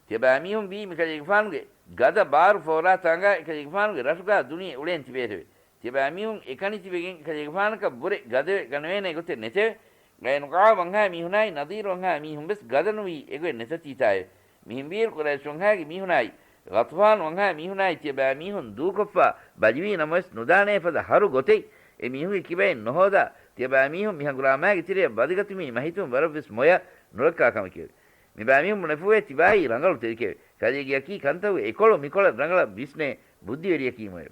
ތިޔަބައި މީހުން ވީ މިކަލޭގެފާނުގެ ގަދަ ބާރު ފޯރާ ތާނގާ އެކަލޭގެފާނުގެ ރަށުގާ ދުނިޔެ އުޅޭން ތިބޭތެވެ. ތިޔަބައި މީހުން އެކަނި ތިބެގެން އެކަލޭގެފާނަކަށް ވުރެ ގަދަވެ ގަނެވޭނެ ގޮތެއް ނެތެވެ. ޤައިނުޤާޢު ވަންހާ މީހުނާއި ނަޟީރު ވަންހާ މީހުން ވެސް ގަދަނުވީ އެގޮތް ނެތަތީތާއެވެ. މިހެންވީއިރު ޤުރައިޝް ވަންހާގެ މީހުނާއި ޣަޠުފާނު ވަންހާ މީހުނާއި ތިޔަބައިމީހުން ދޫކޮށްފަ ބަލިވީ ނަމަވެސް ނުދާނޭ ފަދަ ހަރު ގޮތެއް އެ މީހުންގެ ކިބައިން ނުހޯދާ ތިޔަބައިމީހުން މި ހަނގުރާމާގެ ތެރެއަށް ވަދެގަތުމީ މަހިތުން ވަރަށްވެސް މޮޔަ ނުރައްކާ ކަމެކެވެ. މިބައިމީހުން ބުނެފޫއޭ ތިބާއީ ރަނގަޅު ތެރެކެވެ. ކަލޭގެއަކީ ކަންތައް އެކޮޅު މިކޮޅަށް ރަނގަޅަށް ވިސްނޭ ބުއްދިވެރިޔަކީމުއެވެ.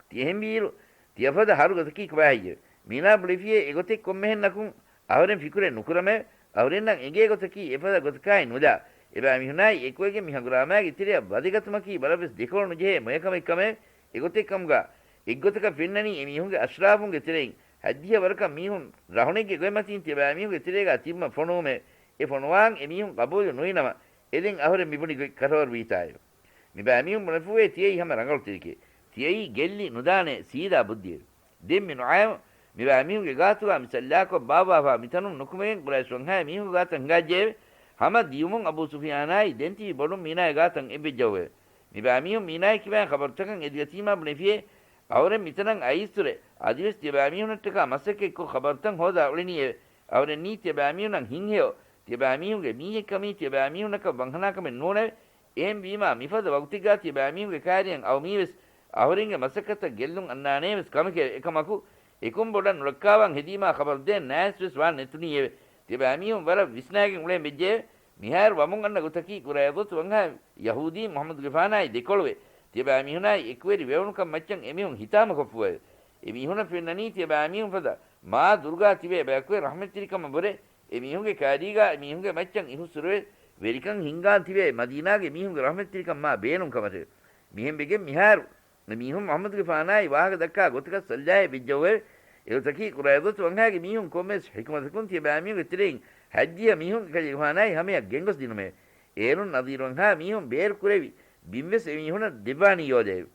ތިޔަ އެހެންވީއިރު، ތިޔަފަދަ ހަރު ގޮތަކީ ކޮބާހެއްޔެވެ؟ މީނާ ބުނެފިއޭ އެގޮތެއް ކޮންމެހެންނަކުން އަހުރެން ފިކުރެއް ނުކުރަމެވެ. އަހުރެންނަށް އެނގޭ ގޮތަކީ އެފަދަ ގޮތަކާއި ނުލާ، އެބައިމީހުނާއި އެކުވެގެން މި ހަނގުރާމާގެ ތެރެއަށް ވަދެގަތުމަކީ ވަރަށްވެސް ދެކޮޅު ނުޖެހޭ މޮޔަކަމެއްކަމެވެ. އެގޮތެއްކަމުގަ އެއްގޮތަކަށް ފެންނަނީ އެމީހުންގެ އަޝްރާފުންގެ ތެރެއިން ހަތްދިހަ ވަރަކަށް މީހުން ރަހުނެއްގެ ގޮތްމަތީން ތިޔަބައިމީހުންގެ ތެރޭގަ ތިބުމަށް ފޮނުވުމެވެ. އެ ފޮނުވާން އެމީހުން ގަބޫލު ނުވިނަމަ، އެދެން އަހުރެން މިބުނި ގޮތް ކަށަވަރުވީތާއެވެ. މިބައިމީހުން ބުނެފޫއޭ ތިޔައީ ހަމަ ރަނގަޅު ތެރެކޭ. ތިޔައީ ގެއްލި ނުދާނޭ ސީދާ ބުއްދިއެވެ. ދެން މި ނުޢައިމު މިބައިމީހުންގެ ގާތުގަ މި ސައްލާކޮށް ބާއްވާފަ މިތަނުން ނުކުމެގެން ޤުރައިޝް ވަންހާ މީހުންގެ ގާތަށް ހިނގާއްޖެއެވެ. ހަމަ ދިޔުމުން އަބޫ ސުފިޔާނާއި ދެން ތިބި ބޮޑުން މީނާގެ ގާތަށް އެއްވެއްޖައުއެވެ. މިބައިމީހުން މީނާގެ ކިބައިން ޚަބަރުތަކަށް އެދިގަތީމާ ބުނެފިއޭ، އަހުރެން މިތަނަށް އައީސްތުރެ، އަދިވެސް ތިޔަބައިމީހުންނަށްޓަކާ މަސައްކަތްކޮށް ޚަބަރުތައް ހޯދާ އުޅެނީއެވެ. އަހުރެންނީ ތިޔަބައިމީހުންނަށް ހިތްހެޔޮ، ތިޔަބައިމީހުންގެ މީހެއްކަމީ ތިޔަބައިމީހުންނަކަށް ވަންހަނާކަމެއް ނޫނެވެ. އެހެންވީމާ، މިފަދަ ވަގުތެއްގާ ތިޔަބައިމީހުންގެ ކާރިޔަށް އައުމީވެސް އަހުރެންގެ މަސައްކަތަށް ގެއްލުން އަންނާނޭވެސް ކަމެކެވެ. އެކަމަކު، އެކުން ބޮޑަށް ނުރައްކާވާން ހެދީމާ ޚަބަރު ދޭން ނާސްވެސް ވާން ނެތުނީއެވެ. ތިޔަބައިމީހުން ވަރަށް ވިސްނާގެން އުޅޭން ވެއްޖެއެވެ. މިހާރު ވަމުން އަންނަ ގޮތަކީ ޤުރައިޟަތު ވަންހާ ޔަހޫދީން މުޙައްމަދުގެފާނާއި ދެކޮޅުވެ، ތިޔަބައިމީހުނާއި އެކުވެރި ވެވުނުކަން މައްޗަށް އެމީހުން ހިތާމަކޮށްފޫއެވެ. އެމީހުނަށް ފެންނަނީ ތިޔަބައިމީހުން ފަދަ މާ ދުރުގާ ތިބޭ ބަޔަކުވެ ރަޙްމަތްތެރިކަމަށްވުރެ، އެމީހުންގެ ކާރީގާ އެމީހުންގެ މައްޗަށް އިހުއްސުރެވެ، ވެރިކަން ހިންގާން ތިބޭ މަދީނާގެ މީހުންގެ ރަޙްމަތްތެރިކަން މާ ބޭނުން ކަމަށެވެ. މިހެން ވެގެން މިހާރު އެމީހުން މުޙައްމަދުގެފާނާއި ވާހަކަ ދައްކާ ގޮތަކަށް ސައްލާއެއް ވެއްޖައުއެވެ. އެގޮތަކީ ޤުރައިޟަތު ވަންހާގެ މީހުން ކޮންމެވެސް ޙިކުމަތަކުން ތިޔަބައިމީހުންގެ ތެރެއިން ހަތްދިހަ މީހުން އެކަލޭގެފާނާއި ހަމަޔަށް ގެންގޮސް ދިނުމެވެ. އޭރުން ނަޟީރު ވަންހާ މީހުން ބޭރު ކުރެވި ބިންވެސް އެމީހުނަށް ދެއްވާނީ ޔޯލައެވެ.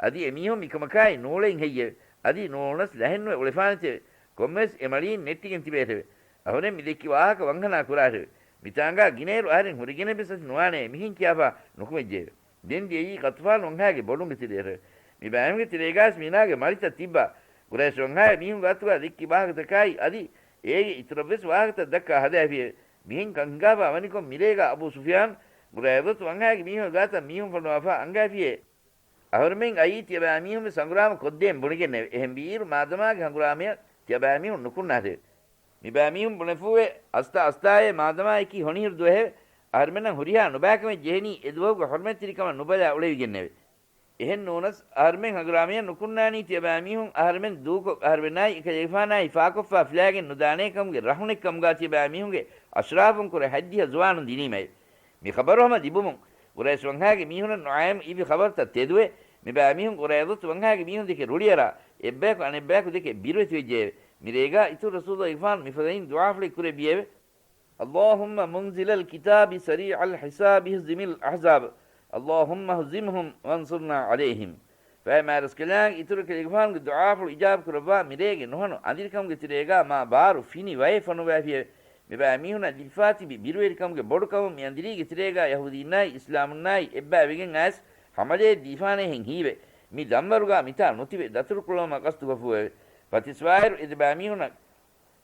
އަދި އެމީހުން މިކަމަކާއި ނޫޅެއިން ހެއްޔެވެ؟ އަދި ނޫޅުނަސް ލަހެއްނުވެ އުޅެފާނެތެވެ. ކޮންމެވެސް އެ މަޅީން ނެއްޓިގެން ތިބޭތެވެ. އަހުރެން މި ދެއްކި ވާހަކަ ވަންހަނާ ކުރާށެވެ. މިތާނގާ ގިނައިރު އަހަރެން ހުރިގެނެއްވެސް އަތު ނުވާނެ މިހެން ކިޔާފާ ނުކުމެއްޖެއެވެ. ދެން ދިޔައީ ޣަޠުފާނު ވަންހާގެ ބޮޑުންގެ ތެރެއަށެވެ. މި ބައިމީހުންގެ ތެރޭގާސް މީނާގެ މަޅިތައް ތިއްބާ، ޤުރައިޝް ވަންހާގެ މީހުން ގާތުގާ ދެއްކި ވާހަކަތަކާއި އަދި އޭގެ އިތުރަށްވެސް ވާހަކަތައް ދައްކާ ހަދާފިއެވެ. މިހެން ކަން ހިނގާފާ ވަނިކޮށް މިރޭގާ އަބޫ ސުފިޔާން ޤުރައިޟަތު ވަންހާގެ މީހުންގެ ގާތަށް މީހުން ފޮނުވާފާ އަންގާފިއެވެ. އަހުރެމެން އައީ ތިޔަބައިމީހުންވެސް ހަނގުރާމަ ކޮށްދޭން ބުނެގެންނެވެ. އެހެންވީއިރު މާދަމާގެ ހަނގުރާމަޔަށް ތިޔަބައިމީހުން ނުކުންނާށެވެ. މިބައިމީހުން ބުނެފޫއެވެ. އަސްތަ އަސްތާއޭ މާދަމާއަކީ ހޮނިހިރު ދުވަހެވެ. އަހަރެމެންނަށް ހުރިހާ ނުބައިކަމެއް ޖެހެނީ އެ ދުވަހުގެ ޙުރުމަތްތެރިކަމަށް ނުބަލާ އުޅެވިގެންނެވެ. އެހެން ނޫނަސް އަހަރެމެން ހަނގުރާމަޔަށް ނުކުންނާނީ ތިޔަބައިމީހުން އަހަރެމެން ދޫކޮށް އަހަރެމެންނާއި އެކަލޭގެފާނާއި ފާކޮށްފާ ފިލާގެން ނުދާނޭ ކަމުގެ ރަހުނެއް ކަމުގާ ތިޔަބައިމީހުންގެ އަޝްރާފުން ކުރެ ހަތްދިހަ ޒުވާނުން ދިނީމައެވެ. މި ޚަބަރު ހަމަ ލިބުމުން، ޤުރައިޝް ވަންހާގެ މީހުނަށް ނުޢައިމު އިވި ޚަބަރުތައް ތެދުވެ، މި ބައިމީހުން ޤުރައިޟަތު ވަންހާގެ މީހުން ދެކެ ރުޅިއަރާ، އެއްބަޔަކު އަނެއްބަޔަކު ދެކެ ބިރުވެތިވެއްޖެއެވެ. މިރޭގާ އިތުރު ރަސޫލުގެފާނު މިފަދައިން ދުޢާފުޅެއް ކުރެއްވިއެވެ. اللهم منزل الكتاب سريع الحساب اهزم الأحزاب اللهم اهزمهم وانصرنا عليهم. ފައިމާރަސްކަލާނގެ އިތުރު ކަލޭގެފާނުގެ ދުޢާފުޅު އިޖާބަ ކުރައްވާ މިރޭގެ ނުހަނު އަނދިރިކަމުގެ ތެރޭގާ މާ ބާރު ފިނި ވައެއް ފޮނުވާފިއެވެ. މިބައިމީހުނަށް ލިބިފާ ތިބި ބިރުވެރިކަމުގެ ބޮޑުކަމުން މި އަނދިރީގެ ތެރޭގާ ޔަހޫދީންނާއި އިސްލާމުންނާއި އެއްބައި ވެގެން އައިސް ހަމަލައެއް ދީފާނޭހެން ހީވެ. މި ދަންވަރުގާ މިތާ ނުތިބެ ދަތުރުކުޅައުމަށް ޤަޞްދުކޮށްފޫއެވެ. ފަތިސްވާއިރު އެ ދެބައިމީހުނަށް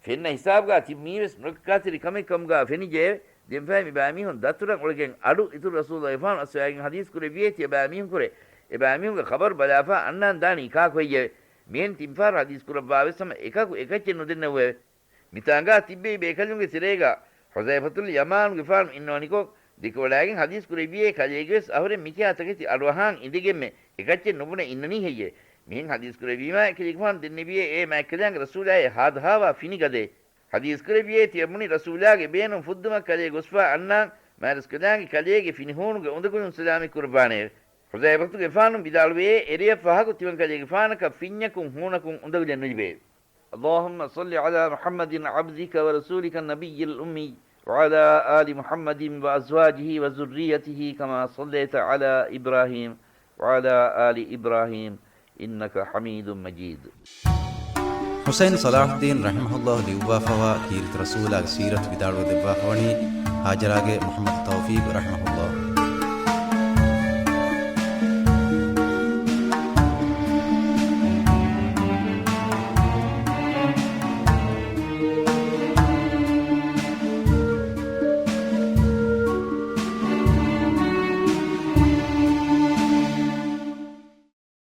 ފެންނަ ހިސާބުގާ ތިބި މީވެސް ނުރައްކާތެރި ކަމެއް ކަމުގާ ފެނިއްޖެއެވެ. ދެންފަހެ މި ބައިމީހުން ދަތުރަށް އުޅެގެން އަޑު އިތުރު ރަސޫލުގެފާނު އައްސަވާގެން ޙަދީޘް ކުރެއްވިއޭ ތިޔަބައިމީހުން ކުރެ އެބައިމީހުންގެ ޚަބަރު ބަލާފާ އަންނާން ދާނީ ކާކު ހެއްޔެވެ؟ މިހެން ތިންފަހަރު ޙަދީޘް ކުރައްވާވެސް ހަމަ އެކަކު އެކައްޗެއް ނުދެންނެވެއެވެ. މިތާނގާ ތިއްބެވި ބޭކަލުންގެ ތެރޭގާ ޙުޛައިފަތުލް ޔަމާނުގެފާނު އިންނަވަނިކޮށް، ދެކެވަޑާގެން ޙަދީޘް ކުރެއްވިއޭ ކަލޭގެވެސް އަހުރެން މިކިހާ ތަކެތި އަޑުއަހާން އިނދެގެންމެ އެކައްޗެއް ނުބުނެ އިންނަނީ ހެއްޔެވެ؟ މިހެން ޙަދީޘް ކުރެއްވީމާ އެކަލޭގެފާނު ދެންނެވިއޭ އޭ މާތްކަލާނގެ ރަސޫލާއޭ ހާދަހާވާ ފިނި ގަދައެއް. ޙަދީޘް ކުރެއްވިއޭ ތިޔަބުނި ރަސޫލާގެ ބޭނުން ފުއްދުމަށް ކަލޭ ގޮސްފާ އަންނާން މާތްރަސްކަލާނގެ ކަލޭގެ ފިނިހޫނުގެ އުނދަގުލުން ސަލާމަތް ކުރައްވާނެއެވެ. ޙުޛައިފަތުގެފާނު ވިދާޅުވެއޭ އެރެޔަށް ފަހަކު ތިމަން ކަލޭގެފާނަކަށް ފިންޏަކުން ހޫނަކުން އުނދަގުލެއް ނުލިބެއެވެ. اللهم صل على محمد عبدك ورسولك النبي الأمي وعلى آل محمد وأزواجه وذريته كما صليت على إبراهيم وعلى آل إبراهيم إنك حميد مجيد. ޙުސައިން ޞަލާޙުއްދީން ރަޙިމަހުﷲ ލިޔުއްވާފަވާ ކީރިތި ރަސޫލާގެ ސީރަތު ވިދާޅުވެ ދެއްވާފަވަނީ ހާޖަރާގެ މުޙައްމަދު ތައުފީޤް ރަޙިމަ